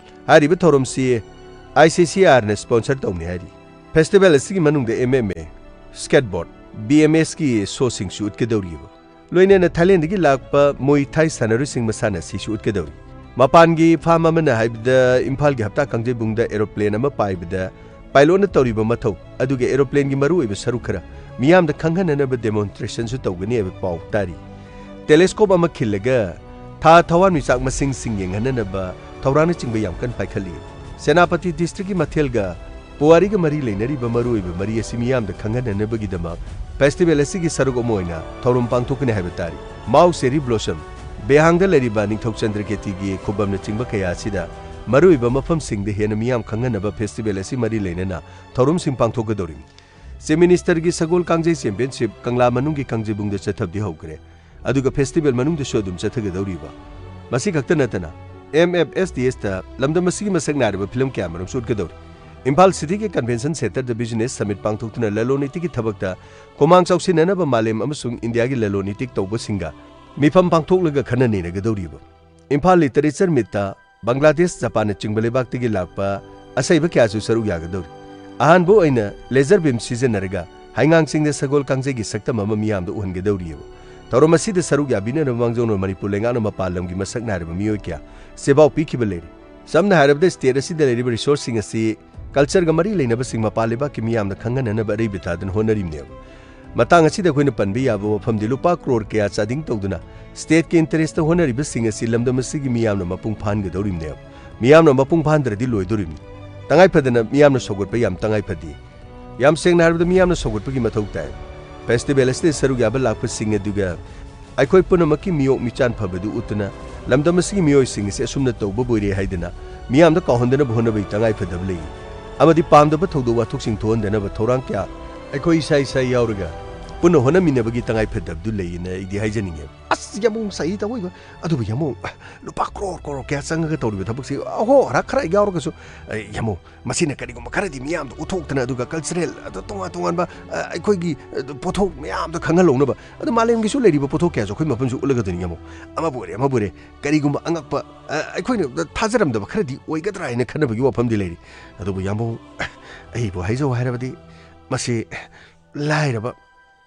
ꯍꯥꯏꯔꯤꯕ ꯊꯧꯔꯝꯁꯤ ꯑꯥꯏ ꯁꯤ ꯁꯤ ꯑꯥꯔꯅ ꯁ꯭ꯄꯣꯟꯁꯔ ꯇꯧꯅꯤ ꯍꯥꯏꯔꯤ꯫ ꯐꯦꯁꯇꯤꯚꯦꯜ ꯑꯁꯤꯒꯤ ꯃꯅꯨꯡꯗ M M A, skateboard, B M ꯑꯦꯁꯀꯤ ꯁꯣꯁꯤꯡꯁꯨ ꯎꯠꯀꯗꯧꯔꯤꯕ꯫ ꯂꯣꯏꯅꯅ ꯊꯥꯏꯂꯦꯟꯗꯒꯤ ꯂꯥꯛꯄ ꯃꯨꯏ ꯊꯥꯏ ꯁꯥꯟꯅꯔꯣꯏꯁꯤꯡ ꯃꯁꯥꯟꯅ ꯑꯁꯤꯁꯨ ꯎꯠꯀꯗꯧꯔꯤ꯫ ꯃꯄꯥꯟꯒꯤ ꯐꯥꯝ ꯑꯃꯅ ꯍꯥꯏꯕꯗ ꯏꯝꯐꯥꯜꯒꯤ ꯍꯞꯇꯥ ꯀꯥꯡꯖꯩꯕꯨꯡꯗ ꯑꯦꯔꯣꯄ꯭ꯂꯦꯟ ꯑꯃ ꯄꯥꯏꯕꯗ ꯄꯥꯏꯂꯣꯠꯅ ꯇꯧꯔꯤꯕ ꯃꯊꯧ ꯑꯗꯨꯒ ꯑꯦꯔꯣꯄ꯭ꯂꯦꯟꯒꯤ ꯃꯔꯨꯑꯣꯏꯕ ꯁꯔꯨꯛ ꯈꯔ ꯃꯤꯌꯥꯝꯗ ꯈꯪꯍꯟꯅꯅꯕ ꯗꯦꯃꯣꯟꯁꯇ꯭ꯔꯦꯁꯟꯁꯨ ꯇꯧꯒꯅꯤ ꯍꯥꯏꯕ ꯄꯥꯎ ꯇꯥꯔꯤ꯫ ꯇꯦꯂꯦꯁꯀꯣꯞ ꯑꯃ ꯈꯤꯜꯂꯒ ꯊꯥ ꯊꯋꯥꯟꯃꯤꯆꯥꯛ ꯃꯁꯤꯡꯁꯤꯡ ꯌꯦꯡꯍꯟꯅꯅꯕ ꯊꯧꯔꯥꯡꯅꯆꯤꯡꯕ ꯌꯥꯝ ꯀꯟꯅ ꯄꯥꯏꯈꯠꯂꯤ꯫ ꯁꯦꯅꯥꯄꯇꯤ ꯗꯤꯁꯇ꯭ꯔꯤꯛꯀꯤ ꯃꯊꯦꯜꯒ ꯄꯨꯋꯥꯔꯤꯒ ꯃꯔꯤ ꯂꯩꯅꯔꯤꯕ ꯃꯔꯨꯑꯣꯏꯕ ꯃꯔꯤ ꯑꯁꯤ ꯃꯤꯌꯥꯝꯗ ꯈꯪꯍꯟꯅꯅꯕꯒꯤꯗꯃꯛ ꯐꯦꯁꯇꯤꯚꯦꯜ ꯑꯁꯤꯒꯤ ꯁꯔꯨꯛ ꯑꯃ ꯑꯣꯏꯅ ꯊꯧꯔꯝ ꯄꯥꯡꯊꯣꯛꯀꯅꯤ ꯍꯥꯏꯕ ꯇꯥꯔꯤ꯫ ꯃꯥꯎ ꯆꯦꯔꯤ ꯕ꯭ꯂꯣꯁꯝ, ꯕꯦꯍꯥꯡꯗ ꯂꯩꯔꯤꯕ ꯅꯤꯡꯊꯧ ꯆꯟꯗ꯭ꯔꯀꯦꯇꯤꯒꯤ ꯈꯨꯕꯝꯅꯆꯤꯡꯕ ꯀꯌꯥ ꯑꯁꯤꯗ ꯃꯔꯨꯑꯣꯏꯕ ꯃꯐꯝꯁꯤꯡꯗ ꯍꯦꯟꯅ ꯃꯤꯌꯥꯝ ꯈꯪꯍꯟꯅꯕ ꯐꯦꯁꯇꯤꯚꯦꯜ ꯑꯁꯤ ꯃꯔꯤ ꯂꯩꯅꯅ ꯊꯧꯔꯝꯁꯤꯡ ꯄꯥꯡꯊꯣꯛꯀꯗꯧꯔꯤꯕꯅꯤ꯫ ꯆꯤꯐ ꯃꯤꯅꯤꯁꯇꯔꯒꯤ ꯁꯒꯣꯜ ꯀꯥꯡꯖꯩ ꯆꯦꯝꯄꯤꯌꯟꯁꯤꯞ ꯀꯪꯂꯥ ꯃꯅꯨꯡꯒꯤ ꯀꯥꯡꯖꯩꯕꯨꯡꯗ ꯆꯠꯊꯕꯗꯤ ꯍꯧꯈ꯭ꯔꯦ꯫ ꯑꯗꯨꯒ ꯐꯦꯁꯇꯤꯚꯦꯜ ꯃꯅꯨꯡꯗꯁꯨ ꯑꯗꯨꯝ ꯆꯠꯊꯒꯗꯧꯔꯤꯕ꯫ ꯃꯁꯤ ꯈꯛꯇ ꯅꯠꯇꯅ, ꯑꯦꯝ ꯑꯦꯐ ꯑꯦꯁ ꯗꯤ ꯑꯦꯁꯇ ꯂꯝꯗꯝ ꯑꯁꯤꯒꯤ ꯃꯁꯛ ꯅꯥꯏꯔꯕ ꯐꯤꯂꯝ ꯀꯌꯥꯃꯔꯨꯝꯁꯨ ꯎꯠꯀꯗꯧꯔꯤ꯫ ꯏꯝꯐꯥꯜ ꯁꯤꯇꯤꯒꯤ ꯀꯟꯚꯦꯟꯁꯟ ꯁꯦꯟꯇꯔꯗ ꯕꯤꯖꯤꯅꯦꯁ ꯁꯃꯤꯠ ꯄꯥꯡꯊꯣꯛꯇꯨꯅ ꯂꯂꯣꯟ ꯏꯇꯤꯛꯀꯤ ꯊꯕꯛꯇ ꯈꯨꯃꯥꯡ ꯆꯥꯎꯁꯤꯟꯅꯅꯕ ꯃꯥꯂꯦꯝ ꯑꯃꯁꯨꯡ ꯏꯟꯗꯤꯌꯥꯒꯤ ꯂꯂꯣꯟ ꯏꯇꯤꯛ ꯇꯧꯕꯁꯤꯡꯒ ꯃꯤꯐꯝ ꯄꯥꯡꯊꯣꯛꯂꯒ ꯈꯟꯅ ꯅꯩꯅꯒꯗꯧꯔꯤꯕ꯫ ꯏꯝꯐꯥꯜ ꯂꯤꯇꯔꯦꯆꯔ ꯃꯤꯠꯇ ꯕꯪꯒ꯭ꯂꯥꯗꯦꯁ, ꯖꯄꯥꯟꯅꯆꯤꯡꯕ ꯂꯩꯕꯥꯛꯇꯒꯤ ꯂꯥꯛꯄ ꯑꯁꯩꯕ ꯀꯌꯥꯁꯨ ꯁꯔꯨꯛ ꯌꯥꯒꯗꯧꯔꯤ꯫ ꯑꯍꯥꯟꯕ ꯑꯣꯏꯅ ꯂꯦꯖꯔ ꯕꯤꯝ ꯁꯤꯖꯤꯟꯅꯔꯒ ꯍꯩꯉꯥꯡꯁꯤꯡꯗ ꯁꯒꯣꯜ ꯀꯥꯡꯖꯩꯒꯤ ꯁꯛꯇꯝ ꯑꯃ ꯃꯤꯌꯥꯝꯗ ꯎꯍꯟꯒꯗꯧꯔꯤꯑꯕ꯫ ꯊꯧꯔꯝ ꯑꯁꯤꯗ ꯁꯔꯨꯛ ꯌꯥꯕꯤꯅꯅꯕ ꯃꯥꯡꯖꯧꯅꯅ ꯃꯅꯤꯄꯨꯔ ꯂꯩꯉꯥꯛꯅ ꯃꯄꯥꯟ ꯂꯝꯒꯤ ꯃꯁꯛ ꯅꯥꯏꯔꯕ ꯃꯤꯑꯣꯏ ꯀꯌꯥ ꯁꯦꯕꯥꯎ ꯄꯤꯈꯤꯕ ꯂꯩꯔꯦ꯫ ꯁꯝꯅ ꯍꯥꯏꯔꯕꯗ, ꯁ꯭ꯇꯦꯠ ꯑꯁꯤꯗ ꯂꯩꯔꯤꯕ ꯔꯤꯁꯣꯔꯁꯁꯤꯡ ꯑꯁꯤ ꯀꯜꯆꯔꯒ ꯃꯔꯤ ꯂꯩꯅꯕꯁꯤꯡ ꯃꯄꯥꯟ ꯂꯩꯕꯥꯛꯀꯤ ꯃꯤꯌꯥꯝꯗ ꯈꯪꯍꯟꯅꯅꯕ ꯑꯔꯩꯕ ꯊꯥꯗꯨꯅ ꯍꯣꯠꯅꯔꯤꯕꯅꯦꯕ꯫ ꯃꯇꯥꯡ ꯑꯁꯤꯗ ꯑꯩꯈꯣꯏꯅ ꯄꯟꯕ ꯌꯥꯕ ꯋꯥꯐꯝꯗꯤ ꯂꯨꯄꯥ ꯀ꯭ꯔꯣꯔ ꯀꯌꯥ ꯆꯥꯗꯤꯡ ꯇꯧꯗꯨꯅ ꯁ꯭ꯇꯦꯠꯀꯤ ꯏꯟꯇꯔꯦꯁꯇ ꯍꯣꯠꯅꯔꯤꯕꯁꯤꯡ ꯑꯁꯤ ꯂꯝꯗꯝ ꯑꯁꯤꯒꯤ ꯃꯤꯌꯥꯝꯅ ꯃꯄꯨꯡ ꯐꯥꯍꯟꯒꯗꯧꯔꯤꯕꯅꯦꯕ꯫ ꯃꯤꯌꯥꯝꯅ ꯃꯄꯨꯡ ꯐꯥꯍꯟꯗ꯭ꯔꯗꯤ ꯂꯣꯏꯗꯣꯔꯤꯕꯅꯤ꯫ ꯇꯉꯥꯏ ꯐꯗꯅ ꯃꯤꯌꯥꯝꯅ ꯁꯧꯒꯠꯄ ꯌꯥꯝ ꯇꯉꯥꯏ ꯐꯗꯦ꯫ ꯌꯥꯝ ꯁꯦꯡꯅ ꯍꯥꯏꯔꯕꯗ, ꯃꯤꯌꯥꯝꯅ ꯁꯧꯒꯠꯄꯒꯤ ꯃꯊꯧ ꯇꯥꯏ꯫ ꯐꯦꯁꯇꯤꯚꯦꯜ ꯑꯁꯤꯗ ꯁꯔꯨꯛ ꯌꯥꯕ ꯂꯥꯛꯄꯁꯤꯡ ꯑꯗꯨꯒ ꯑꯩꯈꯣꯏ ꯄꯨꯝꯅꯃꯛꯀꯤ ꯃꯤꯑꯣꯛ ꯃꯤꯆꯥꯟ ꯐꯕꯗꯨ ꯎꯠꯇꯨꯅ ꯂꯝꯗꯝ ꯑꯁꯤꯒꯤ ꯃꯤꯑꯣꯏꯁꯤꯡ ꯑꯁꯤ ꯑꯁꯨꯝꯅ ꯇꯧꯕꯕꯨ ꯑꯣꯏꯔꯦ ꯍꯥꯏꯗꯅ ꯃꯤꯌꯥꯝꯗ ꯀꯥꯎꯍꯟꯗꯅꯕ ꯍꯣꯠꯅꯕꯒꯤ ꯇꯉꯥꯏ ꯐꯗꯕ ꯂꯩ꯫ ꯑꯃꯗꯤ ꯄꯥꯝꯗꯕ ꯊꯧꯗꯣꯛ ꯋꯥꯊꯣꯛꯁꯤꯡ ꯊꯣꯛꯍꯟꯗꯅꯕ ꯊꯧꯔꯥꯡ ꯀꯌꯥ ꯑꯩꯈꯣꯏ ꯏꯁꯥ ꯏꯁꯥ ꯌꯥꯎꯔꯒ ꯄꯨꯟꯅ ꯍꯣꯠꯅꯃꯤꯟꯅꯕꯒꯤ ꯇꯉꯥꯏ ꯐꯗꯕꯗꯨ ꯂꯩꯌꯦꯅ ꯑꯩꯗꯤ ꯍꯥꯏꯖꯅꯤꯡꯉꯦ꯫ ꯑꯁ, ꯌꯥꯝꯕꯨꯡ ꯆꯍꯤ ꯇꯧꯏꯕ꯫ ꯑꯗꯨꯕꯨ ꯌꯥꯝꯕꯨꯡ, ꯂꯨꯄꯥ ꯀ꯭ꯔꯣꯔ ꯀ꯭ꯔꯣꯔ ꯀꯌꯥ ꯆꯪꯉꯒ ꯇꯧꯔꯤꯕ ꯊꯕꯛꯁꯤ ꯑꯍꯣ ꯍꯔꯥ ꯈꯔ ꯌꯥꯎꯔꯒꯁꯨ, ꯑꯦ, ꯌꯥꯝꯕꯨꯡ, ꯃꯁꯤꯅ ꯀꯔꯤꯒꯨꯝꯕ ꯈꯔꯗꯤ ꯃꯤꯌꯥꯝꯗ ꯎꯠꯊꯣꯛꯇꯅ, ꯑꯗꯨꯒ ꯀꯜꯆꯔꯦꯜ, ꯑꯗꯨ ꯇꯣꯉꯥꯟ ꯇꯣꯉꯥꯟꯕ, ꯑ, ꯑꯩꯈꯣꯏꯒꯤ, ꯑ, ꯄꯣꯠꯊꯣꯛ ꯃꯌꯥꯝꯗ ꯈꯪꯍꯜꯍꯧꯅꯕ, ꯑꯗꯨ ꯃꯥꯂꯦꯝꯒꯤꯁꯨ ꯂꯩꯔꯤꯕ ꯄꯣꯠꯊꯣꯛ ꯀꯌꯥꯁꯨ ꯑꯩꯈꯣꯏ ꯃꯐꯝꯁꯨ ꯎꯠꯂꯒꯗꯣꯏꯅꯤ ꯌꯥꯝꯕꯨꯡ꯫ ꯑꯃꯕꯨ ꯑꯣꯏꯔꯦ, ꯑꯃꯕꯨ ꯑꯣꯏꯔꯦ, ꯀꯔꯤꯒꯨꯝꯕ ꯑꯉꯛꯄ, ꯑ, ꯑꯩꯈꯣꯏꯅ ꯊꯥꯖꯔꯝꯗꯕ ꯈꯔꯗꯤ ꯑꯣꯏꯒꯗ꯭ꯔꯥ ꯍꯥꯏꯅ ꯈꯟꯅꯕꯒꯤ ꯋꯥꯐꯝꯗꯤ ꯂꯩꯔꯤ꯫ ꯑꯗꯨꯕꯨ ꯌꯥꯝꯕꯨꯡ, ꯑꯩꯕꯨ ꯍꯥꯏꯖꯧ ꯍꯥꯏꯔꯕꯗꯤ, ꯃꯁꯤ ꯂꯥꯏꯔꯕ,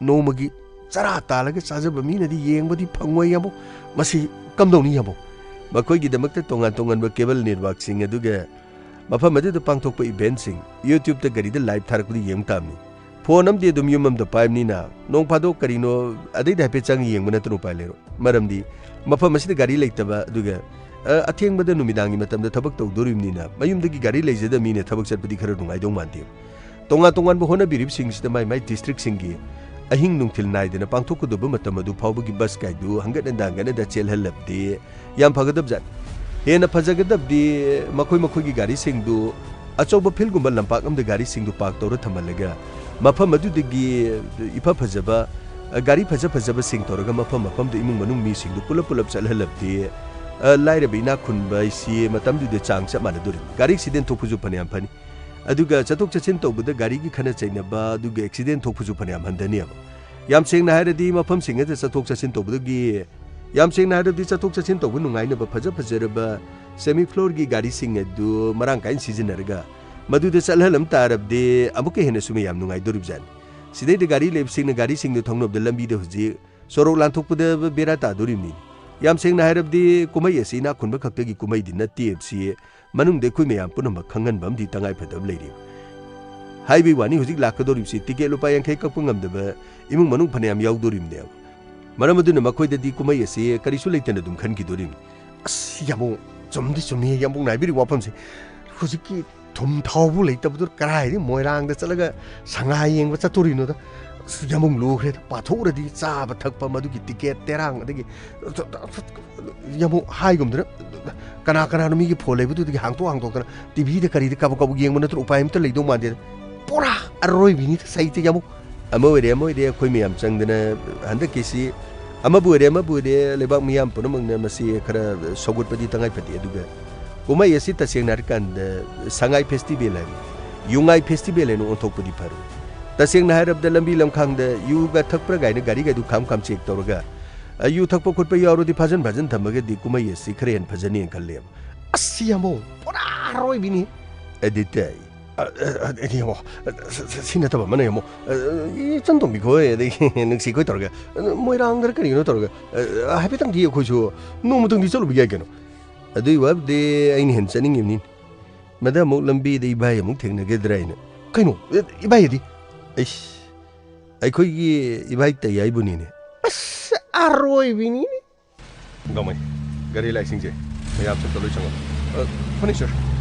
ꯅꯣꯡꯃꯒꯤ ꯆꯔꯥ ꯇꯥꯜꯂꯒ ꯆꯥꯖꯕ ꯃꯤꯅꯗꯤ ꯌꯦꯡꯕꯗꯤ ꯐꯪꯉꯣꯏ ꯌꯥꯝꯕꯨꯡ꯫ ꯃꯁꯤ ꯀꯝꯗꯧꯅꯤ ꯌꯥꯝꯕꯨꯡ? ꯃꯈꯣꯏꯒꯤꯗꯃꯛꯇ ꯇꯣꯉꯥꯟ ꯇꯣꯉꯥꯟꯕ ꯀꯦꯕꯜ ꯅꯦꯠꯋꯥꯔꯛꯁꯤꯡ, ꯑꯗꯨꯒ ꯃꯐꯝ ꯑꯗꯨꯗ ꯄꯥꯡꯊꯣꯛꯄ ꯏꯚꯦꯟꯠꯁꯤꯡ, YouTube-ꯇ ꯒꯥꯔꯤꯗ ꯂꯥꯏꯚ ꯊꯥꯔꯛꯄꯗꯨ ꯌꯦꯡꯕ ꯇꯥꯕꯅꯤ꯫ ꯐꯣꯟ ꯑꯃꯗꯤ ꯑꯗꯨꯝ ꯌꯨꯝ ꯑꯃꯗ ꯄꯥꯏꯕꯅꯤꯅ, ꯅꯣꯡ ꯐꯥꯗꯣꯛ ꯀꯔꯤꯅꯣ ꯑꯗꯩꯗ ꯍꯥꯏꯐꯦꯠ ꯆꯪꯉ ꯌꯦꯡꯕ ꯅꯠꯇꯅ ꯎꯄꯥꯏ ꯂꯩꯔꯣꯏ꯫ ꯃꯔꯝꯗꯤ ꯃꯐꯝ ꯑꯁꯤꯗ ꯒꯥꯔꯤ ꯂꯩꯇꯕ, ꯑꯗꯨꯒ ꯑ, ꯑꯊꯦꯡꯕꯗ ꯅꯨꯃꯤꯗꯥꯡꯒꯤ ꯃꯇꯝꯗ ꯊꯕꯛ ꯇꯧꯗꯣꯔꯤꯕꯅꯤꯅ ꯃꯌꯨꯝꯗꯒꯤ ꯒꯥꯔꯤ ꯂꯩꯖꯗꯕ ꯃꯤꯅ ꯊꯕꯛ ꯆꯠꯄꯗꯤ ꯈꯔ ꯅꯨꯡꯉꯥꯏꯗꯧ ꯃꯥꯟꯗꯦ꯫ ꯇꯣꯉꯥꯟ ꯇꯣꯉꯥꯟꯕ ꯍꯣꯠꯅꯕꯤꯔꯤꯕꯁꯤꯡꯁꯤꯗ ꯃꯥꯏ ꯃꯥꯏ ꯗꯤꯁꯇ꯭ꯔꯤꯛꯁꯤꯡꯒꯤ ꯑꯍꯤꯡ ꯅꯨꯡꯊꯤꯜ ꯅꯥꯏꯗꯅ ꯄꯥꯡꯊꯣꯛꯀꯗꯧꯕ ꯃꯇꯝ ꯑꯗꯨ ꯐꯥꯎꯕꯒꯤ ꯕꯁ ꯀꯥꯏꯗꯨ ꯍꯪꯒꯠ ꯍꯟꯗ ꯍꯪꯒꯠ ꯍꯟꯗ ꯆꯦꯜꯍꯜꯂꯕꯗꯤ ꯌꯥꯝ ꯐꯒꯗꯕꯖꯥꯠꯅꯤ꯫ ꯍꯦꯟꯅ ꯐꯖꯒꯗꯕꯗꯤ ꯃꯈꯣꯏ ꯃꯈꯣꯏꯒꯤ ꯒꯥꯔꯤꯁꯤꯡꯗꯨ ꯑꯆꯧꯕ ꯐꯤꯜꯒꯨꯝꯕ ꯂꯝꯄꯥꯛ ꯑꯃꯗ ꯒꯥꯔꯤꯁꯤꯡꯗꯨ ꯄꯥꯔꯛ ꯇꯧꯔ ꯊꯝꯍꯜꯂꯒ ꯃꯐꯝ ꯑꯗꯨꯗꯒꯤ ꯏꯐ ꯐꯖꯕ, ꯑ, ꯒꯥꯔꯤ ꯐꯖ ꯐꯖꯕꯁꯤꯡ ꯇꯧꯔꯒ ꯃꯐꯝ ꯃꯐꯝꯗ ꯏꯃꯨꯡ ꯃꯅꯨꯡ ꯃꯤꯁꯤꯡꯗꯨ ꯄꯨꯂꯞ ꯄꯨꯂꯞ ꯆꯠꯍꯜꯂꯕꯗꯤ, ꯑ, ꯂꯥꯏꯔꯕ ꯏꯅꯥꯛ ꯈꯨꯟꯕ ꯍꯥꯏꯁꯤ ꯃꯇꯝꯗꯨꯗ ꯆꯥꯡ ꯆꯞ ꯃꯥꯟꯅꯗꯣꯔꯤꯕꯅꯤ꯫ ꯒꯥꯔꯤ ꯑꯦꯛꯁꯤꯗꯦꯟ ꯊꯣꯛꯄꯁꯨ ꯐꯅꯌꯥꯝ ꯐꯅꯤ꯫ ꯑꯗꯨꯒ ꯆꯠꯊꯣꯛ ꯆꯠꯁꯤꯟ ꯇꯧꯕꯗ ꯒꯥꯔꯤꯒꯤ ꯈꯠꯅ ꯆꯩꯅꯕ, ꯑꯗꯨꯒ ꯑꯦꯛꯁꯤꯗꯦꯟ ꯊꯣꯛꯄꯁꯨ ꯐꯅꯌꯥꯝ ꯍꯟꯊꯅꯦꯕ꯫ ꯌꯥꯝ ꯁꯦꯡꯅ ꯍꯥꯏꯔꯗꯤ ꯃꯐꯝꯁꯤꯡ ꯑꯗꯨꯗ ꯆꯠꯊꯣꯛ ꯆꯠꯁꯤꯟ ꯇꯧꯕꯗꯒꯤ, ꯌꯥꯝ ꯁꯦꯡꯅ ꯍꯥꯏꯔꯕꯗꯤ ꯆꯠꯊꯣꯛ ꯆꯠꯁꯤꯟ ꯇꯧꯕ ꯅꯨꯡꯉꯥꯏꯅꯕ ꯐꯖ ꯐꯖꯔꯕ ꯁꯦꯃꯤ ꯐ꯭ꯂꯣꯔꯒꯤ ꯒꯥꯔꯤꯁꯤꯡ ꯑꯗꯨ ꯃꯔꯥꯡ ꯀꯥꯏꯅ ꯁꯤꯖꯤꯟꯅꯔꯒ ꯃꯗꯨꯗ ꯆꯠꯍꯜꯂꯝ ꯇꯥꯔꯕꯗꯤ ꯑꯃꯨꯛꯀ ꯍꯦꯟꯅꯁꯨ ꯃꯌꯥꯝ ꯅꯨꯡꯉꯥꯏꯗꯣꯔꯤꯕꯖꯥꯠꯅꯤ꯫ ꯁꯤꯗꯩꯗ ꯒꯥꯔꯤ ꯂꯩꯕꯁꯤꯡꯅ ꯒꯥꯔꯤꯁꯤꯡꯗꯨ ꯊꯧꯅꯕꯗ ꯂꯝꯕꯤꯗ ꯍꯧꯖꯤꯛ ꯁꯣꯔꯣꯛ ꯂꯥꯟꯊꯣꯛꯄꯗ ꯕꯦꯔꯥ ꯇꯥꯗꯣꯔꯤꯕꯅꯤ꯫ ꯌꯥꯝ ꯁꯦꯡꯅ ꯍꯥꯏꯔꯕꯗꯤ ꯀꯨꯝꯍꯩ ꯑꯁꯤ ꯏꯅꯥꯛ ꯈꯨꯟꯕ ꯈꯛꯇꯒꯤ ꯀꯨꯝꯍꯩꯗꯤ ꯅꯠꯇꯦ ꯍꯥꯏꯕꯁꯤ ꯃꯅꯨꯡꯗ ꯑꯩꯈꯣꯏ ꯃꯌꯥꯝ ꯄꯨꯝꯅꯃꯛ ꯈꯪꯍꯟꯕ ꯑꯃꯗꯤ ꯇꯉꯥꯏ ꯐꯗꯕ ꯂꯩꯔꯤ꯫ ꯍꯥꯏꯕꯒꯤ ꯋꯥꯅꯤ, ꯍꯧꯖꯤꯛ ꯂꯥꯛꯀꯗꯧꯔꯤꯕꯁꯤ ꯇꯤꯀꯦꯠ ꯂꯨꯄꯥ ꯌꯥꯡꯈꯩ ꯀꯛꯄ ꯉꯝꯗꯕ ꯏꯃꯨꯡ ꯃꯅꯨꯡ ꯐꯅꯌꯥꯝ ꯌꯥꯎꯗꯣꯔꯤꯕꯅꯦꯕ꯫ ꯃꯔꯝ ꯑꯗꯨꯅ ꯃꯈꯣꯏꯗꯗꯤ ꯀꯨꯝꯍꯩ ꯑꯁꯤ ꯀꯔꯤꯁꯨ ꯂꯩꯇꯅ ꯑꯗꯨꯝ ꯈꯟꯈꯤꯗꯣꯔꯤꯕꯅꯤ꯫ ꯑꯁ, ꯌꯥꯝꯕꯨꯡ, ꯆꯨꯝꯗꯤ ꯆꯨꯝꯃꯤ ꯌꯥꯝꯕꯨꯡꯅ ꯍꯥꯏꯕꯤꯔꯤꯕ ꯋꯥꯐꯝꯁꯦ꯫ ꯍꯧꯖꯤꯛꯀꯤ ꯊꯨꯝ ꯊꯥꯎꯕꯨ ꯂꯩꯇꯕꯗꯨ ꯀꯔꯥꯏꯗꯒꯤ ꯃꯣꯏꯔꯥꯡꯗ ꯆꯠꯂꯒ ꯁꯉꯥꯏ ꯌꯦꯡꯕ ꯆꯠꯇꯣꯔꯤꯅꯣꯗ? ꯑꯁ, ꯌꯥꯝꯕꯨꯡ ꯂꯨꯈ꯭ꯔꯦꯗ꯫ ꯄꯥꯊꯣꯛꯎꯔꯗꯤ ꯆꯥꯕ ꯊꯛꯄ, ꯃꯗꯨꯒꯤ ꯇꯤꯀꯦꯠ ꯇꯦꯔꯥꯡ, ꯑꯗꯒꯤ ꯌꯥꯝꯕꯨꯡ ꯍꯥꯏꯒꯨꯝꯗꯅ ꯀꯅꯥ ꯀꯅꯥꯅꯣ ꯃꯤꯒꯤ ꯐꯣꯟ ꯂꯩꯕꯗꯨꯗꯒꯤ ꯍꯥꯡꯇꯣꯛ ꯍꯥꯡꯇꯣꯛꯇꯅ ꯇꯤꯚꯤꯗ ꯀꯔꯤꯗ ꯀꯥꯕꯛ ꯀꯥꯕꯛ ꯌꯦꯡꯕ ꯅꯠꯇ꯭ꯔꯣ? ꯎꯄꯥꯏ ꯑꯝꯇ ꯂꯩꯗꯧ ꯃꯥꯟꯗꯦꯗ꯫ ꯄꯨꯔꯥ ꯑꯔꯣꯏꯕꯤꯅꯤꯗ ꯁꯍꯤꯇ꯭ꯌ ꯌꯥꯝꯕꯨꯡ꯫ ꯑꯃ ꯑꯣꯏꯔꯦ, ꯑꯃ ꯑꯣꯏꯔꯦ, ꯑꯩꯈꯣꯏ ꯃꯌꯥꯝ ꯆꯪꯗꯅ ꯍꯟꯗꯛꯀꯤꯁꯤ ꯑꯃꯕꯨ ꯑꯣꯏꯔꯦ, ꯑꯃꯕꯨ ꯑꯣꯏꯔꯦ, ꯂꯩꯕꯥꯛ ꯃꯤꯌꯥꯝ ꯄꯨꯝꯅꯃꯛꯅ ꯃꯁꯤ ꯈꯔ ꯁꯧꯒꯠꯄꯗꯤ ꯇꯉꯥꯏ ꯐꯗꯦ꯫ ꯑꯗꯨꯒ ꯀꯨꯝꯍꯩ ꯑꯁꯤ ꯇꯁꯦꯡꯅ ꯍꯥꯏꯔꯀꯥꯟꯗ ꯁꯉꯥꯏ ꯐꯦꯁꯇꯤꯚꯦꯜ ꯍꯥꯏꯕ, ꯌꯨꯉꯥꯏ ꯐꯦꯁꯇꯤꯚꯦꯜ ꯍꯥꯏꯅ ꯑꯣꯟꯊꯣꯛꯄꯗꯤ ꯐꯔꯣꯏ꯫ ꯇꯁꯦꯡꯅ ꯍꯥꯏꯔꯕꯗ ꯂꯝꯕꯤ ꯂꯝꯈꯥꯡꯗ ꯌꯨꯒ ꯊꯛꯄ꯭ꯔꯥ ꯀꯥꯏꯅ ꯒꯥꯔꯤꯒꯗꯨ ꯈꯥꯝ ꯈꯥꯝ ꯆꯦꯛ ꯇꯧꯔꯒ, ꯑ, ꯌꯨ ꯊꯛꯄ ꯈꯣꯠꯄ ꯌꯥꯎꯔꯗꯤ ꯐꯥꯖꯟ ꯐꯥꯖꯟ ꯊꯝꯃꯒꯗꯤ ꯀꯨꯝꯍꯩ ꯑꯁꯤ ꯈꯔ ꯍꯦꯟꯅ ꯐꯖꯅꯤꯅ ꯈꯜꯂꯦꯕ꯫ ꯑꯁ, ꯌꯥꯝꯕꯨꯡ, ꯄꯨꯔꯥ ꯑꯔꯣꯏꯕꯤꯅꯤ꯫ ꯑꯗꯨ ꯇꯥꯏ꯫ ꯑ, ꯑ, ꯑ, ꯌꯦꯡꯉꯣ, ꯑ, ꯁ-, ꯁ-, ꯁꯤ ꯅꯠꯇꯕ ꯑꯃꯅ ꯌꯦꯡꯉꯣ, ꯑ, ꯏꯆꯟ ꯇꯣꯝꯕꯤ ꯈꯣꯏ, ꯑꯗꯒꯤ ꯅꯨꯡꯁꯤ ꯈꯣꯏ ꯇꯧꯔꯒ, ꯑ, ꯃꯣꯏꯔꯥꯡꯗꯔ ꯀꯔꯤꯅꯣ ꯇꯧꯔꯒ, ꯑ, ꯍꯥꯏꯐꯦꯠꯇꯪꯗꯤ ꯑꯩꯈꯣꯏꯁꯨ ꯅꯣꯡꯃꯇꯪꯗꯤ ꯆꯠꯂꯨꯕ ꯌꯥꯏ ꯀꯩꯅꯣ꯫ ꯑꯗꯨꯒꯤ ꯋꯥꯕꯨꯗꯤ ꯑꯩꯅ ꯍꯦꯟꯅ ꯆꯠꯅꯤꯡꯉꯤꯕꯅꯤ꯫ ꯃꯗ ꯑꯃꯨꯛ ꯂꯝꯕꯤꯗ ꯏꯕꯥꯏ ꯑꯃꯨꯛ ꯊꯦꯡꯅꯒꯗ꯭ꯔꯥ ꯍꯥꯏꯅ꯫ ꯀꯩꯅꯣ? ꯑꯦ, ꯏꯕꯥꯏ ꯑꯗꯤ? ꯑꯩꯁ, ꯑꯩꯈꯣꯏꯒꯤ ꯏꯕꯥꯏ ꯇꯩ ꯍꯥꯏꯕꯨꯅꯤꯅꯦ꯫ ꯑꯁ, ꯑꯔꯣꯏꯕꯤꯅꯤꯅꯦ꯫ ꯒꯃꯩ, ꯒꯥꯔꯤ ꯂꯥꯏꯁꯤꯡꯁꯦ꯫ ꯃꯌꯥꯝꯁꯦ ꯑꯝꯇ ꯂꯣꯏ ꯆꯪꯉꯣ꯫ ꯑ, ꯐꯅꯤ, ꯁꯔ꯫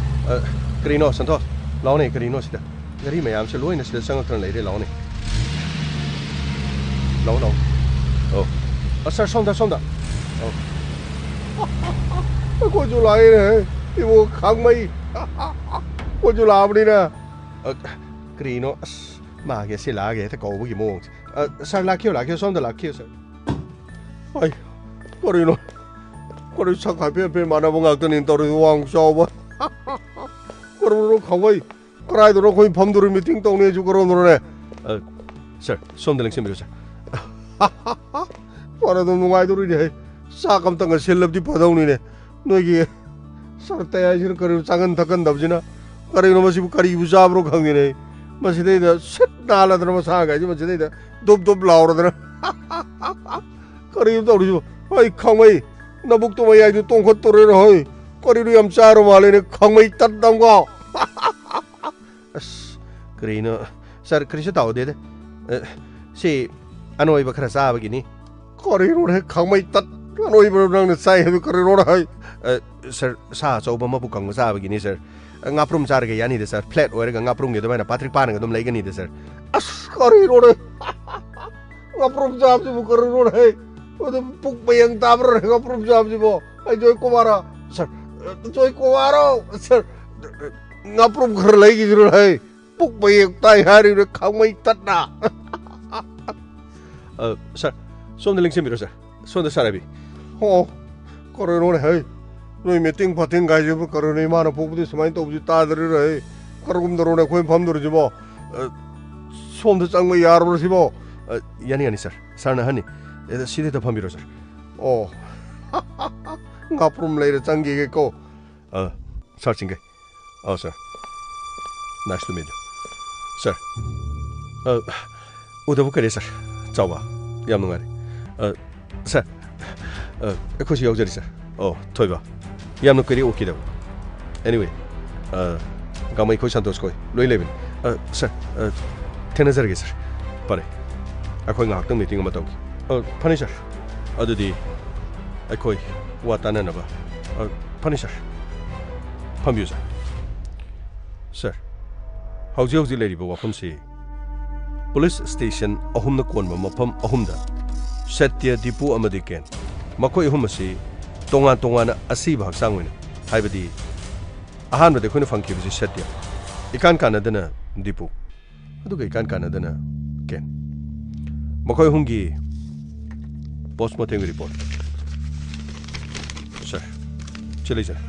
ꯑ, ꯀꯔꯤꯅꯣ, ꯁꯟꯇꯣꯁ? ꯂꯥꯛꯑꯣꯅꯦ, ꯀꯔꯤꯅꯣ ꯁꯤꯗ? ꯒꯥꯔꯤ ꯃꯌꯥꯝꯁꯦ ꯂꯣꯏꯅ ꯁꯤꯗ ꯆꯪꯉꯛꯇꯅ ꯂꯩꯔꯦ, ꯂꯥꯛꯑꯣꯅꯦ꯫ ꯂꯥꯛꯑꯣ, ꯂꯥꯛꯑꯣ꯫ ꯑꯣ꯫ ꯑ, ꯁꯔ, ꯁꯣꯝꯗ, ꯁꯣꯝꯗ꯫ ꯑꯣ꯫ ꯑꯩꯈꯣꯏꯁꯨ ꯂꯥꯛꯏꯅꯦ, ꯏꯕꯣ, ꯈꯥꯡꯃꯩ꯫ ꯑꯩꯈꯣꯏꯁꯨ ꯂꯥꯛꯑꯕꯅꯤꯅ꯫ ꯑ, ꯀꯔꯤꯅꯣ, ꯑꯁ, ꯃꯥꯒꯤ ꯑꯁꯤ ꯂꯥꯛꯑꯒꯦ ꯍꯦꯛꯇ ꯀꯧꯕꯒꯤ ꯃꯑꯣꯡꯁꯦ꯫ ꯑ, ꯁꯔ, ꯂꯥꯛꯈꯤꯌꯣ, ꯂꯥꯛꯈꯤꯌꯣ, ꯁꯣꯝꯗ ꯂꯥꯛꯈꯤꯌꯣ, ꯁꯔ꯫ ꯑꯩ, ꯀꯔꯤꯅꯣ? ꯀꯔꯤ ꯁꯛ ꯍꯥꯏꯐꯦꯠ ꯍꯥꯏꯐꯦꯠ ꯃꯥꯟꯅꯕ ꯉꯥꯛꯇꯅꯤ ꯇꯧꯔꯤꯁꯤ, ꯋꯥꯡ ꯆꯥꯎꯕ꯫ ꯀꯔꯤꯅꯣ ꯈꯪꯕꯩ? ꯀꯗꯥꯏꯗꯅꯣ ꯑꯩꯈꯣꯏ ꯐꯝꯗꯣꯔꯤ, ꯃꯤꯇꯤꯡ ꯇꯧꯅꯤ ꯍꯥꯏꯁꯨ ꯀꯔꯣꯝꯗꯅꯣꯅꯦ? ꯑ, ꯁꯔ, ꯁꯣꯝꯗ ꯂꯦꯡꯁꯤꯟꯕꯤꯔꯣ, ꯁꯔ꯫ ꯐꯔꯦ, ꯑꯗꯨꯝ ꯅꯨꯡꯉꯥꯏꯗꯧꯔꯤꯅꯦ꯫ ꯍꯩ, ꯆꯥꯛ ꯑꯝꯇꯪꯒ ꯁꯤꯜꯂꯕꯗꯤ ꯐꯗꯧꯅꯤꯅꯦ꯫ ꯅꯣꯏꯒꯤ ꯁꯔ ꯇꯌꯥꯏꯁꯤꯅ ꯀꯔꯤꯅꯣ ꯆꯥꯒꯟ ꯊꯛꯀꯟꯗꯕꯁꯤꯅ? ꯀꯔꯤꯅꯣ ꯃꯁꯤꯕꯨ ꯀꯔꯤꯕꯨ ꯆꯥꯕ꯭ꯔꯣ ꯈꯪꯗꯦꯅꯦ꯫ ꯃꯁꯤꯗꯩꯗ ꯁꯤꯠ ꯅꯥꯜꯂꯗꯅ ꯃꯁꯥꯒꯥꯏꯁꯤ ꯃꯁꯤꯗꯩꯗ ꯗꯨꯞ ꯗꯨꯞ ꯂꯥꯎꯔꯗꯅ꯫ ꯀꯔꯤꯅꯣ ꯇꯧꯔꯤꯁꯤꯕꯣ? ꯑꯩ ꯈꯪꯃꯩ ꯅꯕꯨꯛꯇꯨ ꯃꯌꯥꯏꯗꯨ ꯇꯣꯡꯈꯠꯇꯣꯔꯦꯅ ꯍꯣꯏ꯫ ꯀꯔꯤꯅꯣ ꯌꯥꯝ ꯆꯥꯔ ꯃꯥꯜꯂꯦꯅꯦ ꯈꯪꯃꯩ ꯇꯠ ꯑꯃꯒ꯫ ꯑꯁ, ꯀꯔꯤꯅꯣ? ꯁꯥꯔ, ꯀꯔꯤꯁꯨ ꯇꯧꯗꯦꯗ꯫ ꯑ, ꯁꯤ ꯑꯅꯣꯏꯕ ꯈꯔ ꯆꯥꯕꯒꯤꯅꯤ꯫ ꯀꯔꯤꯅꯣꯅꯦ, ꯈꯪꯃꯩ ꯇꯠ ꯑꯅꯣꯏꯕ ꯅꯪꯅ ꯆꯥꯏ ꯍꯥꯏꯕ ꯀꯔꯤꯅꯣꯅꯦ ꯍꯥꯏ? ꯑ, ꯁꯥꯔ, ꯁꯥ ꯑꯆꯧꯕ ꯃꯕꯨꯛ ꯀꯪꯕ ꯆꯥꯕꯒꯤꯅꯤ, ꯁꯥꯔ꯫ ꯉꯥꯄ꯭ꯔꯨꯝ ꯆꯥꯔꯒ ꯌꯥꯅꯤꯗ, ꯁꯥꯔ꯫ ꯐ꯭ꯂꯦꯠ ꯑꯣꯏꯔꯒ ꯉꯥꯄ꯭ꯔꯨꯝꯒꯤ ꯑꯗꯨꯃꯥꯏꯅ ꯄꯥꯇ꯭ꯔꯤꯛ ꯄꯥꯅꯒ ꯑꯗꯨꯝ ꯂꯩꯒꯅꯤꯗ, ꯁꯥꯔ꯫ ꯑꯁ, ꯀꯔꯤꯅꯣꯅꯦ? ꯉꯥꯄ꯭ꯔꯨꯝ ꯆꯥꯕꯁꯤꯕꯨ ꯀꯔꯤꯅꯣꯅꯦ? ꯑꯗꯨꯝ ꯄꯨꯛ ꯃꯌꯦꯡ ꯇꯥꯕ꯭ꯔꯣꯅꯦ ꯉꯥꯄ꯭ꯔꯨꯝ ꯆꯥꯕꯁꯤꯕꯣ? ꯑꯩ ꯖꯣꯏ ꯀꯨꯃꯥꯔ, ꯁꯥꯔ, ꯖꯣꯏ ꯀꯨꯃꯥꯔ, ꯁꯥꯔ, ꯉꯥꯄ꯭ꯔꯨꯝ ꯈꯔ ꯂꯩꯈꯤꯁꯤꯔꯣ ꯍꯦ? ꯄꯨꯛ ꯃꯌꯦꯡ ꯇꯥꯏ ꯍꯥꯏꯔꯤꯕꯅꯦ ꯈꯪꯃꯩ ꯇꯠꯅ꯫ ꯑ, ꯁꯥꯔ, ꯁꯣꯝꯗ ꯂꯦꯡꯁꯤꯟꯕꯤꯔꯣ, ꯁꯥꯔ꯫ ꯁꯣꯝꯗ, ꯁꯥꯔ, ꯍꯥꯏꯕꯤ꯫ ꯑꯣ, ꯀꯔꯤꯅꯣꯅꯦ ꯍꯩ? ꯅꯣꯏ ꯃꯤꯇꯤꯡ ꯐꯥꯇꯤꯡ ꯀꯥꯏꯁꯤꯕꯨ ꯀꯔꯤꯅꯣ? ꯏꯃꯥꯅ ꯄꯣꯛꯄꯗꯤ ꯁꯨꯃꯥꯏꯅ ꯇꯧꯕꯁꯤ ꯇꯥꯗ꯭ꯔꯤꯔꯣ ꯍꯩ? ꯀꯔꯝꯗꯧꯔꯣꯅꯦ ꯑꯩꯈꯣꯏ ꯐꯝꯗꯧꯔꯤꯁꯤꯕꯣ? ꯑ, ꯁꯣꯝꯗ ꯆꯪꯕ ꯌꯥꯔꯕ꯭ꯔꯣ ꯁꯤꯕꯣ? ꯑ, ꯌꯥꯅꯤ, ꯌꯥꯅꯤ, ꯁꯥꯔ꯫ ꯁꯥꯔꯅ ꯑꯍꯟꯅꯤ꯫ ꯑ, ꯁꯤꯗꯩꯗ ꯐꯝꯕꯤꯔꯣ, ꯁꯥꯔ꯫ ꯑꯣ꯫ ꯉꯥꯄ꯭ꯔꯨꯝ ꯂꯩꯔ ꯆꯪꯈꯤꯒꯦꯀꯣ꯫ ꯑ, ꯁꯥꯔ ꯆꯤꯡꯒꯩ꯫ ꯑ, ꯁꯥꯔ꯫ Nice to meet you, ꯁꯥꯔ꯫ ꯑ, ꯎꯗꯕ ꯀꯨꯏꯔꯦ, ꯁꯥꯔ꯫ ꯆꯥꯎꯕ, ꯌꯥꯝ ꯅꯨꯡꯉꯥꯏꯔꯦ꯫ ꯑ, ꯁꯥꯔ, ꯑ, ꯑꯩꯈꯣꯏꯁꯨ ꯌꯥꯎꯖꯔꯤ, ꯁꯥꯔ꯫ ꯑꯣ, ꯊꯣꯏꯕ, ꯌꯥꯝꯅ ꯀꯨꯏꯔꯦ ꯎꯈꯤꯗꯕ꯫ Anyway, ꯑ, ꯒꯥꯡꯃꯩ ꯈꯣꯏ, ꯁꯟꯇꯣꯁ ꯈꯣꯏ ꯂꯣꯏ ꯂꯩꯕꯅꯤ꯫ ꯑ, ꯁꯥꯔ, ꯑ, ꯊꯦꯡꯅꯖꯔꯒꯦ, ꯁꯥꯔ꯫ ꯐꯔꯦ, ꯑꯩꯈꯣꯏ ꯉꯥꯏꯍꯥꯛꯇꯪ ꯃꯤꯇꯤꯡ ꯑꯃ ꯇꯧꯒꯦ꯫ ꯑ, ꯐꯅꯤ, ꯁꯥꯔ꯫ ꯑꯗꯨꯗꯤ ꯑꯩꯈꯣꯏ ꯋꯥ ꯇꯥꯅꯅꯕ, ꯑ, ꯐꯅꯤ ꯁꯥꯔ, ꯐꯝꯕꯤꯌꯨ ꯁꯥꯔ꯫ ꯁꯥꯔ, ꯍꯧꯖꯤꯛ ꯍꯧꯖꯤꯛ ꯂꯩꯔꯤꯕ ꯋꯥꯐꯝꯁꯤ ꯄꯨꯂꯤꯁ ꯁ꯭ꯇꯦꯁꯟ ꯑꯍꯨꯝꯅ ꯀꯣꯟꯕ ꯃꯐꯝ ꯑꯍꯨꯝꯗ ꯁꯇ꯭ꯌ, ꯗꯤꯄꯨ ꯑꯃꯗꯤ ꯀꯦꯟ, ꯃꯈꯣꯏ ꯑꯍꯨꯝ ꯑꯁꯤ ꯇꯣꯉꯥꯟ ꯇꯣꯉꯥꯟꯅ ꯑꯁꯤꯕ ꯍꯛꯆꯥꯡ ꯑꯣꯏꯅ, ꯍꯥꯏꯕꯗꯤ ꯑꯍꯥꯟꯕꯗ ꯑꯩꯈꯣꯏꯅ ꯐꯪꯈꯤꯕꯁꯤ ꯁꯇ꯭ꯌ, ꯏꯀꯥꯟ ꯀꯥꯟꯅꯗꯅ ꯗꯤꯄꯨ, ꯑꯗꯨꯒ ꯏꯀꯥꯟ ꯀꯥꯟꯅꯗꯅ ꯀꯦꯟ꯫ ꯃꯈꯣꯏ ꯑꯍꯨꯝꯒꯤ ꯄꯣꯁꯃꯣꯔꯇꯦꯝꯒꯤ ꯔꯤꯄꯣꯔꯠ꯫ ꯁꯥꯔ, ꯁꯤ ꯂꯩꯖꯔꯦ꯫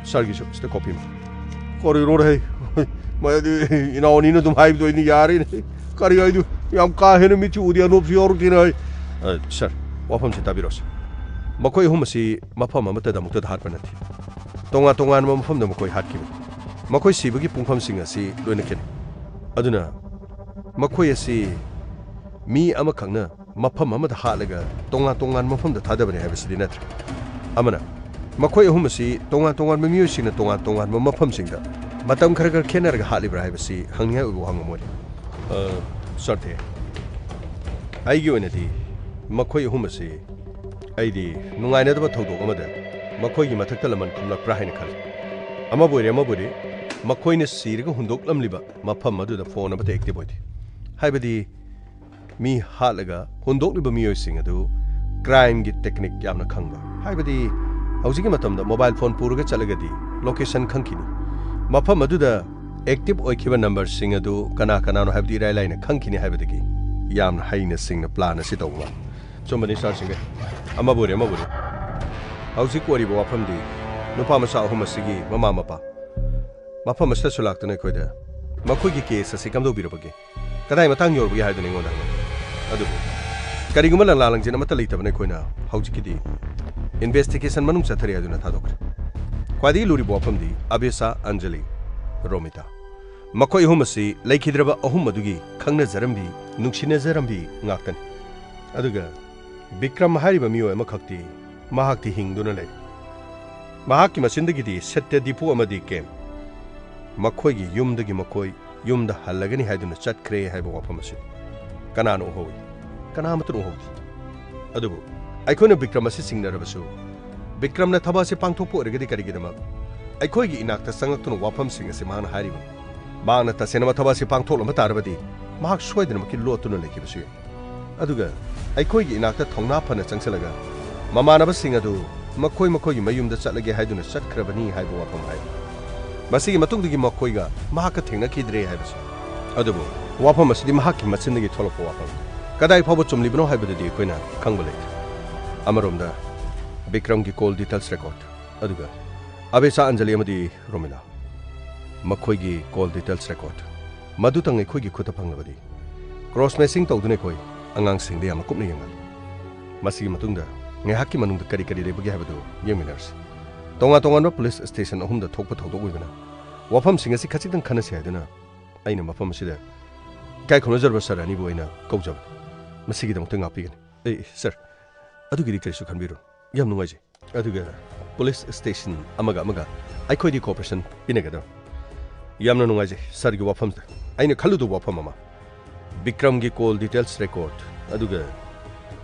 ꯁꯥꯔꯒꯤꯁꯨ ꯁꯤꯗ ꯀꯣꯄꯤ ꯑꯃ꯫ ꯀꯔꯤꯅꯣ ꯍꯦ? ꯃꯗꯨ ꯏꯅꯥꯎ ꯑꯅꯤꯅ ꯑꯗꯨꯝ ꯍꯥꯏꯕꯗꯣ ꯑꯩꯅ ꯌꯥꯔꯦꯅꯦ꯫ ꯀꯔꯤ ꯍꯥꯏꯗꯨ? ꯌꯥꯝ ꯀꯥ ꯍꯦꯟꯅ ꯃꯤꯠꯁꯨ ꯎꯗꯦ, ꯑꯅꯣꯞꯁꯨ ꯌꯥꯎꯔꯛꯇꯦꯅ ꯍꯥꯏ꯫ ꯑ, ꯁꯥꯔ, ꯋꯥꯐꯝꯁꯤ ꯇꯥꯕꯤꯔꯣ, ꯁꯥꯔ꯫ ꯃꯈꯣꯏ ꯑꯍꯨꯝ ꯑꯁꯤ ꯃꯐꯝ ꯑꯃꯠꯇꯗ ꯑꯃꯨꯛꯇꯗ ꯍꯥꯠꯄ ꯅꯠꯇꯦ꯫ ꯇꯣꯉꯥꯟ ꯇꯣꯉꯥꯟꯕ ꯃꯐꯝꯗ ꯃꯈꯣꯏ ꯍꯥꯠꯈꯤꯕꯅꯤ꯫ ꯃꯈꯣꯏ ꯁꯤꯕꯒꯤ ꯄꯨꯡꯐꯝꯁꯤꯡ ꯑꯁꯤ ꯂꯣꯏꯅ ꯈꯦꯠꯅꯩ꯫ ꯑꯗꯨꯅ ꯃꯈꯣꯏ ꯑꯁꯤ ꯃꯤ ꯑꯃꯈꯛꯅ ꯃꯐꯝ ꯑꯃꯗ ꯍꯥꯠꯂꯒ ꯇꯣꯉꯥꯟ ꯇꯣꯉꯥꯟꯕ ꯃꯐꯝꯗ ꯊꯥꯗꯕꯅꯤ ꯍꯥꯏꯕꯁꯤꯗꯤ ꯅꯠꯇ꯭ꯔꯦ꯫ ꯑꯃꯅ, ꯃꯈꯣꯏ ꯑꯍꯨꯝ ꯑꯁꯤ ꯇꯣꯉꯥꯟ ꯇꯣꯉꯥꯟꯕ ꯃꯤꯑꯣꯏꯁꯤꯡꯅ ꯇꯣꯉꯥꯟ ꯇꯣꯉꯥꯟꯕ ꯃꯐꯝꯁꯤꯡꯗ ꯃꯇꯝ ꯈꯔ ꯈꯔ ꯈꯦꯠꯅꯔꯒ ꯍꯥꯠꯂꯤꯕ꯭ꯔꯥ ꯍꯥꯏꯕꯁꯤ ꯍꯪꯅꯤꯡꯉꯥꯏ ꯑꯣꯏꯕ ꯋꯥꯍꯪ ꯑꯃ ꯑꯣꯏꯔꯤ꯫ ꯑ, ꯁꯥꯔ ꯊꯦ, ꯑꯩꯒꯤ ꯑꯣꯏꯅꯗꯤ ꯃꯈꯣꯏ ꯑꯍꯨꯝ ꯑꯁꯤ ꯑꯩꯗꯤ ꯅꯨꯡꯉꯥꯏꯅꯗꯕ ꯊꯧꯗꯣꯛ ꯑꯃꯗ ꯃꯈꯣꯏꯒꯤ ꯃꯊꯛꯇ ꯂꯃꯟ ꯈꯨꯝꯂꯛꯄ꯭ꯔꯥ ꯍꯥꯏꯅ ꯈꯜꯂꯤ꯫ ꯑꯃꯕꯨ ꯑꯣꯏꯔꯦ, ꯑꯃꯕꯨ ꯑꯣꯏꯔꯦ, ꯃꯈꯣꯏꯅ ꯁꯤꯔꯒ ꯍꯨꯟꯗꯣꯛꯂꯝꯂꯤꯕ ꯃꯐꯝ ꯑꯗꯨꯗ ꯐꯣꯟ ꯑꯃꯠꯇ ꯑꯦꯛꯇꯤꯚ ꯑꯣꯏꯗꯦ꯫ ꯍꯥꯏꯕꯗꯤ, ꯃꯤ ꯍꯥꯠꯂꯒ ꯍꯨꯟꯗꯣꯛꯂꯤꯕ ꯃꯤꯑꯣꯏꯁꯤꯡ ꯑꯗꯨ ꯀ꯭ꯔꯥꯏꯝꯒꯤ ꯇꯦꯛꯅꯤꯛ ꯌꯥꯝꯅ ꯈꯪꯕ, ꯍꯥꯏꯕꯗꯤ, ꯍꯧꯖꯤꯛꯀꯤ ꯃꯇꯝꯗ ꯃꯣꯕꯥꯏꯜ ꯐꯣꯟ ꯄꯨꯔꯒ ꯆꯠꯂꯒꯗꯤ ꯂꯣꯀꯦꯁꯟ ꯈꯪꯈꯤꯅꯤ꯫ ꯃꯐꯝ ꯑꯗꯨꯗ ꯑꯦꯛꯇꯤꯚ ꯑꯣꯏꯈꯤꯕ ꯅꯝꯕꯔꯁꯤꯡ ꯑꯗꯨ ꯀꯅꯥ ꯀꯅꯥꯅꯣ ꯍꯥꯏꯕꯗꯨ ꯏꯔꯥꯏ ꯂꯥꯏꯅ ꯈꯪꯈꯤꯅꯤ ꯍꯥꯏꯕꯗꯒꯤ ꯌꯥꯝꯅ ꯍꯩꯅ ꯁꯤꯡꯅ ꯄ꯭ꯂꯥꯟ ꯑꯁꯤ ꯇꯧꯕ ꯃꯥꯜꯂꯤ꯫ ꯑꯆꯨꯝꯕꯅꯤ, ꯁꯥꯔ ꯁꯤꯡꯒꯦ꯫ ꯑꯃꯕꯨ ꯑꯣꯏꯔꯦ, ꯑꯃꯕꯨ ꯑꯣꯏꯔꯦ, ꯍꯧꯖꯤꯛ ꯑꯣꯏꯔꯤꯕ ꯋꯥꯐꯝꯗꯤ ꯅꯨꯄꯥ ꯃꯆꯥ ꯑꯍꯨꯝ ꯑꯁꯤꯒꯤ ꯃꯃꯥ ꯃꯄꯥ ꯃꯐꯝ ꯑꯁꯤꯗꯁꯨ ꯂꯥꯛꯇꯨꯅ ꯑꯩꯈꯣꯏꯗ ꯃꯈꯣꯏꯒꯤ ꯀꯦꯁ ꯑꯁꯤ ꯀꯝꯗꯧꯕꯤꯔꯕꯒꯦ, ꯀꯗꯥꯏ ꯃꯇꯥꯡ ꯌꯧꯔꯕꯒꯦ ꯍꯥꯏꯗꯨꯅ ꯑꯩꯉꯣꯟꯗ ꯍꯪꯉꯤ꯫ ꯑꯗꯨꯕꯨ ꯀꯔꯤꯒꯨꯝꯕ ꯂꯪꯂꯥ ꯂꯪꯖꯤꯟ ꯑꯃꯠꯇ ꯂꯩꯇꯕꯅ ꯑꯩꯈꯣꯏꯅ ꯍꯧꯖꯤꯛꯀꯤꯗꯤ ꯏꯟꯚꯦꯁꯇꯤꯒꯦꯁꯟ ꯃꯅꯨꯡ ꯆꯠꯊꯔꯤ ꯍꯥꯏꯗꯨꯅ ꯊꯥꯗꯣꯛꯈ꯭ꯔꯦ꯫ ꯈ꯭ꯋꯥꯏꯗꯒꯤ ꯂꯨꯔꯤꯕ ꯋꯥꯐꯝꯗꯤ ꯑꯕꯦꯁꯥ, ꯑꯟꯖꯂꯤ, ꯔꯣꯃꯤꯇꯥ, ꯃꯈꯣꯏ ꯑꯍꯨꯝ ꯑꯁꯤ ꯂꯩꯈꯤꯗ꯭ꯔꯕ ꯑꯍꯨꯝ ꯑꯗꯨꯒꯤ ꯈꯪꯅꯖꯔꯝꯕꯤ, ꯅꯨꯡꯁꯤꯅꯖꯔꯝꯕꯤ ꯉꯥꯛꯇꯅꯤ꯫ ꯑꯗꯨꯒ ꯕꯤꯀ꯭ꯔꯝ ꯍꯥꯏꯔꯤꯕ ꯃꯤꯑꯣꯏ ꯑꯃꯈꯛꯇꯤ, ꯃꯍꯥꯛꯇꯤ ꯍꯤꯡꯗꯨꯅ ꯂꯩ꯫ ꯃꯍꯥꯛꯀꯤ ꯃꯆꯤꯟꯗꯒꯤꯗꯤ ꯁꯠꯇ꯭ꯌ, ꯗꯤꯄꯨ ꯑꯃꯗꯤ ꯀꯦꯟ ꯃꯈꯣꯏꯒꯤ ꯌꯨꯝꯗꯒꯤ ꯃꯈꯣꯏ ꯌꯨꯝꯗ ꯍꯜꯂꯒꯅꯤ ꯍꯥꯏꯗꯨꯅ ꯆꯠꯈ꯭ꯔꯦ ꯍꯥꯏꯕ ꯋꯥꯐꯝ ꯑꯁꯤ ꯀꯅꯥꯅ ꯎꯍꯧꯏ? ꯀꯅꯥ ꯑꯃꯠꯇꯅ ꯎꯍꯧꯗꯦ꯫ ꯑꯗꯨꯕꯨ ꯑꯩꯈꯣꯏꯅ ꯕꯤꯀ꯭ꯔꯝ ꯑꯁꯤ ꯆꯤꯡꯅꯔꯕꯁꯨ, ꯕꯤꯀ꯭ꯔꯝꯅ ꯊꯕꯛ ꯑꯁꯤ ꯄꯥꯡꯊꯣꯛꯄ ꯑꯣꯏꯔꯒꯗꯤ ꯀꯔꯤꯒꯤꯗꯃꯛ ꯑꯩꯈꯣꯏꯒꯤ ꯏꯅꯥꯛꯇ ꯆꯪꯂꯛꯇꯨꯅ ꯋꯥꯐꯝꯁꯤꯡ ꯑꯁꯤ ꯃꯍꯥꯛꯅ ꯍꯥꯏꯔꯤꯕꯅꯣ? ꯃꯍꯥꯛꯅ ꯇꯁꯦꯡꯅ ꯊꯕꯛ ꯑꯁꯤ ꯄꯥꯡꯊꯣꯛꯂꯝꯕ ꯇꯥꯔꯕꯗꯤ ꯃꯍꯥꯛ ꯁꯣꯏꯗꯅꯃꯛꯀꯤ ꯂꯣꯠꯇꯨꯅ ꯂꯩꯈꯤꯕꯁꯨ ꯌꯥꯏ꯫ ꯑꯗꯨꯒ ꯑꯩꯈꯣꯏꯒꯤ ꯏꯅꯥꯛꯇ ꯊꯧꯅꯥ ꯐꯅ ꯆꯪꯁꯤꯜꯂꯒ ꯃꯃꯥꯟꯅꯕꯁꯤꯡ ꯑꯗꯨ ꯃꯈꯣꯏ ꯃꯈꯣꯏꯒꯤ ꯃꯌꯨꯝꯗ ꯆꯠꯂꯒꯦ ꯍꯥꯏꯗꯨꯅ ꯆꯠꯈ꯭ꯔꯕꯅꯤ ꯍꯥꯏꯕ ꯋꯥꯐꯝ ꯍꯥꯏꯔꯤ꯫ ꯃꯁꯤꯒꯤ ꯃꯇꯨꯡꯗꯒꯤ ꯃꯈꯣꯏꯒ ꯃꯍꯥꯛꯀ ꯊꯦꯡꯅꯈꯤꯗ꯭ꯔꯦ ꯍꯥꯏꯕꯁꯤ꯫ ꯑꯗꯨꯕꯨ ꯋꯥꯐꯝ ꯑꯁꯤꯗꯤ ꯃꯍꯥꯛꯀꯤ ꯃꯆꯤꯟꯗꯒꯤ ꯊꯣꯛꯂꯛꯄ ꯋꯥꯐꯝ꯫ ꯀꯗꯥꯏ ꯐꯥꯎꯕ ꯆꯨꯝꯂꯤꯕꯅꯣ ꯍꯥꯏꯕꯗꯨꯗꯤ ꯑꯩꯈꯣꯏꯅ ꯈꯪꯕ ꯂꯩꯇ꯭ꯔꯦ꯫ ꯑꯃꯔꯣꯝꯗ ꯕꯤꯀ꯭ꯔꯝꯒꯤ call details record, ꯑꯗꯨꯒ ꯑꯕꯦꯆꯥ, ꯑꯟꯖꯂꯤ ꯑꯃꯗꯤ ꯔꯣꯃꯤꯂꯥ ꯃꯈꯣꯏꯒꯤ call details record ꯃꯗꯨꯇꯪ ꯑꯩꯈꯣꯏꯒꯤ ꯈꯨꯠꯇ ꯐꯪꯂꯕꯗꯤ, cross matching ꯇꯧꯗꯨꯅ ꯑꯩꯈꯣꯏ ꯑꯉꯥꯡꯁꯤꯡꯗ ꯌꯥꯝꯅ ꯀꯨꯞꯅ ꯌꯦꯡꯍꯜꯂꯤ꯫ ꯃꯁꯤꯒꯤ ꯃꯇꯨꯡꯗ ꯉꯥꯏꯍꯥꯛꯀꯤ ꯃꯅꯨꯡꯗ ꯀꯔꯤ ꯀꯔꯤ ꯂꯩꯕꯒꯦ ꯍꯥꯏꯕꯗꯨ ꯌꯦꯡꯃꯤꯟꯅꯔꯁꯤ꯫ ꯇꯣꯉꯥꯟ ꯇꯣꯉꯥꯟꯕ police station ꯑꯍꯨꯝꯗ ꯊꯣꯛꯄ ꯊꯧꯗꯣꯛ ꯑꯣꯏꯕꯅ ꯋꯥꯐꯝꯁꯤꯡ ꯑꯁꯤ ꯈꯖꯤꯛꯇꯪ ꯈꯟꯅꯁꯤ ꯍꯥꯏꯗꯨꯅ ꯑꯩꯅ ꯃꯐꯝ ꯑꯁꯤꯗ ꯏꯀꯥꯏ ꯈꯨꯝꯅꯖꯔꯕ sir ꯑꯅꯤꯕꯨ ꯑꯩꯅ ꯀꯧꯖꯕꯅꯤ꯫ ꯃꯁꯤꯒꯤꯗꯃꯛꯇ ꯉꯥꯛꯄꯤꯒꯅꯤ꯫ ꯑꯦ, sir, ꯑꯗꯨꯒꯤꯗꯤ ꯀꯔꯤꯁꯨ ꯈꯟꯕꯤꯔꯨ꯫ ꯌꯥꯝ ꯅꯨꯡꯉꯥꯏꯖꯩ꯫ ꯑꯗꯨꯒ police station ꯑꯃꯒ ꯑꯃꯒ ꯑꯩꯈꯣꯏꯗꯤ cooperation ꯄꯤꯅꯒꯗꯕ꯫ ꯌꯥꯝꯅ ꯅꯨꯡꯉꯥꯏꯖꯩ sirꯒꯤ ꯋꯥꯐꯝꯗ꯫ ꯑꯩꯅ ꯈꯜꯂꯨꯗꯕ ꯋꯥꯐꯝ ꯑꯃ, ꯕꯤꯀ꯭ꯔꯝꯒꯤ call details record, ꯑꯗꯨꯒ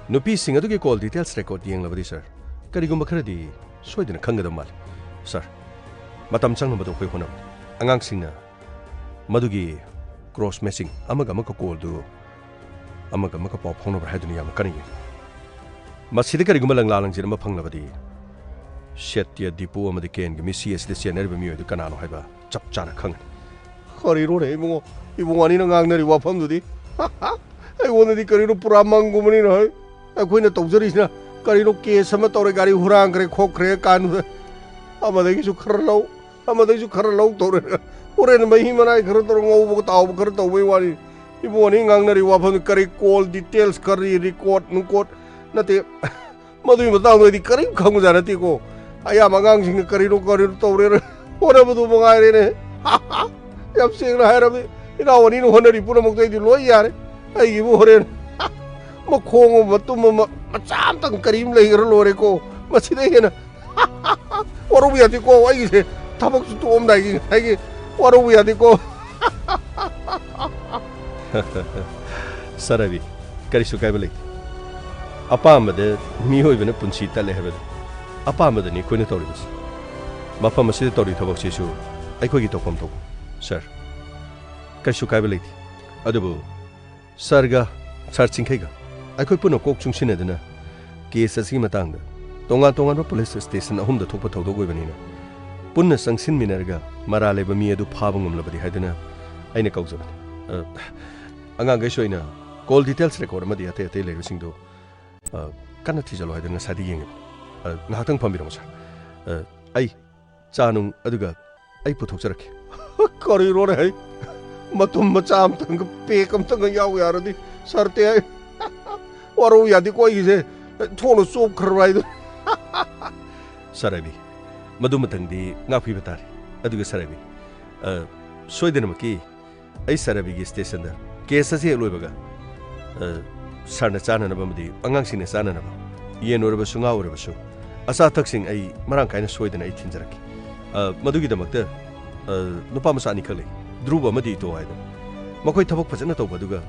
ꯅꯨꯄꯤꯁꯤꯡ ꯑꯗꯨꯒꯤ call details record ꯌꯦꯡꯂꯕꯗꯤ, sir, ꯀꯔꯤꯒꯨꯝꯕ ꯈꯔꯗꯤ ꯁꯣꯏꯗꯅ ꯈꯪꯒꯗꯕ ꯃꯥꯜꯂꯤ꯫ Sir, ꯃꯇꯝ ꯆꯪꯅꯕꯗꯨ ꯑꯩꯈꯣꯏ ꯍꯣꯠꯅꯕꯅꯤ꯫ ꯑꯉꯥꯡꯁꯤꯡꯅ ꯃꯗꯨꯒꯤ cross matching, ꯑꯃꯒ ꯑꯃꯒ callꯗꯨ ꯑꯃꯒ ꯑꯃꯒ ꯄꯥꯎ ꯐꯥꯎꯅꯕ꯭ꯔꯥ ꯍꯥꯏꯗꯨꯅ ꯌꯥꯝꯅ ꯀꯟꯅ ꯌꯦꯡꯏ꯫ ꯃꯁꯤꯗ ꯀꯔꯤꯒꯨꯝꯕ ꯂꯪꯂꯥ ꯂꯪꯖꯤꯟ ꯑꯃ ꯐꯪꯂꯕꯗꯤ, ꯁꯦꯇ꯭ꯌ, ꯗꯤꯄꯨ ꯑꯃꯗꯤ ꯀꯦꯟꯒꯤ ꯃꯤꯁꯤ ꯑꯁꯤꯗ ꯆꯦꯟꯅꯔꯤꯕ ꯃꯤꯑꯣꯏ ꯑꯗꯨ ꯀꯅꯥꯅꯣ ꯍꯥꯏꯕ ꯆꯞ ꯆꯥꯅ ꯈꯪꯒꯅꯤ꯫ ꯀꯔꯤꯅꯣꯅꯦ ꯏꯕꯨꯡꯉꯣ, ꯏꯕꯨꯡ ꯑꯅꯤꯅ ꯉꯥꯡꯅꯔꯤ ꯋꯥꯐꯝꯗꯨꯗꯤ? ꯑꯩꯉꯣꯟꯗꯗꯤ ꯀꯔꯤꯅꯣ ꯄꯨꯔꯥ ꯃꯪꯒꯨꯝꯕꯅꯤꯅ ꯍꯣꯏ꯫ ꯑꯩꯈꯣꯏꯅ ꯇꯧꯖꯔꯤꯁꯤꯅ ꯀꯔꯤꯅꯣ, case ꯑꯃ ꯇꯧꯔꯦ, ꯒꯥꯔꯤ ꯍꯨꯔꯥꯟꯈ꯭ꯔꯦ ꯈꯣꯠꯈ꯭ꯔꯦ ꯀꯥꯟꯗꯨꯗ ꯑꯃꯗꯒꯤꯁꯨ ꯈꯔ ꯂꯧ, ꯑꯃꯗꯒꯤꯁꯨ ꯈꯔ ꯂꯧ ꯇꯧꯔꯦ꯫ ꯍꯣꯔꯦꯟ ꯃꯍꯤ ꯃꯅꯥꯏ ꯈꯔ ꯇꯧꯔ ꯉꯧꯕ ꯇꯥꯎꯕ ꯈꯔ ꯇꯧꯕꯩ ꯋꯥꯅꯤ꯫ ꯏꯕꯨꯡ ꯑꯅꯤ ꯉꯥꯡꯅꯔꯤ ꯋꯥꯐꯝꯗꯨ ꯀꯔꯤ call details, ꯀꯔꯤ record ꯅꯨꯡꯀꯣꯠ ꯅꯠꯇꯦ꯫ ꯃꯗꯨꯒꯤ ꯃꯇꯥꯡꯗ ꯑꯩꯗꯤ ꯀꯔꯤꯝ ꯈꯪꯕꯖꯥꯠ ꯅꯠꯇꯦꯀꯣ꯫ ꯑꯌꯥꯝꯕ ꯑꯉꯥꯡꯁꯤꯡꯅ ꯀꯔꯤꯅꯣ ꯀꯔꯤꯅꯣ ꯇꯧꯔꯦꯅ ꯍꯣꯠꯅꯕꯗꯨ ꯃꯉꯥꯏꯔꯦꯅꯦ꯫ ꯌꯥꯝ ꯁꯦꯡꯅ ꯍꯥꯏꯔꯕꯗꯤ ꯏꯅꯥꯎ ꯑꯅꯤꯅ ꯍꯣꯠꯅꯔꯤ ꯄꯨꯝꯅꯃꯛꯇꯣ ꯑꯩꯗꯤ ꯂꯣꯏ ꯌꯥꯔꯦ꯫ ꯑꯩꯒꯤꯕꯨ ꯍꯣꯔꯦꯟ ꯃꯈꯣꯡ ꯑꯃ ꯃꯇꯨꯝ ꯑꯃ ꯃꯆꯥ ꯑꯃꯇꯪ ꯀꯔꯤꯝ ꯂꯩꯈ꯭ꯔ ꯂꯣꯏꯔꯦꯀꯣ꯫ ꯃꯁꯤꯗꯩ ꯍꯦꯟꯅ ꯋꯥꯔꯧꯕ ꯌꯥꯗꯦꯀꯣ꯫ ꯑꯩꯒꯤꯁꯦ ꯊꯕꯛꯁꯨ ꯇꯣꯛꯑꯝꯗꯥꯏꯒꯤ ꯉꯁꯥꯏꯒꯤ ꯋꯥꯔꯧꯕ ꯌꯥꯗꯦꯀꯣ꯫ Sir ꯔꯕꯤ, ꯀꯔꯤꯁꯨ ꯀꯥꯏꯕ ꯂꯩꯇꯦ꯫ ꯑꯄꯥꯝꯕꯗ ꯃꯤꯑꯣꯏꯕꯅ ꯄꯨꯟꯁꯤ ꯇꯠꯂꯦ ꯍꯥꯏꯕꯗꯣ꯫ ꯑꯄꯥꯝꯕꯗꯅꯤ ꯑꯩꯈꯣꯏꯅ ꯇꯧꯔꯤꯕꯁꯤ꯫ ꯃꯐꯝ ꯑꯁꯤꯗ ꯇꯧꯔꯤ ꯊꯕꯛꯁꯤꯁꯨ ꯑꯩꯈꯣꯏꯒꯤ ꯇꯧꯐꯝ ꯊꯣꯛꯄ, ꯁꯥꯔ꯫ ꯀꯩꯁꯨ ꯀꯥꯏꯕ ꯂꯩꯇꯦ꯫ ꯑꯗꯨꯕꯨ ꯁꯥꯔꯒ, ꯁꯥꯔ ꯆꯤꯡꯈꯩꯒ ꯑꯩꯈꯣꯏ ꯄꯨꯟꯅ ꯀꯣꯛ ꯆꯨꯡꯁꯤꯟꯅꯗꯨꯅ ꯀꯦꯁ ꯑꯁꯤꯒꯤ ꯃꯇꯥꯡꯗ ꯇꯣꯉꯥꯟ ꯇꯣꯉꯥꯟꯕ ꯄꯨꯂꯤꯁ ꯁ꯭ꯇꯦꯁꯟ ꯑꯍꯨꯝꯗ ꯊꯣꯛꯄ ꯊꯧꯗꯣꯛ ꯑꯣꯏꯕꯅꯤꯅ ꯄꯨꯟꯅ ꯆꯪꯁꯤꯟꯃꯤꯟꯅꯔꯒ ꯃꯔꯥꯜ ꯂꯩꯕ ꯃꯤ ꯑꯗꯨ ꯐꯥꯕ ꯉꯝꯂꯕꯗꯤ ꯍꯥꯏꯗꯨꯅ ꯑꯩꯅ ꯀꯧꯖꯕꯅꯤ꯫ ꯑ, ꯑꯉꯥꯡꯈꯩꯁꯨ ꯑꯩꯅ ꯀꯣꯜ ꯗꯤꯇꯦꯜꯁ ꯔꯦꯀꯣꯔꯗ ꯑꯃꯗꯤ ꯑꯇꯩ ꯑꯇꯩ ꯂꯩꯕꯁꯤꯡꯗꯣ, ꯑ, ꯀꯟꯅ ꯊꯤꯖꯤꯜꯂꯣ ꯍꯥꯏꯗꯨꯅ ꯉꯁꯥꯏꯗꯤ ꯌꯦꯡꯉꯤꯕꯅꯤ꯫ ꯑ, ꯉꯥꯏꯍꯥꯛꯇꯪ ꯐꯝꯕꯤꯔꯝꯃꯣ, ꯁꯥꯔ꯫ ꯑ, ꯑꯩ ꯆꯥ ꯅꯨꯡ ꯑꯗꯨꯒ ꯑꯩ ꯄꯨꯊꯣꯛꯆꯔꯛꯀꯦ꯫ ꯀꯔꯤꯅꯣꯅꯦ ꯍꯩ? ꯃꯇꯨꯝ ꯃꯆꯥ ꯑꯃꯇꯪꯒ ꯄꯦꯛ ꯑꯃꯇꯪꯒ ꯌꯥꯎ ꯌꯥꯔꯗꯤ ꯁꯥꯔ ꯇꯦ ꯍꯩ꯫ ꯋꯥꯔꯧ ꯌꯥꯗꯦꯀꯣ ꯑꯩꯒꯤꯁꯦ꯫ ꯊꯣꯛꯅ ꯆꯣꯞꯈ꯭ꯔꯕ꯭ꯔꯥ ꯍꯥꯏꯗꯨ꯫ ꯁꯥꯔ ꯔꯕꯤ, ꯃꯗꯨꯃꯇꯪꯗꯤ ꯉꯥꯛꯄꯤꯕ ꯇꯥꯔꯦ꯫ ꯑꯗꯨꯒ ꯁꯥꯔ ꯔꯕꯤ, ꯑ, ꯁꯣꯏꯗꯅꯃꯛꯀꯤ ꯑꯩ ꯁꯥꯔ ꯔꯕꯤꯒꯤ ꯁ꯭ꯇꯦꯁꯟꯗ ꯀꯦꯁ ꯑꯁꯤ ꯍꯦꯛ ꯂꯣꯏꯕꯒ, ꯑ, ꯁꯥꯔꯅ ꯆꯥꯅꯅꯕ ꯑꯃꯗꯤ ꯑꯉꯥꯡꯁꯤꯡꯅ ꯆꯥꯅꯅꯕ ꯌꯦꯟ ꯑꯣꯏꯔꯕꯁꯨ ꯉꯥ ꯑꯣꯏꯔꯕꯁꯨ ꯑꯆꯥ ꯑꯊꯛꯁꯤꯡ ꯑꯩ ꯃꯔꯥꯡ ꯀꯥꯏꯅ ꯁꯣꯏꯗꯅ ꯑꯩ ꯊꯤꯟꯖꯔꯛꯀꯦ꯫ ꯑ, ꯃꯗꯨꯒꯤꯗꯃꯛꯇ, ꯑ, ꯅꯨꯄꯥ ꯃꯆꯥ ꯑꯅꯤꯈꯛ ꯂꯩ, ꯙ꯭ꯔꯨꯕ ꯑꯃꯗꯤ ꯏꯇꯣ ꯍꯥꯏꯗꯅ꯫ ꯃꯈꯣꯏ ꯊꯕꯛ ꯐꯖꯅ ꯇꯧꯕ ꯑꯗꯨꯒ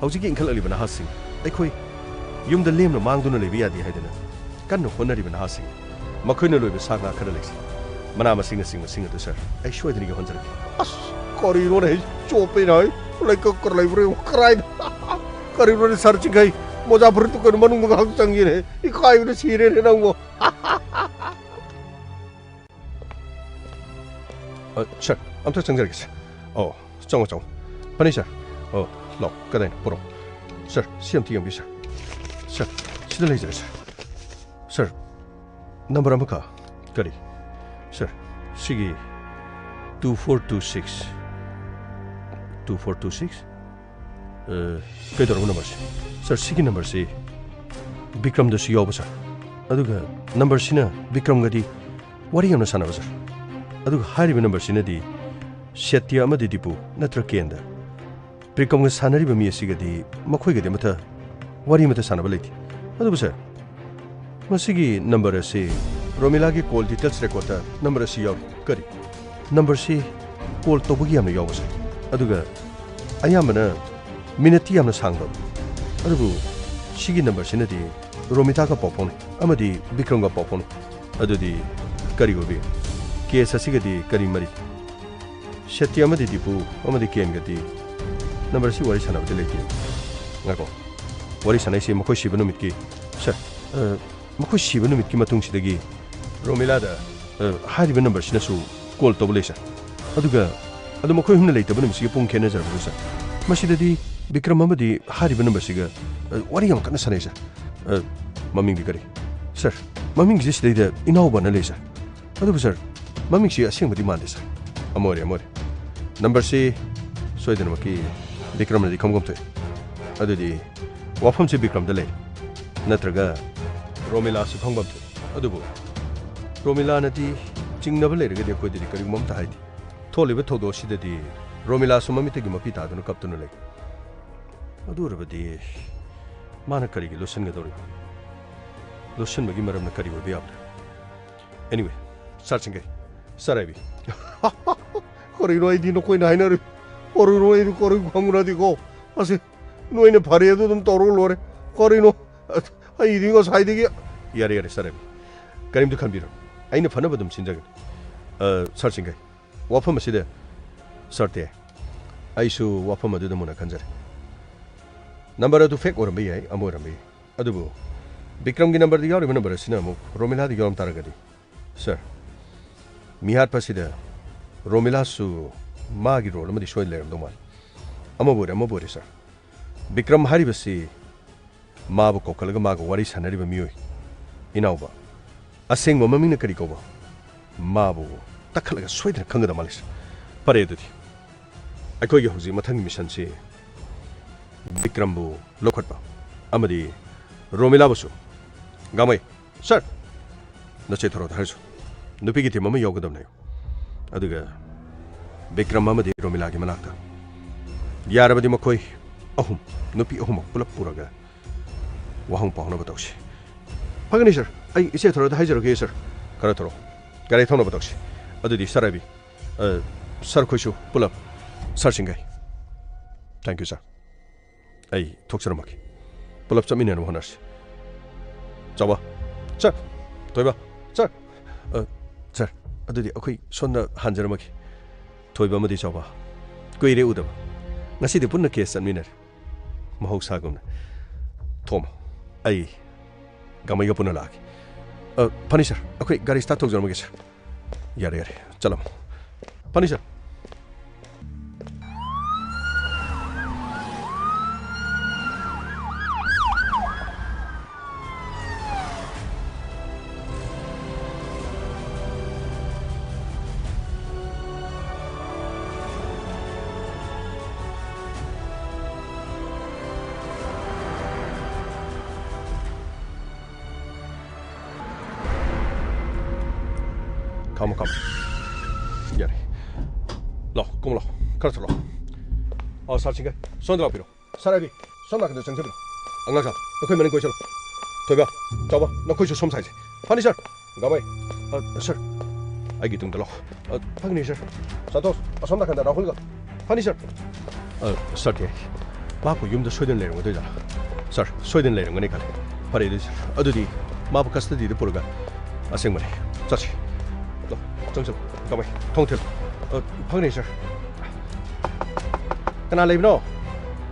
ꯍꯧꯖꯤꯛꯀꯤ ꯏꯟꯈꯠꯂꯛꯂꯤꯕ ꯅꯍꯥꯁꯤꯡ ꯑꯩꯈꯣꯏ ꯌꯨꯝꯗ ꯂꯦꯝꯅ ꯃꯥꯡꯗꯨꯅ ꯂꯩꯕ ꯌꯥꯗꯦ ꯍꯥꯏꯗꯅ ꯀꯟꯅ ꯍꯣꯠꯅꯔꯤꯕ ꯅꯍꯥꯁꯤꯡ, ꯃꯈꯣꯏꯅ ꯂꯣꯏꯕ ꯁꯥ ꯉꯥ ꯈꯔ ꯂꯩꯁꯤ, ꯃꯅꯥ ꯃꯁꯤꯡꯅꯆꯤꯡꯕꯁꯤꯡ ꯑꯗꯨ, ꯁꯥꯔ, ꯑꯩ ꯁꯣꯏꯗꯅ ꯌꯧꯍꯟꯖꯔꯛꯀꯦ꯫ ꯑꯁ, ꯀꯔꯤꯅꯣꯅꯦ, ꯑꯩ ꯆꯣꯞꯄꯦꯅ, ꯑꯩ ꯂꯩꯀꯛꯀ ꯂꯩꯕ꯭ꯔꯥ ꯌꯦꯡꯉꯨ, ꯀꯔꯥꯏꯗ? ꯀꯔꯤꯅꯣꯅꯦ, ꯁꯥꯔ ꯆꯤꯡꯈꯩ, ꯃꯣꯖꯥ ꯐꯨꯔꯤꯠꯇꯨ ꯀꯩꯅꯣ ꯃꯅꯨꯡꯗ ꯉꯥꯏꯍꯥꯛ ꯆꯪꯒꯦꯅꯦ, ꯏꯀꯥꯏꯕꯅ ꯁꯤꯔꯦꯅꯦ ꯅꯪꯕꯨ꯫ ꯑ, ꯁꯥꯔ, ꯑꯝꯇ ꯆꯪꯖꯔꯒꯦ, ꯁꯥꯔ꯫ ꯑꯣ, ꯆꯪꯉꯣ, ꯆꯪꯉꯣ꯫ ꯐꯅꯤ, ꯁꯥꯔ꯫ ꯑꯣ, ꯂꯥꯛꯑꯣ, ꯀꯗꯥꯏꯅꯣ? ꯄꯨꯔꯛꯑꯣ꯫ ꯁꯥꯔ, ꯁꯤ ꯑꯝꯇ ꯌꯦꯡꯕꯤꯌꯨ, ꯁꯥꯔ꯫ ꯁꯥꯔ, ꯁꯤꯗ ꯂꯩꯖꯔꯦ, ꯁꯥꯔ꯫ ꯁꯥꯔ, ꯅꯝꯕꯔ ꯑꯃꯈꯛ꯫ ꯀꯔꯤ? ꯁꯥꯔ, ꯁꯤꯒꯤ two four two six, two four two six? ꯑ, ꯀꯩꯗꯧꯔꯕ ꯅꯝꯕꯔꯁꯦ? ꯁꯥꯔ, ꯁꯤꯒꯤ ꯅꯝꯕꯔꯁꯤ ꯕꯤꯀ꯭ꯔꯝꯗꯁꯨ ꯌꯥꯎꯕ, ꯁꯥꯔ꯫ ꯑꯗꯨꯒ ꯅꯝꯕꯔꯁꯤꯅ ꯕꯤꯀ꯭ꯔꯝꯒꯗꯤ ꯋꯥꯔꯤ ꯌꯥꯝꯅ ꯁꯥꯟꯅꯕ, ꯁꯥꯔ꯫ ꯑꯗꯨꯒ ꯍꯥꯏꯔꯤꯕ ꯅꯝꯕꯔꯁꯤꯅꯗꯤ ꯁꯦꯇ꯭ꯌ ꯑꯃꯗꯤ ꯗꯤꯄꯨ ꯅꯠꯇ꯭ꯔ ꯀꯦꯟꯗ꯫ ꯕꯤꯀ꯭ꯔꯝꯒ ꯁꯥꯟꯅꯔꯤꯕ ꯃꯤ ꯑꯁꯤꯒꯗꯤ ꯃꯈꯣꯏꯒꯗꯤ ꯑꯃꯠꯇ ꯋꯥꯔꯤ ꯑꯃꯠꯇ ꯁꯥꯟꯅꯕ ꯂꯩꯇꯦ꯫ ꯑꯗꯨꯕꯨ, ꯁꯥꯔ, ꯃꯁꯤꯒꯤ ꯅꯝꯕꯔ ꯑꯁꯤ ꯔꯣꯃꯤꯂꯥꯒꯤ ꯀꯣꯜ ꯗꯤꯇꯦꯜꯁ ꯔꯦꯀꯣꯔꯗꯇ ꯅꯝꯕꯔ ꯑꯁꯤ ꯌꯥꯎꯔꯤ꯫ ꯀꯔꯤ? ꯅꯝꯕꯔꯁꯤ ꯀꯣꯜ ꯇꯧꯕꯒꯤ ꯌꯥꯝꯅ ꯌꯥꯎꯕ, ꯁꯥꯔ꯫ ꯑꯗꯨꯒ ꯑꯌꯥꯝꯕꯅ ꯃꯤꯅꯠꯇꯤ ꯌꯥꯝꯅ ꯁꯥꯡꯗꯕ꯫ ꯑꯗꯨꯕꯨ ꯁꯤꯒꯤ ꯅꯝꯕꯔꯁꯤꯅꯗꯤ ꯔꯣꯃꯤꯇꯥꯒ ꯄꯥꯎ ꯐꯥꯎꯅꯩ ꯑꯃꯗꯤ ꯕꯤꯀ꯭ꯔꯝꯒ ꯄꯥꯎ ꯐꯥꯎꯅꯩ꯫ ꯑꯗꯨꯗꯤ ꯀꯔꯤ ꯑꯣꯏꯕ ꯌꯥꯏ? ꯀꯦꯁ ꯑꯁꯤꯒꯗꯤ ꯀꯔꯤ ꯃꯔꯤ? ꯁꯦꯇꯤ ꯑꯃꯗꯤ ꯗꯤꯄꯨ ꯑꯃꯗꯤ ꯀꯦꯟꯒꯗꯤ ꯅꯝꯕꯔꯁꯤ ꯋꯥꯔꯤ ꯁꯥꯟꯅꯕꯗꯤ ꯂꯩꯇꯦ꯫ ꯉꯥꯏꯈꯣ, ꯋꯥꯔꯤ ꯁꯥꯟꯅꯩꯁꯤ ꯃꯈꯣꯏ ꯁꯤꯕ ꯅꯨꯃꯤꯠꯀꯤ, ꯁꯥꯔ, ꯑ, ꯃꯈꯣꯏ ꯁꯤꯕ ꯅꯨꯃꯤꯠꯀꯤ ꯃꯇꯨꯡꯁꯤꯗꯒꯤ ꯔꯣꯃꯤꯂꯥꯗ, ꯑ, ꯍꯥꯏꯔꯤꯕ ꯅꯝꯕꯔꯁꯤꯅꯁꯨ ꯀꯣꯜ ꯇꯧꯕ ꯂꯩ, ꯁꯥꯔ꯫ ꯑꯗꯨꯒ ꯑꯗꯨ ꯃꯈꯣꯏ ꯑꯍꯨꯝꯅ ꯂꯩꯇꯕ ꯅꯨꯃꯤꯠꯁꯤꯒꯤ ꯄꯨꯡ ꯈꯦꯠꯅꯖꯔꯕꯁꯨ, ꯁꯥꯔ, ꯃꯁꯤꯗꯗꯤ ꯕꯤꯀ꯭ꯔꯝ ꯑꯃꯗꯤ ꯍꯥꯏꯔꯤꯕ ꯅꯝꯕꯔꯁꯤꯒ, ꯑ, ꯋꯥꯔꯤ ꯌꯥꯝ ꯀꯟꯅ ꯁꯥꯟꯅꯩ, ꯁꯥꯔ꯫ ꯑ, ꯃꯃꯤꯡꯗꯤ ꯀꯔꯤ? ꯁꯥꯔ, ꯃꯃꯤꯡꯁꯤ ꯁꯤꯗꯩꯗ ꯏꯅꯥꯎꯕꯅ ꯂꯩ, ꯁꯥꯔ꯫ ꯑꯗꯨꯕꯨ ꯁꯥꯔ, ꯃꯃꯤꯡꯁꯤ ꯑꯁꯦꯡꯕꯗꯤ ꯃꯥꯟꯗꯦ ꯁꯥꯔ꯫ ꯑꯃ ꯑꯣꯏꯔꯦ, ꯑꯃ ꯑꯣꯏꯔꯦ꯫ ꯅꯝꯕꯔꯁꯤ ꯁꯣꯏꯗꯅꯃꯛꯀꯤ ꯕꯤꯀ꯭ꯔꯝꯅꯗꯤ ꯈꯪꯐꯝ ꯊꯣꯛꯑꯦ꯫ ꯑꯗꯨꯗꯤ ꯋꯥꯐꯝꯁꯤ ꯕꯤꯀ꯭ꯔꯝꯗ ꯂꯩ, ꯅꯠꯇ꯭ꯔꯒ ꯔꯣꯃꯤꯂꯥꯁꯨ ꯈꯪꯐꯝ ꯊꯣꯛꯑꯦ꯫ ꯑꯗꯨꯕꯨ ꯔꯣꯃꯤꯂꯥꯅꯗꯤ ꯆꯤꯡꯅꯕ ꯂꯩꯔꯒꯗꯤ ꯑꯩꯈꯣꯏꯗꯗꯤ ꯀꯔꯤꯒꯨꯝꯕ ꯑꯃꯠꯇ ꯍꯥꯏꯗꯦ꯫ ꯊꯣꯛꯂꯤꯕ ꯊꯧꯗꯣꯛ ꯑꯁꯤꯗꯗꯤ ꯔꯣꯃꯤꯂꯥꯁꯨ ꯃꯃꯤꯠꯇꯒꯤ ꯃꯄꯤ ꯇꯥꯗꯨꯅ ꯀꯞꯇꯨꯅ ꯂꯩ꯫ ꯑꯗꯨ ꯑꯣꯏꯔꯕꯗꯤ ꯃꯥꯅ ꯀꯔꯤꯒꯤ ꯂꯣꯠꯁꯤꯟꯒꯗꯧꯔꯤꯕ? ꯂꯣꯠꯁꯤꯟꯕꯒꯤ ꯃꯔꯝꯅ ꯀꯔꯤ ꯑꯣꯏꯕ ꯌꯥꯕ꯭ꯔꯥ? Anyway, ꯁꯥꯔ ꯆꯤꯡꯒꯩ, ꯁꯥꯔ ꯑꯥꯏꯕꯤ꯫ ꯀꯔꯤꯅꯣ ꯑꯩꯗꯤ ꯅꯈꯣꯏꯅ ꯍꯥꯏꯅꯔꯤ? ꯀꯔꯤꯅꯣ ꯑꯩꯗꯤ ꯀꯔꯤ ꯈꯪꯕ꯭ꯔꯗꯤꯀꯣ? ꯑꯁꯤ ꯅꯣꯏꯅ ꯐꯔꯦ ꯑꯗꯨ ꯑꯗꯨꯝ ꯇꯧꯔꯒ ꯂꯣꯏꯔꯦ꯫ ꯀꯔꯤꯅꯣ? ꯑꯁ, ꯑꯩꯗꯤ ꯉꯁꯥꯏꯗꯒꯤ ꯌꯥꯔꯦ, ꯌꯥꯔꯦ, ꯁꯥꯔ ꯑꯥꯏꯕꯤ꯫ ꯀꯔꯤꯝꯇ ꯈꯟꯕꯤꯔꯨꯅꯨ꯫ ꯑꯩꯅ ꯐꯅꯕ ꯑꯗꯨꯝ ꯁꯤꯟꯖꯒꯅꯤ꯫ ꯑ, ꯁꯥꯔ ꯆꯤꯡꯒꯩ, ꯋꯥꯐꯝ ꯑꯁꯤꯗ, ꯁꯥꯔ ꯇꯦ, ꯑꯩꯁꯨ ꯋꯥꯐꯝ ꯑꯗꯨꯗ ꯃꯨꯟꯅ ꯈꯟꯖꯔꯦ꯫ ꯅꯝꯕꯔ ꯑꯗꯨ ꯐꯦꯛ ꯑꯣꯏꯔꯝꯕ ꯌꯥꯏ, ꯑꯃ ꯑꯣꯏꯔꯝꯕ ꯌꯥꯏ꯫ ꯑꯗꯨꯕꯨ ꯕꯤꯀ꯭ꯔꯝꯒꯤ ꯅꯝꯕꯔꯗ ꯌꯥꯎꯔꯤꯕ ꯅꯝꯕꯔ ꯑꯁꯤꯅ ꯑꯃꯨꯛ ꯔꯣꯃꯤꯂꯥꯗ ꯌꯥꯎꯔꯝ ꯇꯥꯔꯒꯗꯤ, ꯁꯥꯔ, ꯃꯤꯍꯥꯠꯄ ꯑꯁꯤꯗ ꯔꯣꯃꯤꯂꯥꯁꯨ ꯃꯥꯒꯤ ꯔꯣꯜ ꯑꯃꯗꯤ ꯁꯣꯏꯗꯅ ꯂꯩꯔꯝꯗꯧ ꯃꯥꯜꯂꯤ꯫ ꯑꯃꯕꯨ ꯑꯣꯏꯔꯦ, ꯑꯃꯕꯨ ꯑꯣꯏꯔꯦ, ꯁꯥꯔ, ꯕꯤꯀ꯭ꯔꯝ ꯍꯥꯏꯔꯤꯕꯁꯤ ꯃꯥꯕꯨ ꯀꯧꯈꯠꯂꯒ ꯃꯥꯒ ꯋꯥꯔꯤ ꯁꯥꯟꯅꯔꯤꯕ ꯃꯤꯑꯣꯏ, ꯏꯅꯥꯎꯕ, ꯑꯁꯦꯡꯕ ꯃꯃꯤꯡꯅ ꯀꯔꯤ ꯀꯧꯕ? ꯃꯥꯕꯨ ꯇꯛꯈꯠꯂꯒ ꯁꯣꯏꯗꯅ ꯈꯪꯒꯗꯕ ꯃꯥꯜꯂꯤ, ꯁꯥꯔ꯫ ꯐꯔꯦ, ꯑꯗꯨꯗꯤ ꯑꯩꯈꯣꯏꯒꯤ ꯍꯧꯖꯤꯛ ꯃꯊꯪꯒꯤ ꯃꯤꯁꯟꯁꯤ ꯕꯤꯀ꯭ꯔꯝꯕꯨ ꯂꯧꯈꯠꯄ ꯑꯃꯗꯤ ꯔꯣꯃꯤꯂꯥꯕꯨꯁꯨ꯫ ꯒꯥꯡꯃꯩ, ꯁꯥꯔ, ꯅꯆꯦ ꯊꯣꯔꯣꯗ ꯍꯥꯏꯔꯁꯨ ꯅꯨꯄꯤꯒꯤ ꯇꯤꯝ ꯑꯃ ꯌꯧꯒꯗꯕꯅꯦ꯫ ꯑꯗꯨꯒ ꯕꯤꯀ꯭ꯔꯝ ꯑꯃꯗꯤ ꯔꯣꯃꯤꯂꯥꯒꯤ ꯃꯅꯥꯛꯇ ꯌꯥꯔꯕꯗꯤ ꯃꯈꯣꯏ ꯑꯍꯨꯝ, ꯅꯨꯄꯤ ꯑꯍꯨꯝꯃꯛ ꯄꯨꯂꯞ ꯄꯨꯔꯒ ꯋꯥꯍꯪ ꯄꯥꯎꯅꯕ ꯇꯧꯁꯤ꯫ ꯐꯒꯅꯤ, ꯁꯥꯔ꯫ ꯑꯩ ꯏꯆꯦ ꯊꯣꯔꯣꯗ ꯍꯥꯏꯖꯔꯒꯦ, ꯁꯥꯔ꯫ ꯈꯔ ꯊꯣꯔꯣ꯫ ꯒꯥꯔꯤ ꯊꯧꯅꯕ ꯇꯧꯁꯤ꯫ ꯑꯗꯨꯗꯤ, ꯁꯥꯔ ꯑꯥꯏꯕꯤ, ꯑ, ꯁꯥꯔ ꯈꯣꯏꯁꯨ ꯄꯨꯂꯞ꯫ ꯁꯥꯔ ꯆꯤꯡꯒꯩ꯫ Thank you, ꯁꯥꯔ꯫ ꯑꯩ ꯊꯣꯛꯆꯔꯝꯃꯒꯦ꯫ ꯄꯨꯂꯞ ꯆꯠꯃꯤꯟꯅꯅꯕ ꯍꯣꯠꯅꯔꯁꯤ꯫ ꯆꯥꯎꯕ꯫ ꯁꯥꯔ꯫ ꯊꯣꯏꯕ꯫ ꯁꯥꯔ꯫ ꯑ, ꯁꯥꯔ, ꯑꯗꯨꯗꯤ ꯑꯩꯈꯣꯏ ꯁꯣꯝꯗ ꯍꯟꯖꯔꯝꯃꯒꯦ꯫ ꯊꯣꯏꯕ ꯑꯃꯗꯤ ꯆꯥꯎꯕ꯫ ꯀꯨꯏꯔꯦ ꯎꯗꯕ꯫ ꯉꯁꯤꯗꯤ ꯄꯨꯟꯅ ꯀꯦꯁ ꯆꯠꯃꯤꯟꯅꯔꯦ꯫ ꯃꯍꯧꯁꯥꯒꯨꯝꯅ꯫ ꯊꯣꯝ, ꯑꯩ ꯒꯥꯃꯩꯒ ꯄꯨꯟꯅ ꯂꯥꯛꯑꯒꯦ꯫ ꯑ, ꯐꯅꯤ ꯁꯥꯔ, ꯑꯩꯈꯣꯏ ꯒꯥꯔꯤ ꯁ꯭ꯇꯥꯔꯠ ꯇꯧꯖꯔꯝꯃꯒꯦ ꯁꯥꯔ꯫ ꯌꯥꯔꯦ, ꯌꯥꯔꯦ, ꯆꯠꯂꯝꯃꯣ꯫ ꯐꯅꯤ ꯁꯥꯔ꯫ ꯈꯥꯝꯃꯣ, ꯈꯥꯝꯃꯣ꯫ ꯌꯥꯔꯦ꯫ ꯂꯥꯛꯑꯣ, ꯀꯨꯝꯃꯣ ꯂꯥꯛꯑꯣ꯫ ꯈꯔ ꯆꯠꯂꯣ꯫ ꯑꯣ, ꯁꯥꯔ ꯁꯤꯡꯒꯩ, ꯁꯣꯝꯗ ꯂꯥꯛꯄꯤꯔꯣ꯫ ꯁꯥꯔ ꯑꯥꯏꯕꯤ, ꯁꯣꯝ ꯅꯥꯀꯟꯗ ꯆꯪꯁꯤꯜꯂꯣ꯫ ꯑꯉꯥꯡ ꯁꯥꯕ, ꯑꯩꯈꯣꯏ ꯃꯅꯤꯡ ꯀꯣꯏꯁꯤꯜꯂꯣ꯫ ꯊꯣꯏꯕ, ꯆꯥꯎꯕ, ꯅꯈꯣꯏꯁꯨ ꯁꯣꯝ ꯁꯥꯏꯁꯦ꯫ ꯐꯅꯤ ꯁꯥꯔ꯫ ꯒꯥꯃꯩ꯫ ꯑ, ꯁꯥꯔ꯫ ꯑꯩꯒꯤ ꯇꯨꯡꯗ ꯂꯥꯛꯑꯣ꯫ ꯑ, ꯐꯒꯅꯤ ꯁꯥꯔ꯫ ꯁꯟꯇꯣꯁ, ꯑꯁꯣꯝ ꯅꯥꯀꯟꯗ ꯔꯥꯍꯨꯜꯒ꯫ ꯐꯅꯤ ꯁꯥꯔ꯫ ꯑ, ꯁꯥꯔ ꯀꯦ, ꯃꯍꯥꯛꯄꯨ ꯌꯨꯝꯗ ꯁꯣꯏꯗꯅ ꯂꯩꯔꯝꯒꯗꯣꯏꯖꯥꯠꯂꯥ? ꯁꯥꯔ, ꯁꯣꯏꯗꯅ ꯂꯩꯔꯝꯒꯅꯤ ꯈꯜꯂꯤ꯫ ꯐꯔꯦ ꯑꯗꯨꯗꯤ ꯁꯥꯔ, ꯑꯗꯨꯗꯤ ꯃꯥꯕꯨ ꯀꯁꯇꯗꯤꯗ ꯄꯨꯔꯒ꯫ ꯑꯁꯦꯡꯕꯅꯤ꯫ ꯆꯠꯁꯤ꯫ ꯂꯥꯛꯑꯣ, ꯆꯪꯁꯤꯜꯂꯨ꯫ ꯒꯥꯃꯩ, ꯊꯣꯡ ꯊꯤꯜꯂꯨ꯫ ꯑ, ꯐꯒꯅꯤ ꯁꯥꯔ꯫ ꯀꯅꯥ ꯂꯩꯕꯅꯣ?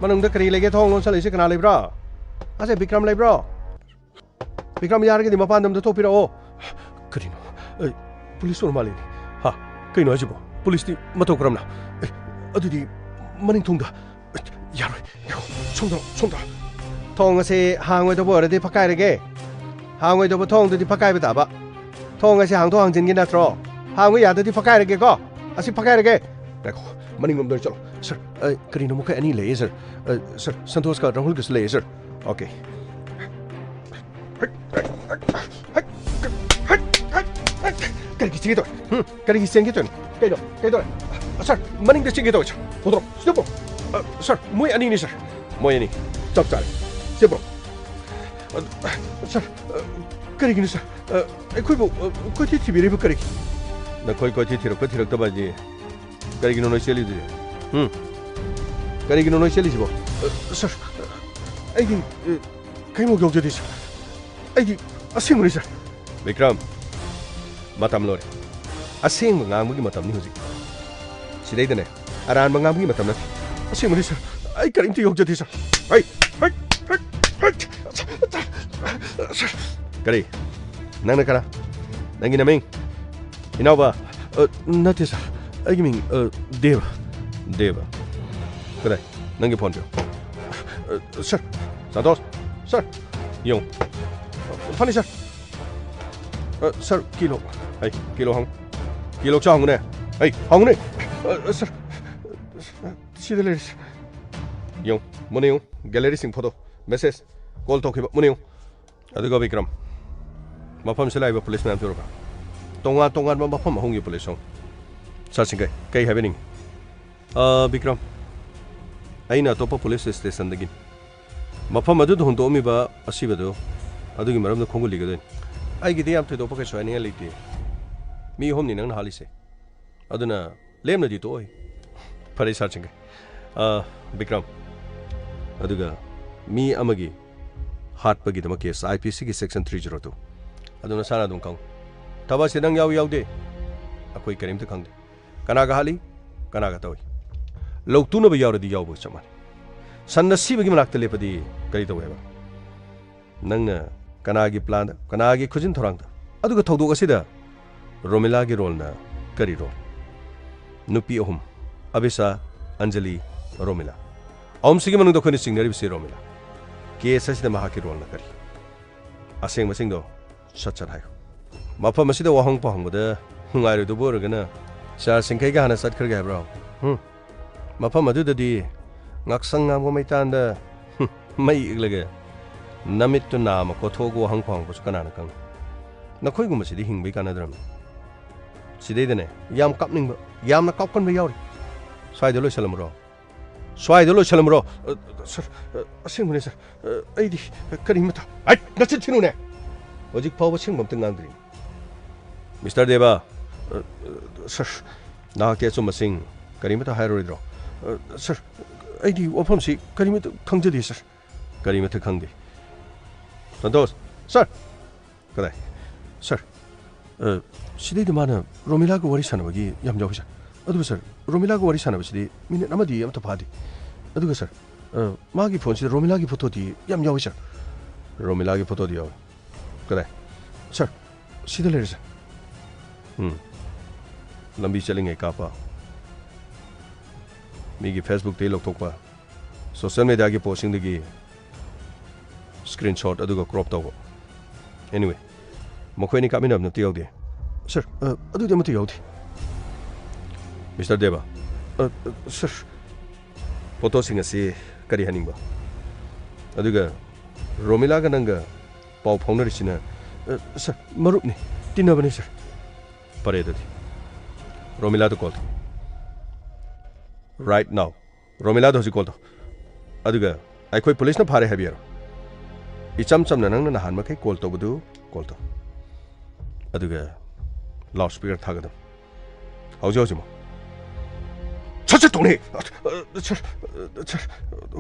ꯃꯅꯨꯡꯗ ꯀꯔꯤ ꯂꯩꯒꯦ? ꯊꯣꯡ ꯂꯣꯟꯁꯜꯂꯛꯏꯁꯦ ꯀꯅꯥ ꯂꯩꯕ꯭ꯔꯥ? ꯑꯁꯦ ꯕꯤꯀ꯭ꯔꯝ ꯂꯩꯕ꯭ꯔꯣ? ꯕꯤꯀ꯭ꯔꯝ ꯌꯥꯔꯒꯗꯤ ꯃꯄꯥꯟꯗ ꯑꯝꯇ ꯊꯣꯛꯄꯤꯔꯛꯑꯣ꯫ ꯀꯔꯤꯅꯣ? ꯑꯦ, ꯄꯨꯂꯤꯁ ꯑꯣꯏꯔ ꯃꯥꯜꯂꯦꯅꯦ꯫ ꯍꯥ? ꯀꯩꯅꯣ ꯍꯥꯏꯁꯤꯕꯣ? ꯄꯨꯂꯤꯁꯇꯤ ꯃꯇꯧ ꯀꯔꯝꯅ? ꯑꯦ, ꯑꯗꯨꯗꯤ ꯃꯅꯤꯡ ꯊꯣꯡꯗ꯫ ꯑꯦ, ꯌꯥꯔꯣꯏ꯫ ꯌꯥꯔꯣꯏ꯫ ꯁꯣꯝꯗ, ꯁꯣꯝꯗ꯫ ꯊꯣꯡ ꯑꯁꯦ ꯍꯥꯡꯉꯣꯏꯗꯧꯕ ꯑꯣꯏꯔꯗꯤ ꯐꯛꯀꯥꯏꯔꯒꯦ꯫ ꯍꯥꯡꯉꯣꯏꯗꯧꯕ ꯊꯣꯡꯗꯨꯗꯤ ꯐꯛꯀꯥꯏꯕ ꯇꯥꯕ꯫ ꯊꯣꯡ ꯑꯁꯦ ꯍꯥꯡꯗꯣꯛ ꯍꯥꯡꯖꯤꯟꯒꯤ ꯅꯠꯇ꯭ꯔꯣ? ꯍꯥꯡꯕ ꯌꯥꯗ꯭ꯔꯗꯤ ꯐꯛꯀꯥꯏꯔꯒꯦꯀꯣ꯫ ꯑꯁꯤ ꯐꯛꯀꯥꯏꯔꯒꯦ꯫ ꯉꯥꯏꯈꯣ, ꯃꯅꯤꯡꯂꯣꯝꯗ ꯑꯣꯏꯅ ꯆꯠꯂꯣ꯫ ꯁꯥꯔ, ꯑ, ꯀꯔꯤꯅꯣ ꯃꯈꯣꯏ ꯑꯅꯤ ꯂꯩꯌꯦ, ꯁꯥꯔ꯫ ꯑ, ꯁꯥꯔ, ꯁꯟꯇꯣꯁꯀ ꯔꯥꯍꯨꯜꯒꯁꯨ ꯂꯩꯌꯦ, ꯁꯥꯔ꯫ ꯑꯣꯀꯦ꯫ ꯀꯔꯤꯒꯤ ꯆꯦꯟꯒꯦ ꯇꯧꯔꯦ? ꯍꯨꯝ? ꯀꯔꯤꯒꯤ ꯆꯦꯟꯒꯦ ꯇꯧꯔꯤꯅꯣ? ꯀꯩꯅꯣ? ꯀꯩꯗꯧꯔꯦ? ꯁꯥꯔ, ꯃꯅꯤꯡꯗ ꯆꯦꯟꯒꯦ ꯇꯧꯋꯦ, ꯁꯥꯔ꯫ ꯄꯨꯊꯣꯔꯛꯑꯣ, ꯁꯤꯗ ꯄꯨꯔꯛꯑꯣ꯫ ꯑ, ꯁꯥꯔ, ꯃꯣꯏ ꯑꯅꯤꯅꯤ, ꯁꯥꯔ꯫ ꯃꯣꯏ ꯑꯅꯤ꯫ ꯆꯞ ꯆꯥꯔꯦ꯫ ꯁꯤꯗ ꯄꯨꯔꯛꯑꯣ꯫ ꯑ, ꯁꯥꯔ, ꯑ, ꯀꯔꯤꯒꯤꯅꯣ, ꯁꯥꯔ? ꯑ, ꯑꯩꯈꯣꯏꯕꯨ, ꯑ, ꯀꯣꯏꯊꯤ ꯊꯤꯕꯤꯔꯤꯕ ꯀꯔꯤꯒꯤ? ꯅꯈꯣꯏ ꯀꯣꯏꯊꯤ ꯊꯤꯔꯛꯄ ꯊꯤꯔꯛꯇꯕ ꯍꯥꯏꯗꯤ ꯀꯔꯤꯒꯤꯅꯣ ꯅꯣꯏ ꯆꯦꯜꯂꯤꯗꯨꯗꯤ? ꯍꯨꯝ? ꯀꯔꯤꯒꯤꯅꯣ ꯅꯣꯏ ꯆꯦꯜꯂꯤꯁꯤꯕꯣ? ꯑ, ꯁꯥꯔ, ꯑꯩꯗꯤ, ꯑ, ꯀꯩꯃꯨꯛ ꯌꯧꯖꯗꯦ, ꯁꯥꯔ꯫ ꯑꯩꯗꯤ ꯑꯁꯦꯡꯕꯅꯤ, ꯁꯥꯔ꯫ ꯕꯤꯀ꯭ꯔꯝ, ꯃꯇꯝ ꯂꯣꯏꯔꯦ꯫ ꯑꯁꯦꯡꯕ ꯉꯥꯡꯕꯒꯤ ꯃꯇꯝꯅꯤ ꯍꯧꯖꯤꯛ꯫ ꯁꯤꯗꯩꯗꯅꯦ, ꯑꯔꯥꯟꯕ ꯉꯥꯡꯕꯒꯤ ꯃꯇꯝ ꯅꯠꯇꯦ꯫ ꯑꯁꯦꯡꯕꯅꯤ, ꯁꯥꯔ꯫ ꯑꯩ ꯀꯔꯤꯝꯇ ꯌꯧꯖꯗꯦ, ꯁꯥꯔ꯫ ꯍꯩ! ꯍꯩ! ꯍꯩ! ꯍꯩ! ꯁꯥꯔ! ꯀꯔꯤ? ꯅꯪꯅ ꯀꯅꯥ? ꯅꯪꯒꯤ ꯅꯃꯤꯡ? ꯏꯅꯥꯎꯕ? ꯑ, ꯅꯠꯇꯦ, ꯁꯥꯔ꯫ ꯑꯩꯒꯤ ꯃꯤꯡ, ꯑ, ꯗꯦꯕ꯫ ꯗꯦꯕ꯫ ꯀꯗꯥꯏ? ꯅꯪꯒꯤ ꯐꯣꯟ ꯄꯤꯌꯨ꯫ ꯑ, ꯁꯥꯔ꯫ ꯁꯥꯟꯇꯣꯁ꯫ ꯁꯥꯔ꯫ ꯌꯦꯡꯉꯨ꯫ ꯐꯅꯤ, ꯁꯥꯔ꯫ ꯑ, ꯁꯥꯔ, ꯀꯤꯂꯣ꯫ ꯍꯩ, ꯀꯤꯂꯣ ꯍꯪꯉꯨ꯫ ꯀꯤꯂꯣ ꯆꯥ ꯍꯪꯉꯨꯅꯦ꯫ ꯍꯩ, ꯍꯪꯉꯨꯅꯦ꯫ ꯑ, ꯁꯥꯔ꯫ ꯁꯤꯗ ꯂꯩꯔꯦ, ꯁꯥꯔ꯫ ꯌꯦꯡꯉꯨ꯫ ꯃꯨꯟꯅ ꯌꯦꯡꯉꯨ꯫ ꯒꯦꯂꯔꯤꯁꯤꯡ ꯐꯣꯇꯣ꯫ ꯃꯦꯁꯦꯖ꯫ ꯀꯣꯜ ꯇꯧꯈꯤꯕ꯫ ꯃꯨꯟꯅ ꯌꯦꯡꯉꯨ꯫ ꯑꯗꯨꯒ ꯕꯤꯀ꯭ꯔꯝ, ꯃꯐꯝꯁꯤꯗ ꯂꯥꯛꯏꯕ ꯄꯨꯂꯤꯁ ꯃꯌꯥꯝꯁꯤ ꯎꯔꯕ? ꯇꯣꯉꯥꯟ ꯇꯣꯉꯥꯟꯕ ꯃꯐꯝ ꯑꯍꯨꯝꯒꯤ ꯄꯨꯂꯤꯁ ꯑꯍꯨꯝ꯫ ꯁꯥꯔ ꯁꯤꯡꯒꯩ, ꯀꯩ ꯍꯥꯏꯕꯤꯅꯤꯡꯉꯤ? ꯑ, ꯕꯤꯀ꯭ꯔꯝ, ꯑꯩꯅ ꯑꯇꯣꯞꯄ ꯄꯨꯂꯤꯁ ꯁ꯭ꯇꯦꯁꯟꯗꯒꯤꯅꯤ꯫ ꯃꯐꯝ ꯑꯗꯨꯗ ꯍꯨꯟꯗꯣꯛꯑꯝꯃꯤꯕ ꯑꯁꯤꯕꯗꯨ ꯑꯗꯨꯒꯤ ꯃꯔꯝꯗ ꯈꯣꯡꯒꯨꯜ ꯂꯤꯒꯗꯣꯏꯅꯤ꯫ ꯑꯩꯒꯤꯗꯤ ꯌꯥꯝ ꯊꯣꯏꯗꯣꯛꯄ ꯀꯩꯁꯨ ꯍꯥꯏꯅꯤꯡꯉꯥꯏ ꯂꯩꯇꯦ꯫ ꯃꯤ ꯑꯍꯨꯝꯅꯤ ꯅꯪꯅ ꯍꯥꯠꯂꯤꯁꯦ꯫ ꯑꯗꯨꯅ ꯂꯦꯝꯅꯗꯤ ꯇꯣꯛꯑꯣꯏ꯫ ꯐꯔꯦ, ꯁꯥꯔ ꯁꯤꯡꯒꯩ꯫ ꯑ, ꯕꯤꯀ꯭ꯔꯝ, ꯑꯗꯨꯒ ꯃꯤ ꯑꯃꯒꯤ ꯍꯥꯠꯄꯒꯤꯗꯃꯛ ꯀꯦꯁ, IPC ꯒꯤ section three zero two꯫ ꯑꯗꯨ ꯅꯁꯥꯅ ꯑꯗꯨꯝ ꯈꯪꯉꯨ꯫ ꯊꯕꯛ ꯑꯁꯤ ꯅꯪ ꯌꯥꯎꯏ ꯌꯥꯎꯗꯦ, ꯑꯩꯈꯣꯏ ꯀꯔꯤꯝꯇ ꯈꯪꯗꯦ꯫ ꯀꯅꯥꯒ ꯍꯥꯠꯂꯤ, ꯀꯅꯥꯒ ꯇꯧꯏ? ꯂꯧꯇꯨꯅꯕ ꯌꯥꯎꯔꯗꯤ ꯌꯥꯎꯕꯒ ꯆꯞ ꯃꯥꯟꯅꯩ꯫ ꯁꯟ ꯑꯁꯤꯕꯒꯤ ꯃꯅꯥꯛꯇ ꯂꯦꯞꯄꯗꯤ ꯀꯔꯤ ꯇꯧꯏ ꯍꯥꯏꯕ? ꯅꯪꯅ ꯀꯅꯥꯒꯤ ꯄ꯭ꯂꯥꯟꯗ, ꯀꯅꯥꯒꯤ ꯈꯨꯖꯤꯟ ꯊꯧꯔꯥꯡꯗ? ꯑꯗꯨꯒ ꯊꯧꯗꯣꯛ ꯑꯁꯤꯗ ꯔꯣꯃꯤꯂꯥꯒꯤ ꯔꯣꯜꯅ ꯀꯔꯤ ꯔꯣꯜ? ꯅꯨꯄꯤ ꯑꯍꯨꯝ, ꯑꯕꯤꯁꯥ, ꯑꯟꯖꯂꯤ, ꯔꯣꯃꯤꯂꯥ, ꯑꯍꯨꯝꯁꯤꯒꯤ ꯃꯅꯨꯡꯗ ꯑꯩꯈꯣꯏꯅ ꯆꯤꯡꯅꯔꯤꯕꯁꯤ ꯔꯣꯃꯤꯂꯥ꯫ ꯀꯦꯁ ꯑꯁꯤꯗ ꯃꯍꯥꯛꯀꯤ ꯔꯣꯜꯅ ꯀꯔꯤ? ꯑꯁꯦꯡꯕꯁꯤꯡꯗꯣ ꯁꯠ ꯁꯠ ꯍꯥꯏꯌꯨ꯫ ꯃꯐꯝ ꯑꯁꯤꯗ ꯋꯥꯍꯪ ꯄꯥꯎꯍꯪꯕꯗ ꯅꯨꯡꯉꯥꯏꯔꯣꯏꯗꯕ ꯑꯣꯏꯔꯒꯅ ꯁꯥꯔ ꯁꯤꯡꯈꯩꯒ ꯍꯥꯟꯅ ꯆꯠꯈ꯭ꯔꯒꯦ ꯍꯥꯏꯕ꯭ꯔꯣ? ꯍꯨꯝ? ꯃꯐꯝ ꯑꯗꯨꯗꯗꯤ ꯉꯥꯛꯁꯪ ꯉꯥꯡꯕ ꯃꯩꯇꯥꯟꯗ, ꯍꯨꯝ, ꯃꯩ ꯏꯛꯂꯒ ꯅꯃꯤꯠꯇꯨ ꯅꯥꯝꯃ ꯀꯣꯊꯣꯛꯑꯒ ꯋꯥꯍꯪ ꯄꯥꯎꯍꯪꯕꯁꯨ ꯀꯅꯥꯅ ꯈꯪꯅꯤ? ꯅꯈꯣꯏꯒꯨꯝꯕꯁꯤꯗꯤ ꯍꯤꯡꯕꯩ ꯀꯥꯟꯅꯗ꯭ꯔꯕꯅꯤ꯫ ꯁꯤꯗꯩꯗꯅꯦ, ꯌꯥꯝ ꯀꯥꯞꯅꯤꯡꯕ, ꯌꯥꯝꯅ ꯀꯥꯞꯀꯟꯕ ꯌꯥꯎꯔꯤ꯫ ꯁ꯭ꯋꯥꯏꯗ ꯂꯣꯏꯁꯜꯂꯝꯃꯨꯔꯣ꯫ ꯁ꯭ꯋꯥꯏꯗ ꯂꯣꯏꯁꯜꯂꯝꯃꯨꯔꯣ꯫ ꯑ, ꯁꯥꯔ, ꯑ, ꯑꯁꯦꯡꯕꯅꯦ, ꯁꯥꯔ꯫ ꯑ, ꯑꯩꯗꯤ ꯀꯔꯤꯃꯇ, ꯑꯩ, ꯅꯆꯤꯟ ꯊꯤꯅꯨꯅꯦ! ꯍꯧꯖꯤꯛ ꯐꯥꯎꯕ ꯑꯁꯦꯡꯕ ꯑꯝꯇ ꯉꯥꯡꯗ꯭ꯔꯤ꯫ ꯃꯤꯁꯇꯔ ꯗꯦꯕ, ꯑ, ꯑ, ꯁꯥꯔ, ꯅꯍꯥꯛꯀꯤ ꯑꯆꯨꯝꯕꯁꯤꯡ ꯀꯔꯤꯃꯇ ꯍꯥꯏꯔꯔꯣꯏꯗ꯭ꯔꯣ? ꯑ, ꯁꯥꯔ, ꯑꯩꯗꯤ ꯋꯥꯐꯝꯁꯤ ꯀꯔꯤꯃꯇ ꯈꯪꯖꯗꯦ, ꯁꯥꯔ꯫ ꯀꯔꯤꯃꯇ ꯈꯪꯗꯦ꯫ ꯁꯟꯇꯣꯁ, ꯁꯥꯔ! ꯀꯗꯥꯏ? ꯁꯥꯔ, ꯑ, ꯁꯤꯗꯩꯗ ꯃꯥꯅ ꯔꯣꯃꯤꯂꯥꯒ ꯋꯥꯔꯤ ꯁꯥꯟꯅꯕꯒꯤ ꯌꯥꯝ ꯌꯥꯎꯋꯤ, ꯁꯥꯔ꯫ ꯑꯗꯨꯕꯨ, ꯁꯥꯔ, ꯔꯣꯃꯤꯂꯥꯒ ꯋꯥꯔꯤ ꯁꯥꯟꯅꯕꯁꯤꯗꯤ ꯃꯤꯅꯤꯠ ꯑꯃꯗꯤ ꯑꯃꯠꯇ ꯐꯥꯗꯦ꯫ ꯑꯗꯨꯒ, ꯁꯥꯔ, ꯑ, ꯃꯥꯒꯤ ꯐꯣꯟꯁꯤꯗ ꯔꯣꯃꯤꯂꯥꯒꯤ ꯐꯣꯇꯣꯗꯤ ꯌꯥꯝ ꯌꯥꯎꯋꯤ, ꯁꯥꯔ꯫ ꯔꯣꯃꯤꯂꯥꯒꯤ ꯐꯣꯇꯣꯗꯤ ꯌꯥꯎꯋꯤ꯫ ꯀꯗꯥꯏ? ꯁꯥꯔ, ꯁꯤꯗ ꯂꯩꯔꯦ, ꯁꯥꯔ꯫ ꯎꯝ꯫ ꯂꯝꯕꯤ ꯆꯠꯂꯤꯉꯩ ꯀꯥꯞꯄ꯫ ꯃꯤꯒꯤ Facebook ꯇꯒꯤ ꯂꯧꯊꯣꯛꯄ꯫ ꯁꯣꯁꯤꯌꯦꯜ ꯃꯦꯗꯤꯌꯥꯒꯤ ꯄꯣꯁꯁꯤꯡꯗꯒꯤ ꯁ꯭ꯀ꯭ꯔꯤꯟ ꯁꯣꯠ ꯑꯗꯨꯒ ꯀ꯭ꯔꯣꯞ ꯇꯧꯕ꯫ Anyway, ꯃꯈꯣꯏ ꯑꯅꯤ ꯀꯥꯞꯃꯤꯟꯅꯕ ꯑꯃꯠꯇ ꯌꯥꯎꯗꯦ꯫ ꯁꯥꯔ, ꯑ, ꯑꯗꯨꯗꯤ ꯑꯃꯠꯇ ꯌꯥꯎꯗꯦ꯫ ꯃꯤꯁꯇꯔ ꯗꯦꯕ꯫ ꯑ, ꯑ, ꯁꯥꯔ꯫ ꯐꯣꯇꯣꯁꯤꯡ ꯑꯁꯤ ꯀꯔꯤ ꯍꯥꯏꯅꯤꯡꯕ? ꯑꯗꯨꯒ ꯔꯣꯃꯤꯂꯥꯒ ꯅꯪꯒ ꯄꯥꯎ ꯐꯥꯎꯅꯔꯤꯁꯤꯅ? ꯑ, ꯁꯥꯔ, ꯃꯔꯨꯞꯅꯤ, ꯇꯤꯟꯅꯕꯅꯤ, ꯁꯥꯔ꯫ ꯐꯔꯦ ꯑꯗꯨꯗꯤ꯫ ꯔꯣꯃꯤꯂꯥꯗ ꯀꯣꯜ ꯇꯧ꯫ Right now꯫ ꯔꯣꯃꯤꯂꯥꯗ ꯍꯧꯖꯤꯛ ꯀꯣꯜ ꯇꯧ꯫ ꯑꯗꯨꯒ ꯑꯩꯈꯣꯏ ꯄꯨꯂꯤꯁꯅ ꯐꯥꯔꯦ ꯍꯥꯏꯕꯤꯔꯣ꯫ ꯏꯆꯝ ꯆꯝꯅ ꯅꯪꯅ ꯅꯍꯥꯟ ꯃꯈꯩ ꯀꯣꯜ ꯇꯧꯕꯗꯨ ꯀꯣꯜ ꯇꯧ꯫ ꯑꯗꯨꯒ ꯂꯥꯎꯗ ꯁ꯭ꯄꯤꯀꯔ ꯊꯥꯒꯗꯕ꯫ ꯍꯧꯖꯤꯛ ꯍꯧꯖꯤꯛꯃꯛ꯫ ꯁꯠ ꯁꯠ ꯇꯧꯅꯦ꯫ ꯑ, ꯑ, ꯁꯥꯔ, ꯑ, ꯁꯥꯔ,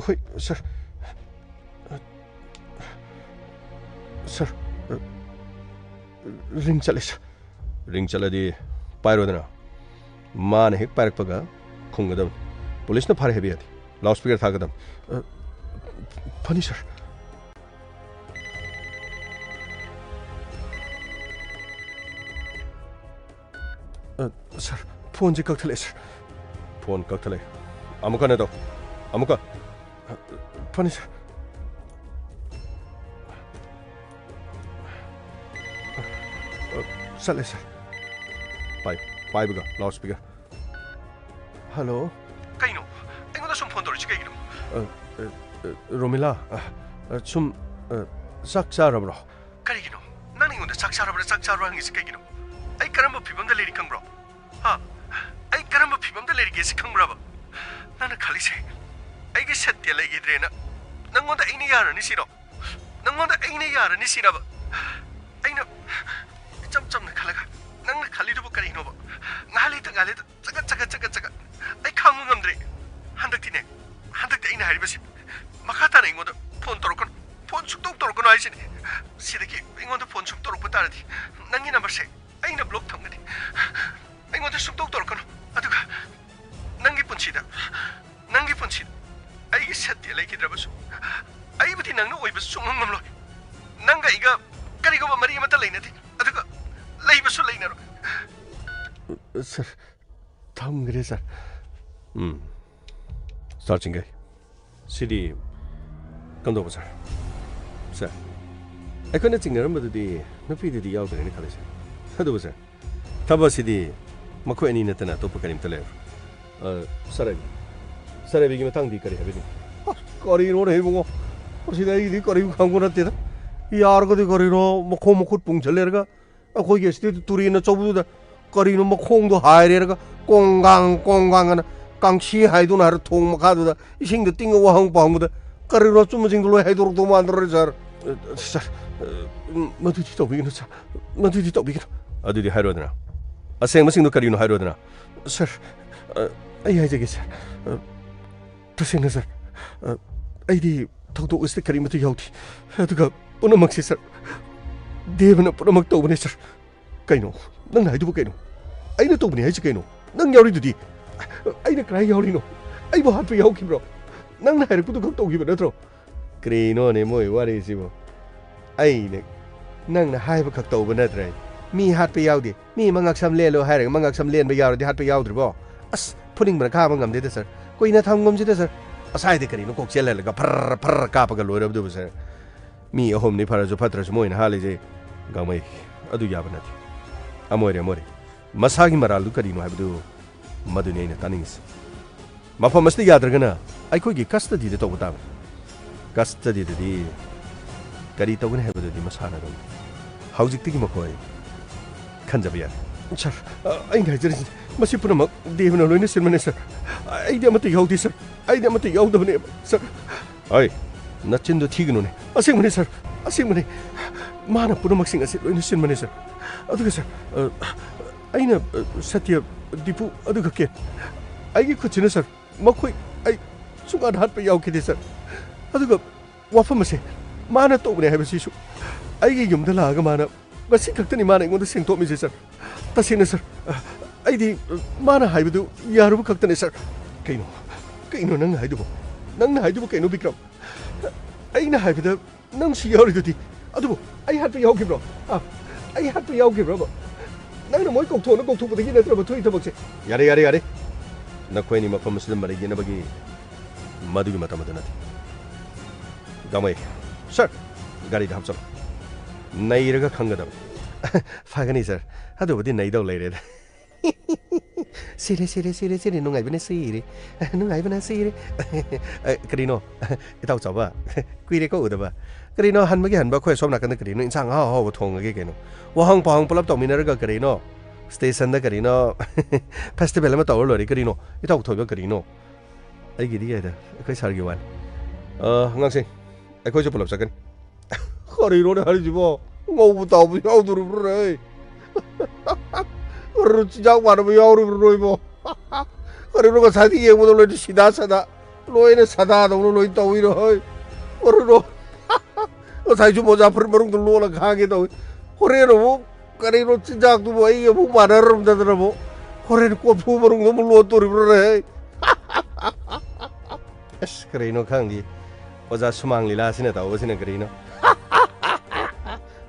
ꯍꯣꯏ, ꯁꯥꯔ꯫ ꯑ, ꯁꯥꯔ, ꯑ, ꯔꯤꯡ ꯆꯠꯂꯦ, ꯁꯥꯔ꯫ ꯔꯤꯡ ꯆꯠꯂꯗꯤ ꯄꯥꯏꯔꯣꯗꯅ꯫ ꯃꯥꯅ ꯍꯦꯛ ꯄꯥꯏꯔꯛꯄꯒ ꯈꯨꯝꯒꯗꯕꯅꯤ꯫ ꯄꯨꯂꯤꯁꯅ ꯐꯥꯔꯦ ꯍꯥꯏꯕ ꯌꯥꯗꯦ꯫ ꯂꯥꯎꯗ ꯁ꯭ꯄꯤꯀꯔ ꯊꯥꯒꯗꯕꯅꯤ꯫ ꯑ, ꯐꯅꯤ, ꯁꯥꯔ꯫ ꯑ, ꯁꯥꯔ, ꯐꯣꯟꯁꯦ ꯀꯛꯊꯠꯂꯛꯑꯦ, ꯁꯥꯔ꯫ ꯐꯣꯟ ꯀꯛꯊꯠꯂꯛꯑꯦ꯫ ꯑꯃꯨꯛꯀ ꯍꯟꯅ ꯇꯧ꯫ ꯑꯃꯨꯛꯀ꯫ ꯑ, ꯐꯅꯤ, ꯁꯥꯔ꯫ ꯑ, ꯆꯠꯂꯦ, ꯁꯥꯔ꯫ ꯄꯥꯏ-, ꯄꯥꯏꯕꯒ ꯂꯥꯎꯗ ꯁ꯭ꯄꯤꯀꯔ꯫ ꯍꯜꯂꯣ꯫ ꯀꯩꯅꯣ? ꯑꯩꯉꯣꯟꯗ ꯁꯨꯝ ꯐꯣꯟ ꯇꯧꯔꯛꯏꯁꯤ ꯀꯩꯒꯤꯅꯣ? ꯑ, ꯑ, ꯑ, ꯔꯣꯃꯤꯂꯥ, ꯑ, ꯑ, ꯁꯨꯝ, ꯑ, ꯆꯥꯛ ꯆꯥꯔꯕ꯭ꯔꯣ? ꯀꯔꯤꯒꯤꯅꯣ? ꯅꯪꯅ ꯑꯩꯉꯣꯟꯗ ꯆꯥꯛ ꯆꯥꯔꯕ꯭ꯔꯥ, ꯆꯥꯛ ꯆꯥꯔꯕ꯭ꯔꯥ ꯍꯪꯉꯤꯁꯤ ꯀꯩꯒꯤꯅꯣ? ꯑꯩ ꯀꯔꯝꯕ ꯐꯤꯕꯝꯗ ꯂꯩꯔꯤ ꯈꯪꯕ꯭ꯔꯣ? ꯍꯥ? ꯑꯩ ꯀꯔꯝꯕ ꯐꯤꯕꯝꯗ ꯂꯩꯔꯤꯒꯦ ꯁꯤ ꯈꯪꯕ꯭ꯔꯕ? ꯅꯪꯅ ꯈꯜꯂꯤꯁꯦ ꯑꯩꯒꯤ ꯁꯠꯇ꯭ꯌ ꯂꯩꯈꯤꯗ꯭ꯔꯦꯅ ꯅꯪꯉꯣꯟꯗ ꯑꯩꯅ ꯌꯥꯔꯅꯤ ꯁꯤꯔꯣ? ꯅꯪꯉꯣꯟꯗ ꯑꯩꯅ ꯌꯥꯔꯅꯤ ꯁꯤꯔꯕ? ꯑꯩꯅ ꯏꯆꯝ ꯆꯝꯅ ꯈꯜꯂꯒ ꯅꯪꯅ ꯈꯜꯂꯤꯗꯨꯕꯨ ꯀꯔꯤꯅꯣꯕ? ꯉꯥꯏꯍꯥꯛ ꯂꯩꯇ ꯉꯥꯏꯍꯥꯛ ꯂꯩꯇ ꯆꯒꯠ ꯆꯒꯠ ꯆꯒꯠ ꯆꯒꯠ꯫ ꯑꯩ ꯈꯥꯡꯕ ꯉꯝꯗ꯭ꯔꯦ꯫ ꯍꯟꯗꯛꯇꯤꯅꯦ, ꯍꯟꯗꯛꯇꯤ ꯑꯩꯅ ꯍꯥꯏꯔꯤꯕꯁꯦ ꯃꯈꯥ ꯇꯥꯅ ꯑꯩꯉꯣꯟꯗ ꯐꯣꯟ ꯇꯧꯔꯛꯀꯅꯨ꯫ ꯐꯣꯟ ꯁꯨꯡꯇꯧ ꯇꯧꯔꯛꯀꯅꯨ ꯍꯥꯏꯁꯤꯅꯤ꯫ ꯁꯤꯗꯒꯤ ꯑꯩꯉꯣꯟꯗ ꯐꯣꯟ ꯁꯨꯝ ꯇꯧꯔꯛꯄ ꯇꯥꯔꯗꯤ ꯅꯪꯒꯤ ꯅꯝꯕꯔꯁꯦ ꯑꯩꯅ ꯕ꯭ꯂꯣꯛ ꯊꯝꯒꯅꯤ꯫ ꯑꯩꯉꯣꯟꯗ ꯁꯨꯡꯇꯧ ꯇꯧꯔꯛꯀꯅꯨ꯫ ꯑꯗꯨꯒ ꯅꯪꯒꯤ ꯄꯨꯟꯁꯤꯗ, ꯅꯪꯒꯤ ꯄꯨꯟꯁꯤꯗ ꯑꯩꯒꯤ ꯁꯇ꯭ꯌ ꯂꯩꯈꯤꯗ꯭ꯔꯕꯁꯨ, ꯑꯩꯕꯨꯗꯤ ꯅꯪꯅ ꯑꯣꯏꯕ ꯁꯨꯡꯉꯝ ꯉꯝꯂꯣꯏ꯫ ꯅꯪꯒ ꯑꯩꯒ ꯀꯔꯤꯒꯨꯝꯕ ꯃꯔꯤ ꯑꯃꯠꯇ ꯂꯩꯅꯗꯦ, ꯑꯗꯨꯒ ꯂꯩꯕꯁꯨ ꯂꯩꯅꯔꯣꯏ꯫ ꯁꯥꯔ, ꯊꯝꯈ꯭ꯔꯦ, ꯁꯥꯔ꯫ ꯎꯝ꯫ ꯁꯥꯔ ꯆꯤꯡꯒꯩ, ꯁꯤꯗꯤ ꯀꯝꯗꯧꯕ, ꯁꯥꯔ? ꯁꯥꯔ, ꯑꯩꯈꯣꯏꯅ ꯆꯤꯡꯅꯔꯝꯕꯗꯨꯗꯤ ꯅꯨꯄꯤꯗꯨꯗꯤ ꯌꯥꯎꯗ꯭ꯔꯦꯅ ꯈꯜꯂꯦ, ꯁꯥꯔ꯫ ꯑꯗꯨꯕꯨ, ꯁꯥꯔ, ꯊꯕꯛ ꯑꯁꯤꯗꯤ ꯃꯈꯣꯏ ꯑꯅꯤ ꯅꯠꯇꯅ ꯑꯇꯣꯞꯄ ꯀꯔꯤꯝꯇ ꯂꯩꯔꯣꯏ꯫ ꯑ, ꯁꯥꯔ ꯑꯕꯤ, ꯁꯥꯔ ꯑꯕꯤꯒꯤ ꯃꯇꯥꯡꯗꯤ ꯀꯔꯤ ꯍꯥꯏꯕꯤꯅꯤꯡ? ꯑꯁ, ꯀꯔꯤꯅꯣꯅꯦ ꯏꯕꯨꯡꯉꯣ? ꯃꯁꯤꯗ ꯑꯩꯗꯤ ꯀꯔꯤꯝ ꯈꯪꯕ ꯅꯠꯇꯦꯗ꯫ ꯌꯥꯔꯒꯗꯤ ꯀꯔꯤꯅꯣ ꯃꯈꯣꯡ ꯃꯈꯨꯠ ꯄꯨꯡꯁꯤꯜ ꯂꯩꯔꯒ ꯑꯩꯈꯣꯏꯒꯤ ꯑꯁꯤꯗ ꯇꯨꯔꯦꯟ ꯑꯆꯧꯕꯗꯨꯗ ꯀꯔꯤꯅꯣ ꯃꯈꯣꯡꯗꯣ ꯍꯥꯏꯔꯦꯔꯒ ꯀꯣꯡꯒꯥꯡ ꯀꯣꯡꯒꯥꯡ ꯑꯅ ꯀꯥꯡꯁꯤ ꯍꯥꯏꯗꯨꯅ ꯍꯥꯏꯔ ꯊꯣꯡ ꯃꯈꯥꯗꯨꯗ ꯏꯁꯤꯡꯗ ꯇꯤꯡꯉ ꯋꯥꯍꯪ ꯄꯥꯎꯍꯪꯕꯗ ꯀꯔꯤꯅꯣ ꯑꯆꯨꯝꯕꯁꯤꯡꯗꯣ ꯂꯣꯏ ꯍꯥꯏꯗꯣꯔꯛꯇꯧ ꯃꯥꯟꯗ꯭ꯔꯣ, ꯁꯥꯔ? ꯑ, ꯁꯥꯔ, ꯑ, ꯃꯗꯨꯗꯤ ꯇꯧꯕꯤꯒꯅꯨ, ꯁꯥꯔ꯫ ꯃꯗꯨꯗꯤ ꯇꯧꯕꯤꯒꯅꯨ꯫ ꯑꯗꯨꯗꯤ ꯍꯥꯏꯔꯣꯗꯅ꯫ ꯑꯁꯦꯡꯕꯁꯤꯡꯗꯣ ꯀꯔꯤꯅꯣ ꯍꯥꯏꯔꯣꯗꯅ꯫ ꯁꯥꯔ, ꯑ, ꯑꯩ ꯍꯥꯏꯖꯒꯦ, ꯁꯥꯔ꯫ ꯑ, ꯇꯁꯦꯡꯅ, ꯁꯥꯔ, ꯑ, ꯑꯩꯗꯤ ꯊꯧꯗꯣꯛ ꯑꯁꯤꯗ ꯀꯔꯤꯃꯠꯇ ꯌꯥꯎꯗꯦ꯫ ꯑꯗꯨꯒ ꯄꯨꯝꯅꯃꯛꯁꯦ, ꯁꯥꯔ, ꯗꯦꯕꯅ ꯄꯨꯝꯅꯃꯛ ꯇꯧꯕꯅꯦ, ꯁꯥꯔ꯫ ꯀꯩꯅꯣ? ꯅꯪꯅ ꯍꯥꯏꯗꯨꯕꯨ ꯀꯩꯅꯣ? ꯑꯩꯅ ꯇꯧꯕꯅꯦ ꯍꯥꯏꯁꯤ ꯀꯩꯅꯣ? ꯅꯪ ꯌꯥꯎꯔꯤꯗꯨꯗꯤ? ꯑꯩꯅ ꯀꯗꯥꯏ ꯌꯥꯎꯔꯤꯅꯣ? ꯑꯩꯕꯨ ꯍꯥꯠꯄ ꯌꯥꯎꯈꯤꯕ꯭ꯔꯣ? ꯅꯪꯅ ꯍꯥꯏꯔꯛꯄꯗꯨ ꯈꯛ ꯇꯧꯈꯤꯕ ꯅꯠꯇ꯭ꯔꯣ? ꯀꯔꯤꯅꯣꯅꯦ ꯃꯣꯏ ꯋꯥꯔꯤꯁꯤꯕꯨ? ꯑꯩꯅ, ꯅꯪꯅ ꯍꯥꯏꯕ ꯈꯛ ꯇꯧꯕ ꯅꯠꯇ꯭ꯔꯦ꯫ ꯃꯤ ꯍꯥꯠꯄ ꯌꯥꯎꯗꯦ꯫ ꯃꯤ ꯃꯉꯛꯁꯝ ꯂꯦꯜꯂꯣ ꯍꯥꯏꯔꯒ ꯃꯉꯛꯁꯝ ꯂꯦꯟꯕ ꯌꯥꯎꯔꯗꯤ ꯍꯥꯠꯄ ꯌꯥꯎꯗ꯭ꯔꯤꯕꯣ? ꯑꯁ, ꯐꯨꯅꯤꯡꯕꯅ ꯈꯥꯡꯕ ꯉꯝꯗꯦꯗ, ꯁꯥꯔ꯫ ꯀꯨꯏꯅ ꯊꯝꯒꯨꯝꯁꯤꯗ, ꯁꯥꯔ꯫ ꯑꯁꯥꯏꯗ ꯀꯔꯤꯅꯣ ꯀꯣꯛ ꯆꯦꯜꯍꯜꯂꯒ ꯐꯔ ꯐꯔ ꯀꯥꯞꯄꯒ ꯂꯣꯏꯔꯕꯗꯨꯕꯨ, ꯁꯥꯔ꯫ ꯃꯤ ꯑꯍꯨꯝꯅꯤ ꯐꯔꯁꯨ ꯐꯠꯇ꯭ꯔꯁꯨ ꯃꯣꯏꯅ ꯍꯥꯠꯂꯤꯁꯦ ꯒꯥꯡꯃꯩ꯫ ꯑꯗꯨ ꯌꯥꯕ ꯅꯠꯇꯦ꯫ ꯑꯃ ꯑꯣꯏꯔꯦ, ꯑꯃ ꯑꯣꯏꯔꯦ꯫ ꯃꯁꯥꯒꯤ ꯃꯔꯥꯜꯗꯨ ꯀꯔꯤꯅꯣ ꯍꯥꯏꯕꯗꯨ ꯃꯗꯨꯅꯤ ꯑꯩꯅ ꯇꯥꯅꯤꯡꯉꯤꯁꯤ꯫ ꯃꯐꯝ ꯑꯁꯤꯗ ꯌꯥꯗ꯭ꯔꯒꯅ ꯑꯩꯈꯣꯏꯒꯤ ꯀꯁꯇꯗꯤꯗ ꯇꯧꯕ ꯇꯥꯕꯅꯤ꯫ ꯀꯁꯇꯗꯤꯗꯗꯤ ꯀꯔꯤ ꯇꯧꯒꯅꯤ ꯍꯥꯏꯕꯗꯨꯗꯤ ꯃꯁꯥꯅ ꯑꯗꯨꯝ ꯍꯧꯖꯤꯛꯇꯒꯤ ꯃꯈꯣꯏ ꯈꯟꯖꯕ ꯌꯥꯔꯦ꯫ ꯁꯥꯔ, ꯑ, ꯑꯩꯅ ꯍꯥꯏꯖꯔꯤꯁꯤꯅꯤ, ꯃꯁꯤ ꯄꯨꯝꯅꯃꯛ ꯗꯦꯕꯅ ꯂꯣꯏꯅ ꯁꯤꯟꯕꯅꯦ, ꯁꯥꯔ꯫ ꯑꯩꯗꯤ ꯑꯃꯠꯇ ꯌꯥꯎꯗꯦ, ꯁꯥꯔ꯫ ꯑꯩꯗꯤ ꯑꯃꯠꯇ ꯌꯥꯎꯗꯕꯅꯦꯕ, ꯁꯥꯔ꯫ ꯑꯩ, ꯅꯆꯤꯟꯗꯨ ꯊꯤꯒꯅꯨꯅꯦ꯫ ꯑꯁꯦꯡꯕꯅꯦ, ꯁꯥꯔ, ꯑꯁꯦꯡꯕꯅꯦ꯫ ꯃꯥꯅ ꯄꯨꯝꯅꯃꯛꯁꯤꯡ ꯑꯁꯤ ꯂꯣꯏꯅ ꯁꯤꯟꯕꯅꯦ, ꯁꯥꯔ꯫ ꯑꯗꯨꯒ, ꯁꯥꯔ, ꯑ, ꯑꯩꯅ, ꯑ, ꯁꯇ꯭ꯌ, ꯗꯤꯄꯨ, ꯑꯗꯨꯒ ꯀꯦꯟ, ꯑꯩꯒꯤ ꯈꯨꯠꯁꯤꯅ, ꯁꯥꯔ, ꯃꯈꯣꯏ ꯑꯩ ꯁꯨꯡꯍꯥꯠ ꯍꯥꯠꯄ ꯌꯥꯎꯈꯤꯗꯦ, ꯁꯥꯔ꯫ ꯑꯗꯨꯒ ꯋꯥꯐꯝ ꯑꯁꯦ ꯃꯥꯅ ꯇꯧꯕꯅꯦ ꯍꯥꯏꯕꯁꯤꯁꯨ ꯑꯩꯒꯤ ꯌꯨꯝꯗ ꯂꯥꯛꯑꯒ ꯃꯥꯅ ꯉꯁꯤ ꯈꯛꯇꯅꯤ ꯃꯥꯅ ꯑꯩꯉꯣꯟꯗ ꯁꯦꯡꯗꯣꯛꯑꯝꯃꯤꯁꯦ, ꯁꯥꯔ꯫ ꯇꯁꯦꯡꯅ, ꯁꯥꯔ, ꯑꯩꯗꯤ ꯃꯥꯅ ꯍꯥꯏꯕꯗꯨ ꯌꯥꯔꯨꯕ ꯈꯛꯇꯅꯦ, ꯁꯥꯔ꯫ ꯀꯩꯅꯣ? ꯀꯩꯅꯣ ꯅꯪꯅ ꯍꯥꯏꯗꯨꯕꯣ? ꯅꯪꯅ ꯍꯥꯏꯗꯨꯕꯨ ꯀꯩꯅꯣ, ꯕꯤꯀ꯭ꯔꯝ? ꯑꯩꯅ ꯍꯥꯏꯕꯗ ꯅꯪꯁꯨ ꯌꯥꯎꯔꯤꯗꯨꯗꯤ꯫ ꯑꯗꯨꯕꯨ ꯑꯩ ꯍꯥꯠꯄ ꯌꯥꯎꯈꯤꯕ꯭ꯔꯣ? ꯑ, ꯑꯩ ꯍꯥꯠꯄ ꯌꯥꯎꯈꯤꯕ꯭ꯔꯕ? ꯅꯪꯅ ꯃꯣꯏ ꯀꯧꯊꯣꯛꯅ ꯀꯧꯊꯣꯛꯄꯗꯒꯤ ꯅꯠꯇ꯭ꯔꯕ ꯊꯣꯛꯏ ꯊꯕꯛꯁꯦ? ꯌꯥꯔꯦ, ꯌꯥꯔꯦ, ꯌꯥꯔꯦ꯫ ꯅꯈꯣꯏ ꯑꯅꯤ ꯃꯐꯝ ꯑꯁꯤꯗ ꯃꯔꯩ ꯌꯦꯠꯅꯕꯒꯤ ꯃꯗꯨꯒꯤ ꯃꯇꯝ ꯑꯗꯨ ꯅꯠꯇꯦ꯫ ꯒꯥꯡꯃꯩ, ꯁꯥꯔ, ꯒꯥꯔꯤꯗ ꯍꯥꯞꯆꯜꯂꯣ꯫ ꯅꯩꯔꯒ ꯈꯪꯒꯗꯕꯅꯤ꯫ ꯐꯒꯅꯤ, ꯁꯥꯔ꯫ ꯑꯗꯨꯕꯨꯗꯤ ꯅꯩꯗꯧ ꯂꯩꯔꯦꯗ꯫ ꯁꯤꯔꯦ, ꯁꯤꯔꯦ, ꯁꯤꯔꯦ, ꯁꯤꯔꯦ, ꯅꯨꯡꯉꯥꯏꯕꯅ ꯁꯤꯔꯦ, ꯅꯨꯡꯉꯥꯏꯕꯅ ꯁꯤꯔꯦ꯫ ꯑ, ꯀꯔꯤꯅꯣ? ꯏꯇꯥꯎ ꯆꯥꯎꯕ, ꯀꯨꯏꯔꯦꯀꯣ ꯎꯗꯕ꯫ ꯀꯔꯤꯅꯣ, ꯍꯟꯕꯒꯤ ꯍꯟꯕ, ꯑꯩꯈꯣꯏ ꯑꯁꯣꯝ ꯅꯥꯀꯟꯗ ꯀꯔꯤꯅꯣ ꯏꯟꯁꯥꯡ ꯑꯍꯥꯎ ꯑꯍꯥꯎꯕ ꯊꯣꯡꯉꯒꯦ ꯀꯩꯅꯣ? ꯋꯥꯍꯪ ꯄꯥꯎꯍꯪ ꯄꯨꯂꯞ ꯇꯧꯃꯤꯟꯅꯔꯒ ꯀꯔꯤꯅꯣ? ꯁ꯭ꯇꯦꯁꯟꯗ ꯀꯔꯤꯅꯣ? ꯐꯦꯁꯇꯤꯚꯦꯜ ꯑꯃ ꯇꯧꯔ ꯂꯣꯏꯔꯦ ꯀꯔꯤꯅꯣ? ꯏꯇꯥꯎ ꯊꯣꯏꯕ ꯀꯔꯤꯅꯣ? ꯑꯩꯒꯤꯗꯤ ꯀꯩꯗ? ꯑꯩꯈꯣꯏ ꯁꯥꯔꯒꯤ ꯋꯥꯅꯤ꯫ ꯑ, ꯑꯉꯥꯡꯁꯤꯡ, ꯑꯩꯈꯣꯏꯁꯨ ꯄꯨꯂꯞ ꯆꯠꯀꯅꯤ꯫ ꯀꯔꯤꯅꯣꯅꯦ ꯍꯥꯏꯔꯤꯁꯤꯕꯣ? ꯉꯧꯕ ꯇꯥꯎꯕ ꯌꯥꯎꯗꯣꯔꯤꯕ꯭ꯔꯣꯅꯦ? ꯀꯔꯤꯅꯣ ꯆꯤꯟꯖꯥꯛ ꯃꯥꯟꯅꯕ ꯌꯥꯎꯔꯤꯕ꯭ꯔꯣ ꯏꯕꯣ? ꯀꯔꯤꯅꯣ ꯉꯁꯥꯏꯗꯤ ꯌꯦꯡꯕꯗ ꯂꯣꯏꯅ ꯁꯤꯗꯥ ꯁꯥꯗꯥ, ꯂꯣꯏꯅ ꯁꯥꯗꯥꯗꯧꯅ ꯂꯣꯏ ꯇꯧꯏꯔꯣ ꯍꯣꯏ? ꯀꯔꯤꯅꯣ? ꯉꯁꯥꯏꯁꯨ ꯃꯣꯖꯥ ꯐꯨꯔꯤꯠ ꯃꯅꯨꯡꯗ ꯂꯣꯠꯂꯒ ꯈꯥꯡꯒꯦ ꯇꯧꯏ꯫ ꯍꯣꯔꯦꯟ ꯑꯃꯨꯛ ꯀꯔꯤꯅꯣ ꯆꯤꯟꯖꯥꯛꯇꯨꯕꯨ ꯑꯩ ꯑꯃꯨꯛ ꯃꯥꯟꯅꯔꯝꯗꯗꯅ ꯑꯃꯨꯛ ꯍꯣꯔꯦꯟ ꯀꯣꯔꯐꯨ ꯃꯅꯨꯡꯗ ꯑꯃꯨꯛ ꯂꯣꯠꯇꯣꯔꯤꯕ꯭ꯔꯥꯅꯦ? ꯑꯁ, ꯀꯔꯤꯅꯣ ꯈꯪꯗꯦ꯫ ꯑꯣꯖꯥ ꯁꯨꯃꯥꯡ ꯂꯤꯂꯥꯁꯤꯅ ꯇꯧꯕꯁꯤꯅ ꯀꯔꯤꯅꯣ?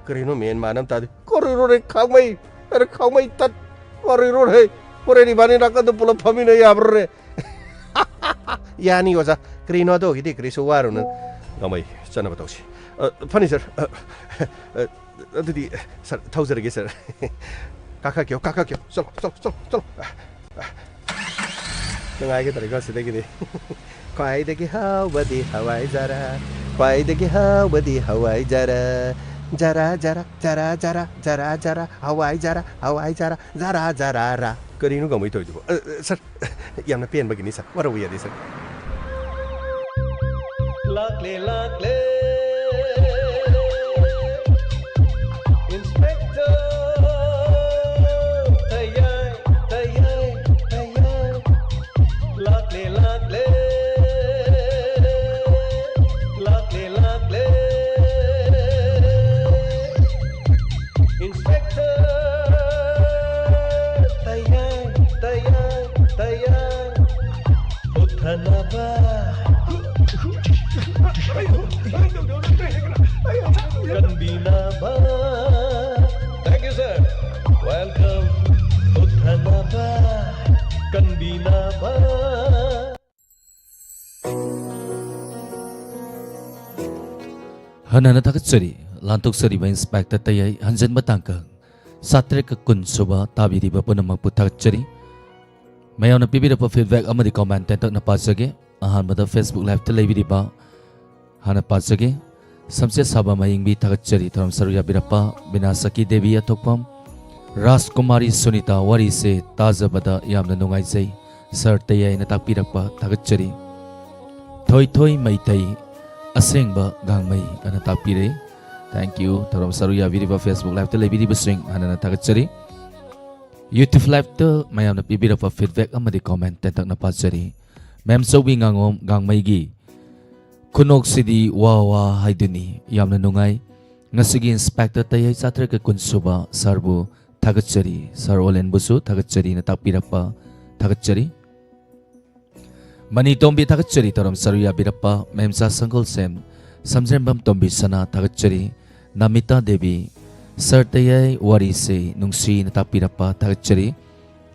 ꯀꯔꯤꯅꯣ ꯃꯦꯟ ꯃꯥꯟ ꯑꯃ ꯇꯥꯗꯦ꯫ ꯀꯔꯤꯅꯣꯅꯦ ꯈꯥꯡꯃꯩ? ꯑꯔꯦ ꯈꯥꯡꯃꯩ ꯇꯠ꯫ ꯀꯔꯤꯅꯣꯅꯦ? ꯍꯣꯔꯦꯟ ꯏꯕꯥꯅꯤ ꯅꯥꯀꯟꯗ ꯄꯨꯂꯞ ꯐꯝꯃꯤꯟꯅ ꯌꯥꯕ꯭ꯔꯥꯅꯦ? ꯌꯥꯅꯤ ꯑꯣꯖꯥ꯫ ꯀꯔꯤꯅꯣ ꯑꯗꯨꯒꯤꯗꯤ ꯀꯔꯤꯁꯨ ꯋꯥꯔꯨꯅꯨ꯫ ꯒꯥꯡꯃꯩ, ꯆꯠꯅꯕ ꯇꯧꯁꯤ꯫ ꯑ, ꯐꯅꯤ ꯁꯥꯔ꯫ ꯑ, ꯑ, ꯑꯗꯨꯗꯤ, ꯁꯥꯔ, ꯊꯧꯖꯔꯒꯦ, ꯁꯥꯔ꯫ ꯀꯥꯈꯠꯀꯦ, ꯀꯥꯈꯠꯀꯦ꯫ ꯆꯠꯂꯣ, ꯆꯠꯂꯣ, ꯆꯠꯂꯣ, ꯆꯠꯂꯣ꯫ ꯅꯨꯡꯉꯥꯏꯒꯗꯧꯔꯤꯀꯣ ꯁꯤꯗꯒꯤꯗꯤ꯫ ꯈ꯭ꯋꯥꯏꯗꯒꯤ ꯍꯥꯎꯕꯗꯤ ꯍꯋꯥꯏꯖꯥꯔ, ꯈ꯭ꯋꯥꯏꯗꯒꯤ ꯍꯥꯎꯕꯗꯤ ꯍꯋꯥꯏꯖꯥꯔ꯫ ꯖꯥꯔꯥ, ꯖꯥꯔꯥ, ꯖꯥꯔꯥ, ꯖꯥꯔꯥ, ꯖꯥꯔꯥ, ꯖꯥꯔꯥ, ꯍꯋꯥꯏꯖꯥꯔ, ꯍꯋꯥꯏꯖꯥꯔ, ꯖꯥꯔꯥ, ꯖꯥꯔꯥ, ꯔꯥ꯫ ꯀꯔꯤꯅꯣ ꯒꯥꯡꯃꯩ ꯇꯧꯔꯤꯗꯨꯕꯣ? ꯑ, ꯑ, ꯁꯥꯔ, ꯌꯥꯝꯅ ꯄꯦꯟꯕꯒꯤꯅꯤ, ꯁꯥꯔ꯫ ꯋꯥꯔꯧꯕ ꯌꯥꯗꯦ, ꯁꯥꯔ꯫ ꯂꯥꯛꯂꯦ, ꯂꯥꯛꯂꯦ, ꯏꯟꯁꯄꯦꯛꯇꯔ꯫ ꯇꯌꯥꯏ, ꯇꯌꯥꯏ, ꯇꯌꯥꯏ꯫ ꯂꯥꯛꯂꯦ, ꯂꯥꯛꯂꯦ, ꯂꯥꯛꯂꯦ, ꯂꯥꯛꯂꯦ꯫ ꯀꯟꯕꯤꯅꯕ, ꯀꯟꯕꯤꯅꯕ꯫ Thank you, sir. Welcome. ꯀꯟꯕꯤꯅꯕ꯫ ꯍꯟꯅ ꯍꯟꯅ ꯊꯥꯒꯠꯆꯔꯤ꯫ ꯂꯥꯟꯊꯣꯛꯆꯔꯤꯕ ꯏꯟꯁꯄꯦꯛꯇꯔ ꯇꯌꯥꯏ ꯍꯟꯖꯤꯟꯕ ꯇꯥꯡꯀꯛ ꯆꯥꯇ꯭ꯔꯦꯠꯀ ꯀꯨꯟ ꯁꯨꯕ ꯇꯥꯕꯤꯔꯤꯕ ꯄꯨꯝꯅꯃꯛꯄꯨ ꯊꯥꯒꯠꯆꯔꯤ꯫ ꯃꯌꯥꯝꯅ ꯄꯤꯕꯤꯔꯛꯄ feedback ꯑꯃꯗꯤ comment ꯇꯦꯟꯇꯛꯅ ꯄꯥꯖꯒꯦ꯫ ꯑꯍꯥꯟꯕꯗ Facebook liveꯇ ꯂꯩꯕꯤꯔꯤꯕ ꯍꯥꯟꯅ ꯄꯥꯖꯒꯦ꯫ ꯁꯝꯆꯦꯠ ꯁꯥꯕ ꯃꯌꯤꯡꯕꯤ ꯊꯥꯒꯠꯆꯔꯤ꯫ ꯊꯧꯔꯝ ꯁꯔꯨꯛ ꯌꯥꯕꯤꯔꯛꯄ ꯕꯤꯅꯥꯁꯀꯤ ꯗꯦꯕꯤ ꯑꯊꯣꯛꯄꯝ, ꯔꯥꯖꯀꯨꯃꯥꯔꯤ ꯁꯨꯅꯤꯇꯥ, ꯋꯥꯔꯤꯁꯦ ꯇꯥꯖꯕꯗ ꯌꯥꯝꯅ ꯅꯨꯡꯉꯥꯏꯖꯩ꯫ ꯁꯥꯔ ꯇꯌꯥꯏꯅ ꯇꯥꯛꯄꯤꯔꯛꯄ ꯊꯥꯒꯠꯆꯔꯤ꯫ ꯊꯣꯏꯊꯣꯏ ꯃꯩꯇꯩ, ꯑꯁꯦꯡꯕ ꯒꯥꯡꯃꯩ ꯑꯅ ꯇꯥꯛꯄꯤꯔꯦ꯫ Thank you꯫ ꯊꯧꯔꯝ ꯁꯔꯨꯛ ꯌꯥꯕꯤꯔꯤꯕ Facebook liveꯇ ꯂꯩꯕꯤꯔꯤꯕꯁꯤꯡ ꯍꯥꯟꯅꯅ ꯊꯥꯒꯠꯆꯔꯤ꯫ YouTube liveꯇ ꯃꯌꯥꯝꯅ ꯄꯤꯕꯤꯔꯛꯄ feedback ꯑꯃꯗꯤ comment ꯇꯦꯟꯇꯛꯅ ꯄꯥꯖꯔꯤ꯫ ꯃꯦꯝꯆꯧꯕꯤ ꯉꯥꯉꯣꯝ ꯒꯥꯡꯃꯩꯒꯤ ꯈꯨꯅꯣꯛꯁꯤꯗꯤ ꯋꯥ ꯋꯥ ꯍꯥꯏꯗꯨꯅꯤ꯫ ꯌꯥꯝꯅ ꯅꯨꯡꯉꯥꯏ꯫ ꯉꯁꯤꯒꯤ ꯏꯟꯁꯄꯦꯛꯇꯔ ꯇꯌꯥꯏ ꯆꯥꯇ꯭ꯔꯦꯠꯀ ꯀꯨꯟ ꯁꯨꯕ ꯁꯥꯔꯕꯨ ꯊꯥꯒꯠꯆꯔꯤ꯫ ꯁꯥꯔ ꯑꯣꯂꯦꯟꯕꯨꯁꯨ ꯊꯥꯒꯠꯆꯔꯤꯅ ꯇꯥꯛꯄꯤꯔꯛꯄ ꯊꯥꯒꯠꯆꯔꯤ꯫ ꯃꯅꯤ ꯇꯣꯝꯕꯤ ꯊꯥꯒꯠꯆꯔꯤ꯫ ꯊꯧꯔꯝ ꯁꯔꯨꯛ ꯌꯥꯕꯤꯔꯛꯄ ꯃꯦꯝꯆꯥ ꯁꯪꯒꯣꯜꯁꯦꯝ, ꯁꯝꯖꯦꯝꯕꯝ ꯇꯣꯝꯕꯤ ꯁꯅꯥ ꯊꯥꯒꯠꯆꯔꯤ꯫ ꯅꯃꯤꯇꯥ ꯗꯦꯕꯤ, ꯁꯥꯔ ꯇꯌꯥꯏ ꯋꯥꯔꯤꯁꯦ ꯅꯨꯡꯁꯤꯅ ꯇꯥꯛꯄꯤꯔꯛꯄ ꯊꯥꯒꯠꯆꯔꯤ꯫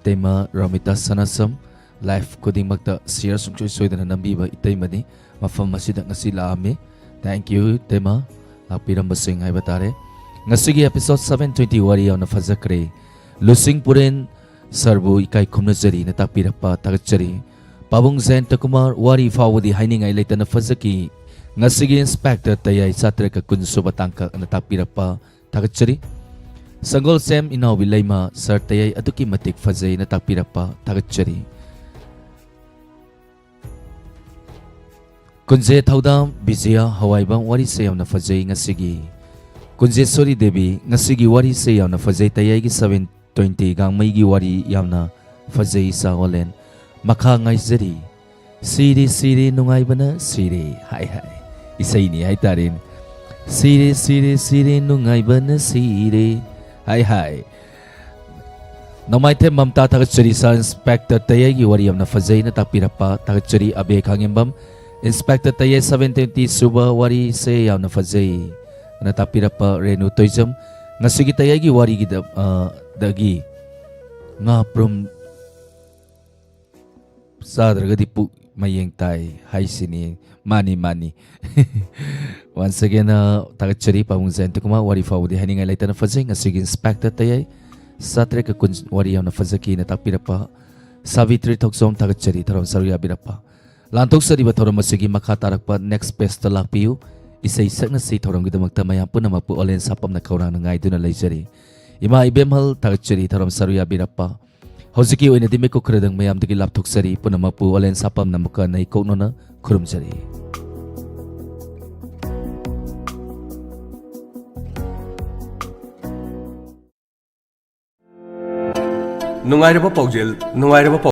ꯏꯇꯩꯃ ꯔꯣꯃꯤꯇꯥ ꯁꯅꯥꯁꯝ, live ꯈꯨꯗꯤꯡꯃꯛꯇ share ꯁꯨꯡꯁꯣꯏ ꯁꯣꯏꯗꯅ ꯅꯝꯕꯤꯕ ꯏꯇꯩꯃꯅꯤ꯫ ꯃꯐꯝ ꯑꯁꯤꯗ ꯉꯁꯤ ꯂꯥꯛꯑꯝꯃꯤ꯫ Thank you, ꯏꯇꯩꯃ꯫ ꯂꯥꯛꯄꯤꯔꯝꯕꯁꯤꯡ ꯍꯥꯏꯕ ꯇꯥꯔꯦ꯫ ꯉꯁꯤꯒꯤ episode seven twenty ꯋꯥꯔꯤ ꯌꯥꯝꯅ ꯐꯖꯈ꯭ꯔꯦ꯫ ꯂꯨꯁꯤꯡ ꯄꯨꯔꯦꯟ ꯁꯥꯔꯕꯨ ꯏꯀꯥꯏ ꯈꯨꯝꯅꯖꯔꯤꯅ ꯇꯥꯛꯄꯤꯔꯛꯄ ꯊꯥꯒꯠꯆꯔꯤ꯫ ꯄꯥꯕꯨꯡ ꯖꯌꯟꯇ ꯀꯨꯃꯥꯔ, ꯋꯥꯔꯤ ꯐꯥꯎꯕꯗꯤ ꯍꯥꯏꯅꯤꯡꯉꯥꯏ ꯂꯩꯇꯅ ꯐꯖꯈꯤ꯫ ꯉꯁꯤꯒꯤ ꯏꯟꯁꯄꯦꯛꯇꯔ ꯇꯌꯥꯏ ꯆꯥꯇ꯭ꯔꯦꯠꯀ ꯀꯨꯟ ꯁꯨꯕ ꯇꯥꯡꯀꯛ ꯑꯅ ꯇꯥꯛꯄꯤꯔꯛꯄ ꯊꯥꯒꯠꯆꯔꯤ꯫ ꯁꯪꯒꯣꯜꯁꯦꯝ ꯏꯅꯥꯎꯕꯤ ꯂꯩꯃ, ꯁꯥꯔ ꯇꯌꯥꯏ ꯑꯗꯨꯛꯀꯤ ꯃꯇꯤꯛ ꯐꯖꯩꯅ ꯇꯥꯛꯄꯤꯔꯛꯄ ꯊꯥꯒꯠꯆꯔꯤ꯫ ꯀꯨꯟꯖꯦ ꯊꯧꯗꯥꯝ ꯕꯤꯖꯌ ꯍꯋꯥꯏꯕꯝ, ꯋꯥꯔꯤꯁꯦ ꯌꯥꯝꯅ ꯐꯖꯩ ꯉꯁꯤꯒꯤ꯫ ꯀꯨꯟꯖꯦꯁꯣꯔꯤ ꯗꯦꯕꯤ, ꯉꯁꯤꯒꯤ ꯋꯥꯔꯤꯁꯦ ꯌꯥꯝꯅ ꯐꯖꯩ, ꯇꯌꯥꯏꯒꯤ seven twenty ꯒꯥꯡꯃꯩꯒꯤ ꯋꯥꯔꯤ ꯌꯥꯝꯅ ꯐꯖꯩ, ꯁꯥꯔ ꯑꯣꯂꯦꯟ꯫ ꯃꯈꯥ ꯉꯥꯏꯖꯔꯤ꯫ ꯁꯤꯔꯦ ꯁꯤꯔꯦ ꯅꯨꯡꯉꯥꯏꯕꯅ ꯁꯤꯔꯦ꯫ ꯍꯥꯏ ꯍꯥꯏ꯫ ꯏꯁꯩꯅꯤ ꯍꯥꯏꯇꯥꯔꯦꯅꯦ꯫ ꯁꯤꯔꯦ ꯁꯤꯔꯦ ꯁꯤꯔꯦ ꯅꯨꯡꯉꯥꯏꯕꯅ ꯁꯤꯔꯦ꯫ ꯍꯥꯏ ꯍꯥꯏ꯫ ꯅꯣꯡꯃꯥꯏꯊꯦꯝ ꯃꯝꯇꯥ, ꯊꯥꯒꯠꯆꯔꯤ ꯁꯥꯔ꯫ ꯏꯟꯁꯄꯦꯛꯇꯔ ꯇꯌꯥꯏꯒꯤ ꯋꯥꯔꯤ ꯌꯥꯝꯅ ꯐꯖꯩꯅ ꯇꯥꯛꯄꯤꯔꯛꯄ ꯊꯥꯒꯠꯆꯔꯤ꯫ ꯑꯕꯦ ꯈꯥꯉꯦꯝꯕꯝ, ꯏꯟꯁꯄꯦꯛꯇꯔ ꯇꯌꯥꯏ seven twenty ꯁꯨꯕ ꯋꯥꯔꯤꯁꯦ ꯌꯥꯝꯅ ꯐꯖꯩ ꯑꯅ ꯇꯥꯛꯄꯤꯔꯛꯄ ꯔꯦꯅꯨ ꯇꯣꯏꯖꯝ꯫ ꯉꯁꯤꯒꯤ ꯇꯌꯥꯏꯒꯤ ꯋꯥꯔꯤꯒꯤꯗ, ꯑ, ꯗꯒꯤ ꯉꯥ ꯄ꯭ꯔꯨꯝ ꯆꯥꯗ꯭ꯔꯒꯗꯤ ꯄꯨꯛ ꯃꯌꯦꯡ ꯇꯥꯏ ꯍꯥꯏꯁꯤꯅꯤ꯫ ꯃꯥꯅꯤ, ꯃꯥꯅꯤ꯫ Once again, ꯑ, ꯊꯥꯒꯠꯆꯔꯤ ꯄꯥꯕꯨꯡ ꯖꯌꯟꯇ ꯀꯨꯃꯥꯔ, ꯋꯥꯔꯤ ꯐꯥꯎꯕꯗꯤ ꯍꯥꯏꯅꯤꯡꯉꯥꯏ ꯂꯩꯇꯅ ꯐꯖꯩ꯫ ꯉꯁꯤꯒꯤ ꯏꯟꯁꯄꯦꯛꯇꯔ ꯇꯌꯥꯏ ꯆꯥꯇ꯭ꯔꯦꯠꯀ ꯀꯨꯟ ꯋꯥꯔꯤ ꯌꯥꯝꯅ ꯐꯖꯈꯤꯅ ꯇꯥꯛꯄꯤꯔꯛꯄ ꯁꯥꯕꯤꯇ꯭ꯔꯤ ꯊꯣꯛꯆꯣꯝ, ꯊꯥꯒꯠꯆꯔꯤ ꯊꯧꯔꯝ ꯁꯔꯨꯛ ꯌꯥꯕꯤꯔꯛꯄ꯫ ꯂꯥꯟꯊꯣꯛꯆꯔꯤꯕ ꯊꯧꯔꯝ ꯑꯁꯤꯒꯤ ꯃꯈꯥ ꯇꯥꯔꯛꯄ next pageꯇ ꯂꯥꯛꯄꯤꯌꯨ꯫ ꯏꯁꯩ ꯁꯛꯅꯁꯤ ꯊꯧꯔꯝꯒꯤꯗꯃꯛꯇ ꯃꯌꯥꯝ ꯄꯨꯝꯅꯃꯛꯄꯨ ꯑꯣꯂꯦꯟ ꯁꯥꯄꯝꯅ ꯈꯧꯔꯥꯡꯅ ꯉꯥꯏꯗꯨꯅ ꯂꯩꯖꯔꯤ꯫ ꯏꯃꯥ ꯏꯕꯦꯝꯍꯜ, ꯊꯥꯒꯠꯆꯔꯤ ꯊꯧꯔꯝ ꯁꯔꯨꯛ ꯌꯥꯕꯤꯔꯛꯄ꯫ ꯍꯧꯖꯤꯛꯀꯤ ꯑꯣꯏꯅꯗꯤ ꯃꯤꯀꯨꯞ ꯈꯔꯗꯪ ꯃꯌꯥꯝꯗꯒꯤ ꯂꯥꯞꯊꯣꯛꯆꯔꯤ꯫ ꯄꯨꯝꯅꯃꯛꯄꯨ ꯑꯣꯂꯦꯟ ꯁꯥꯄꯝꯅ ꯑꯃꯨꯛꯀ ꯅꯩꯀꯣꯛꯅꯅ ꯈꯨꯔꯨꯝꯖꯔꯤ꯫ ꯅꯨꯡꯉꯥꯏꯔꯕ ꯄꯥꯎꯖꯦꯜ, ꯅꯨꯡꯉꯥꯏꯔꯕ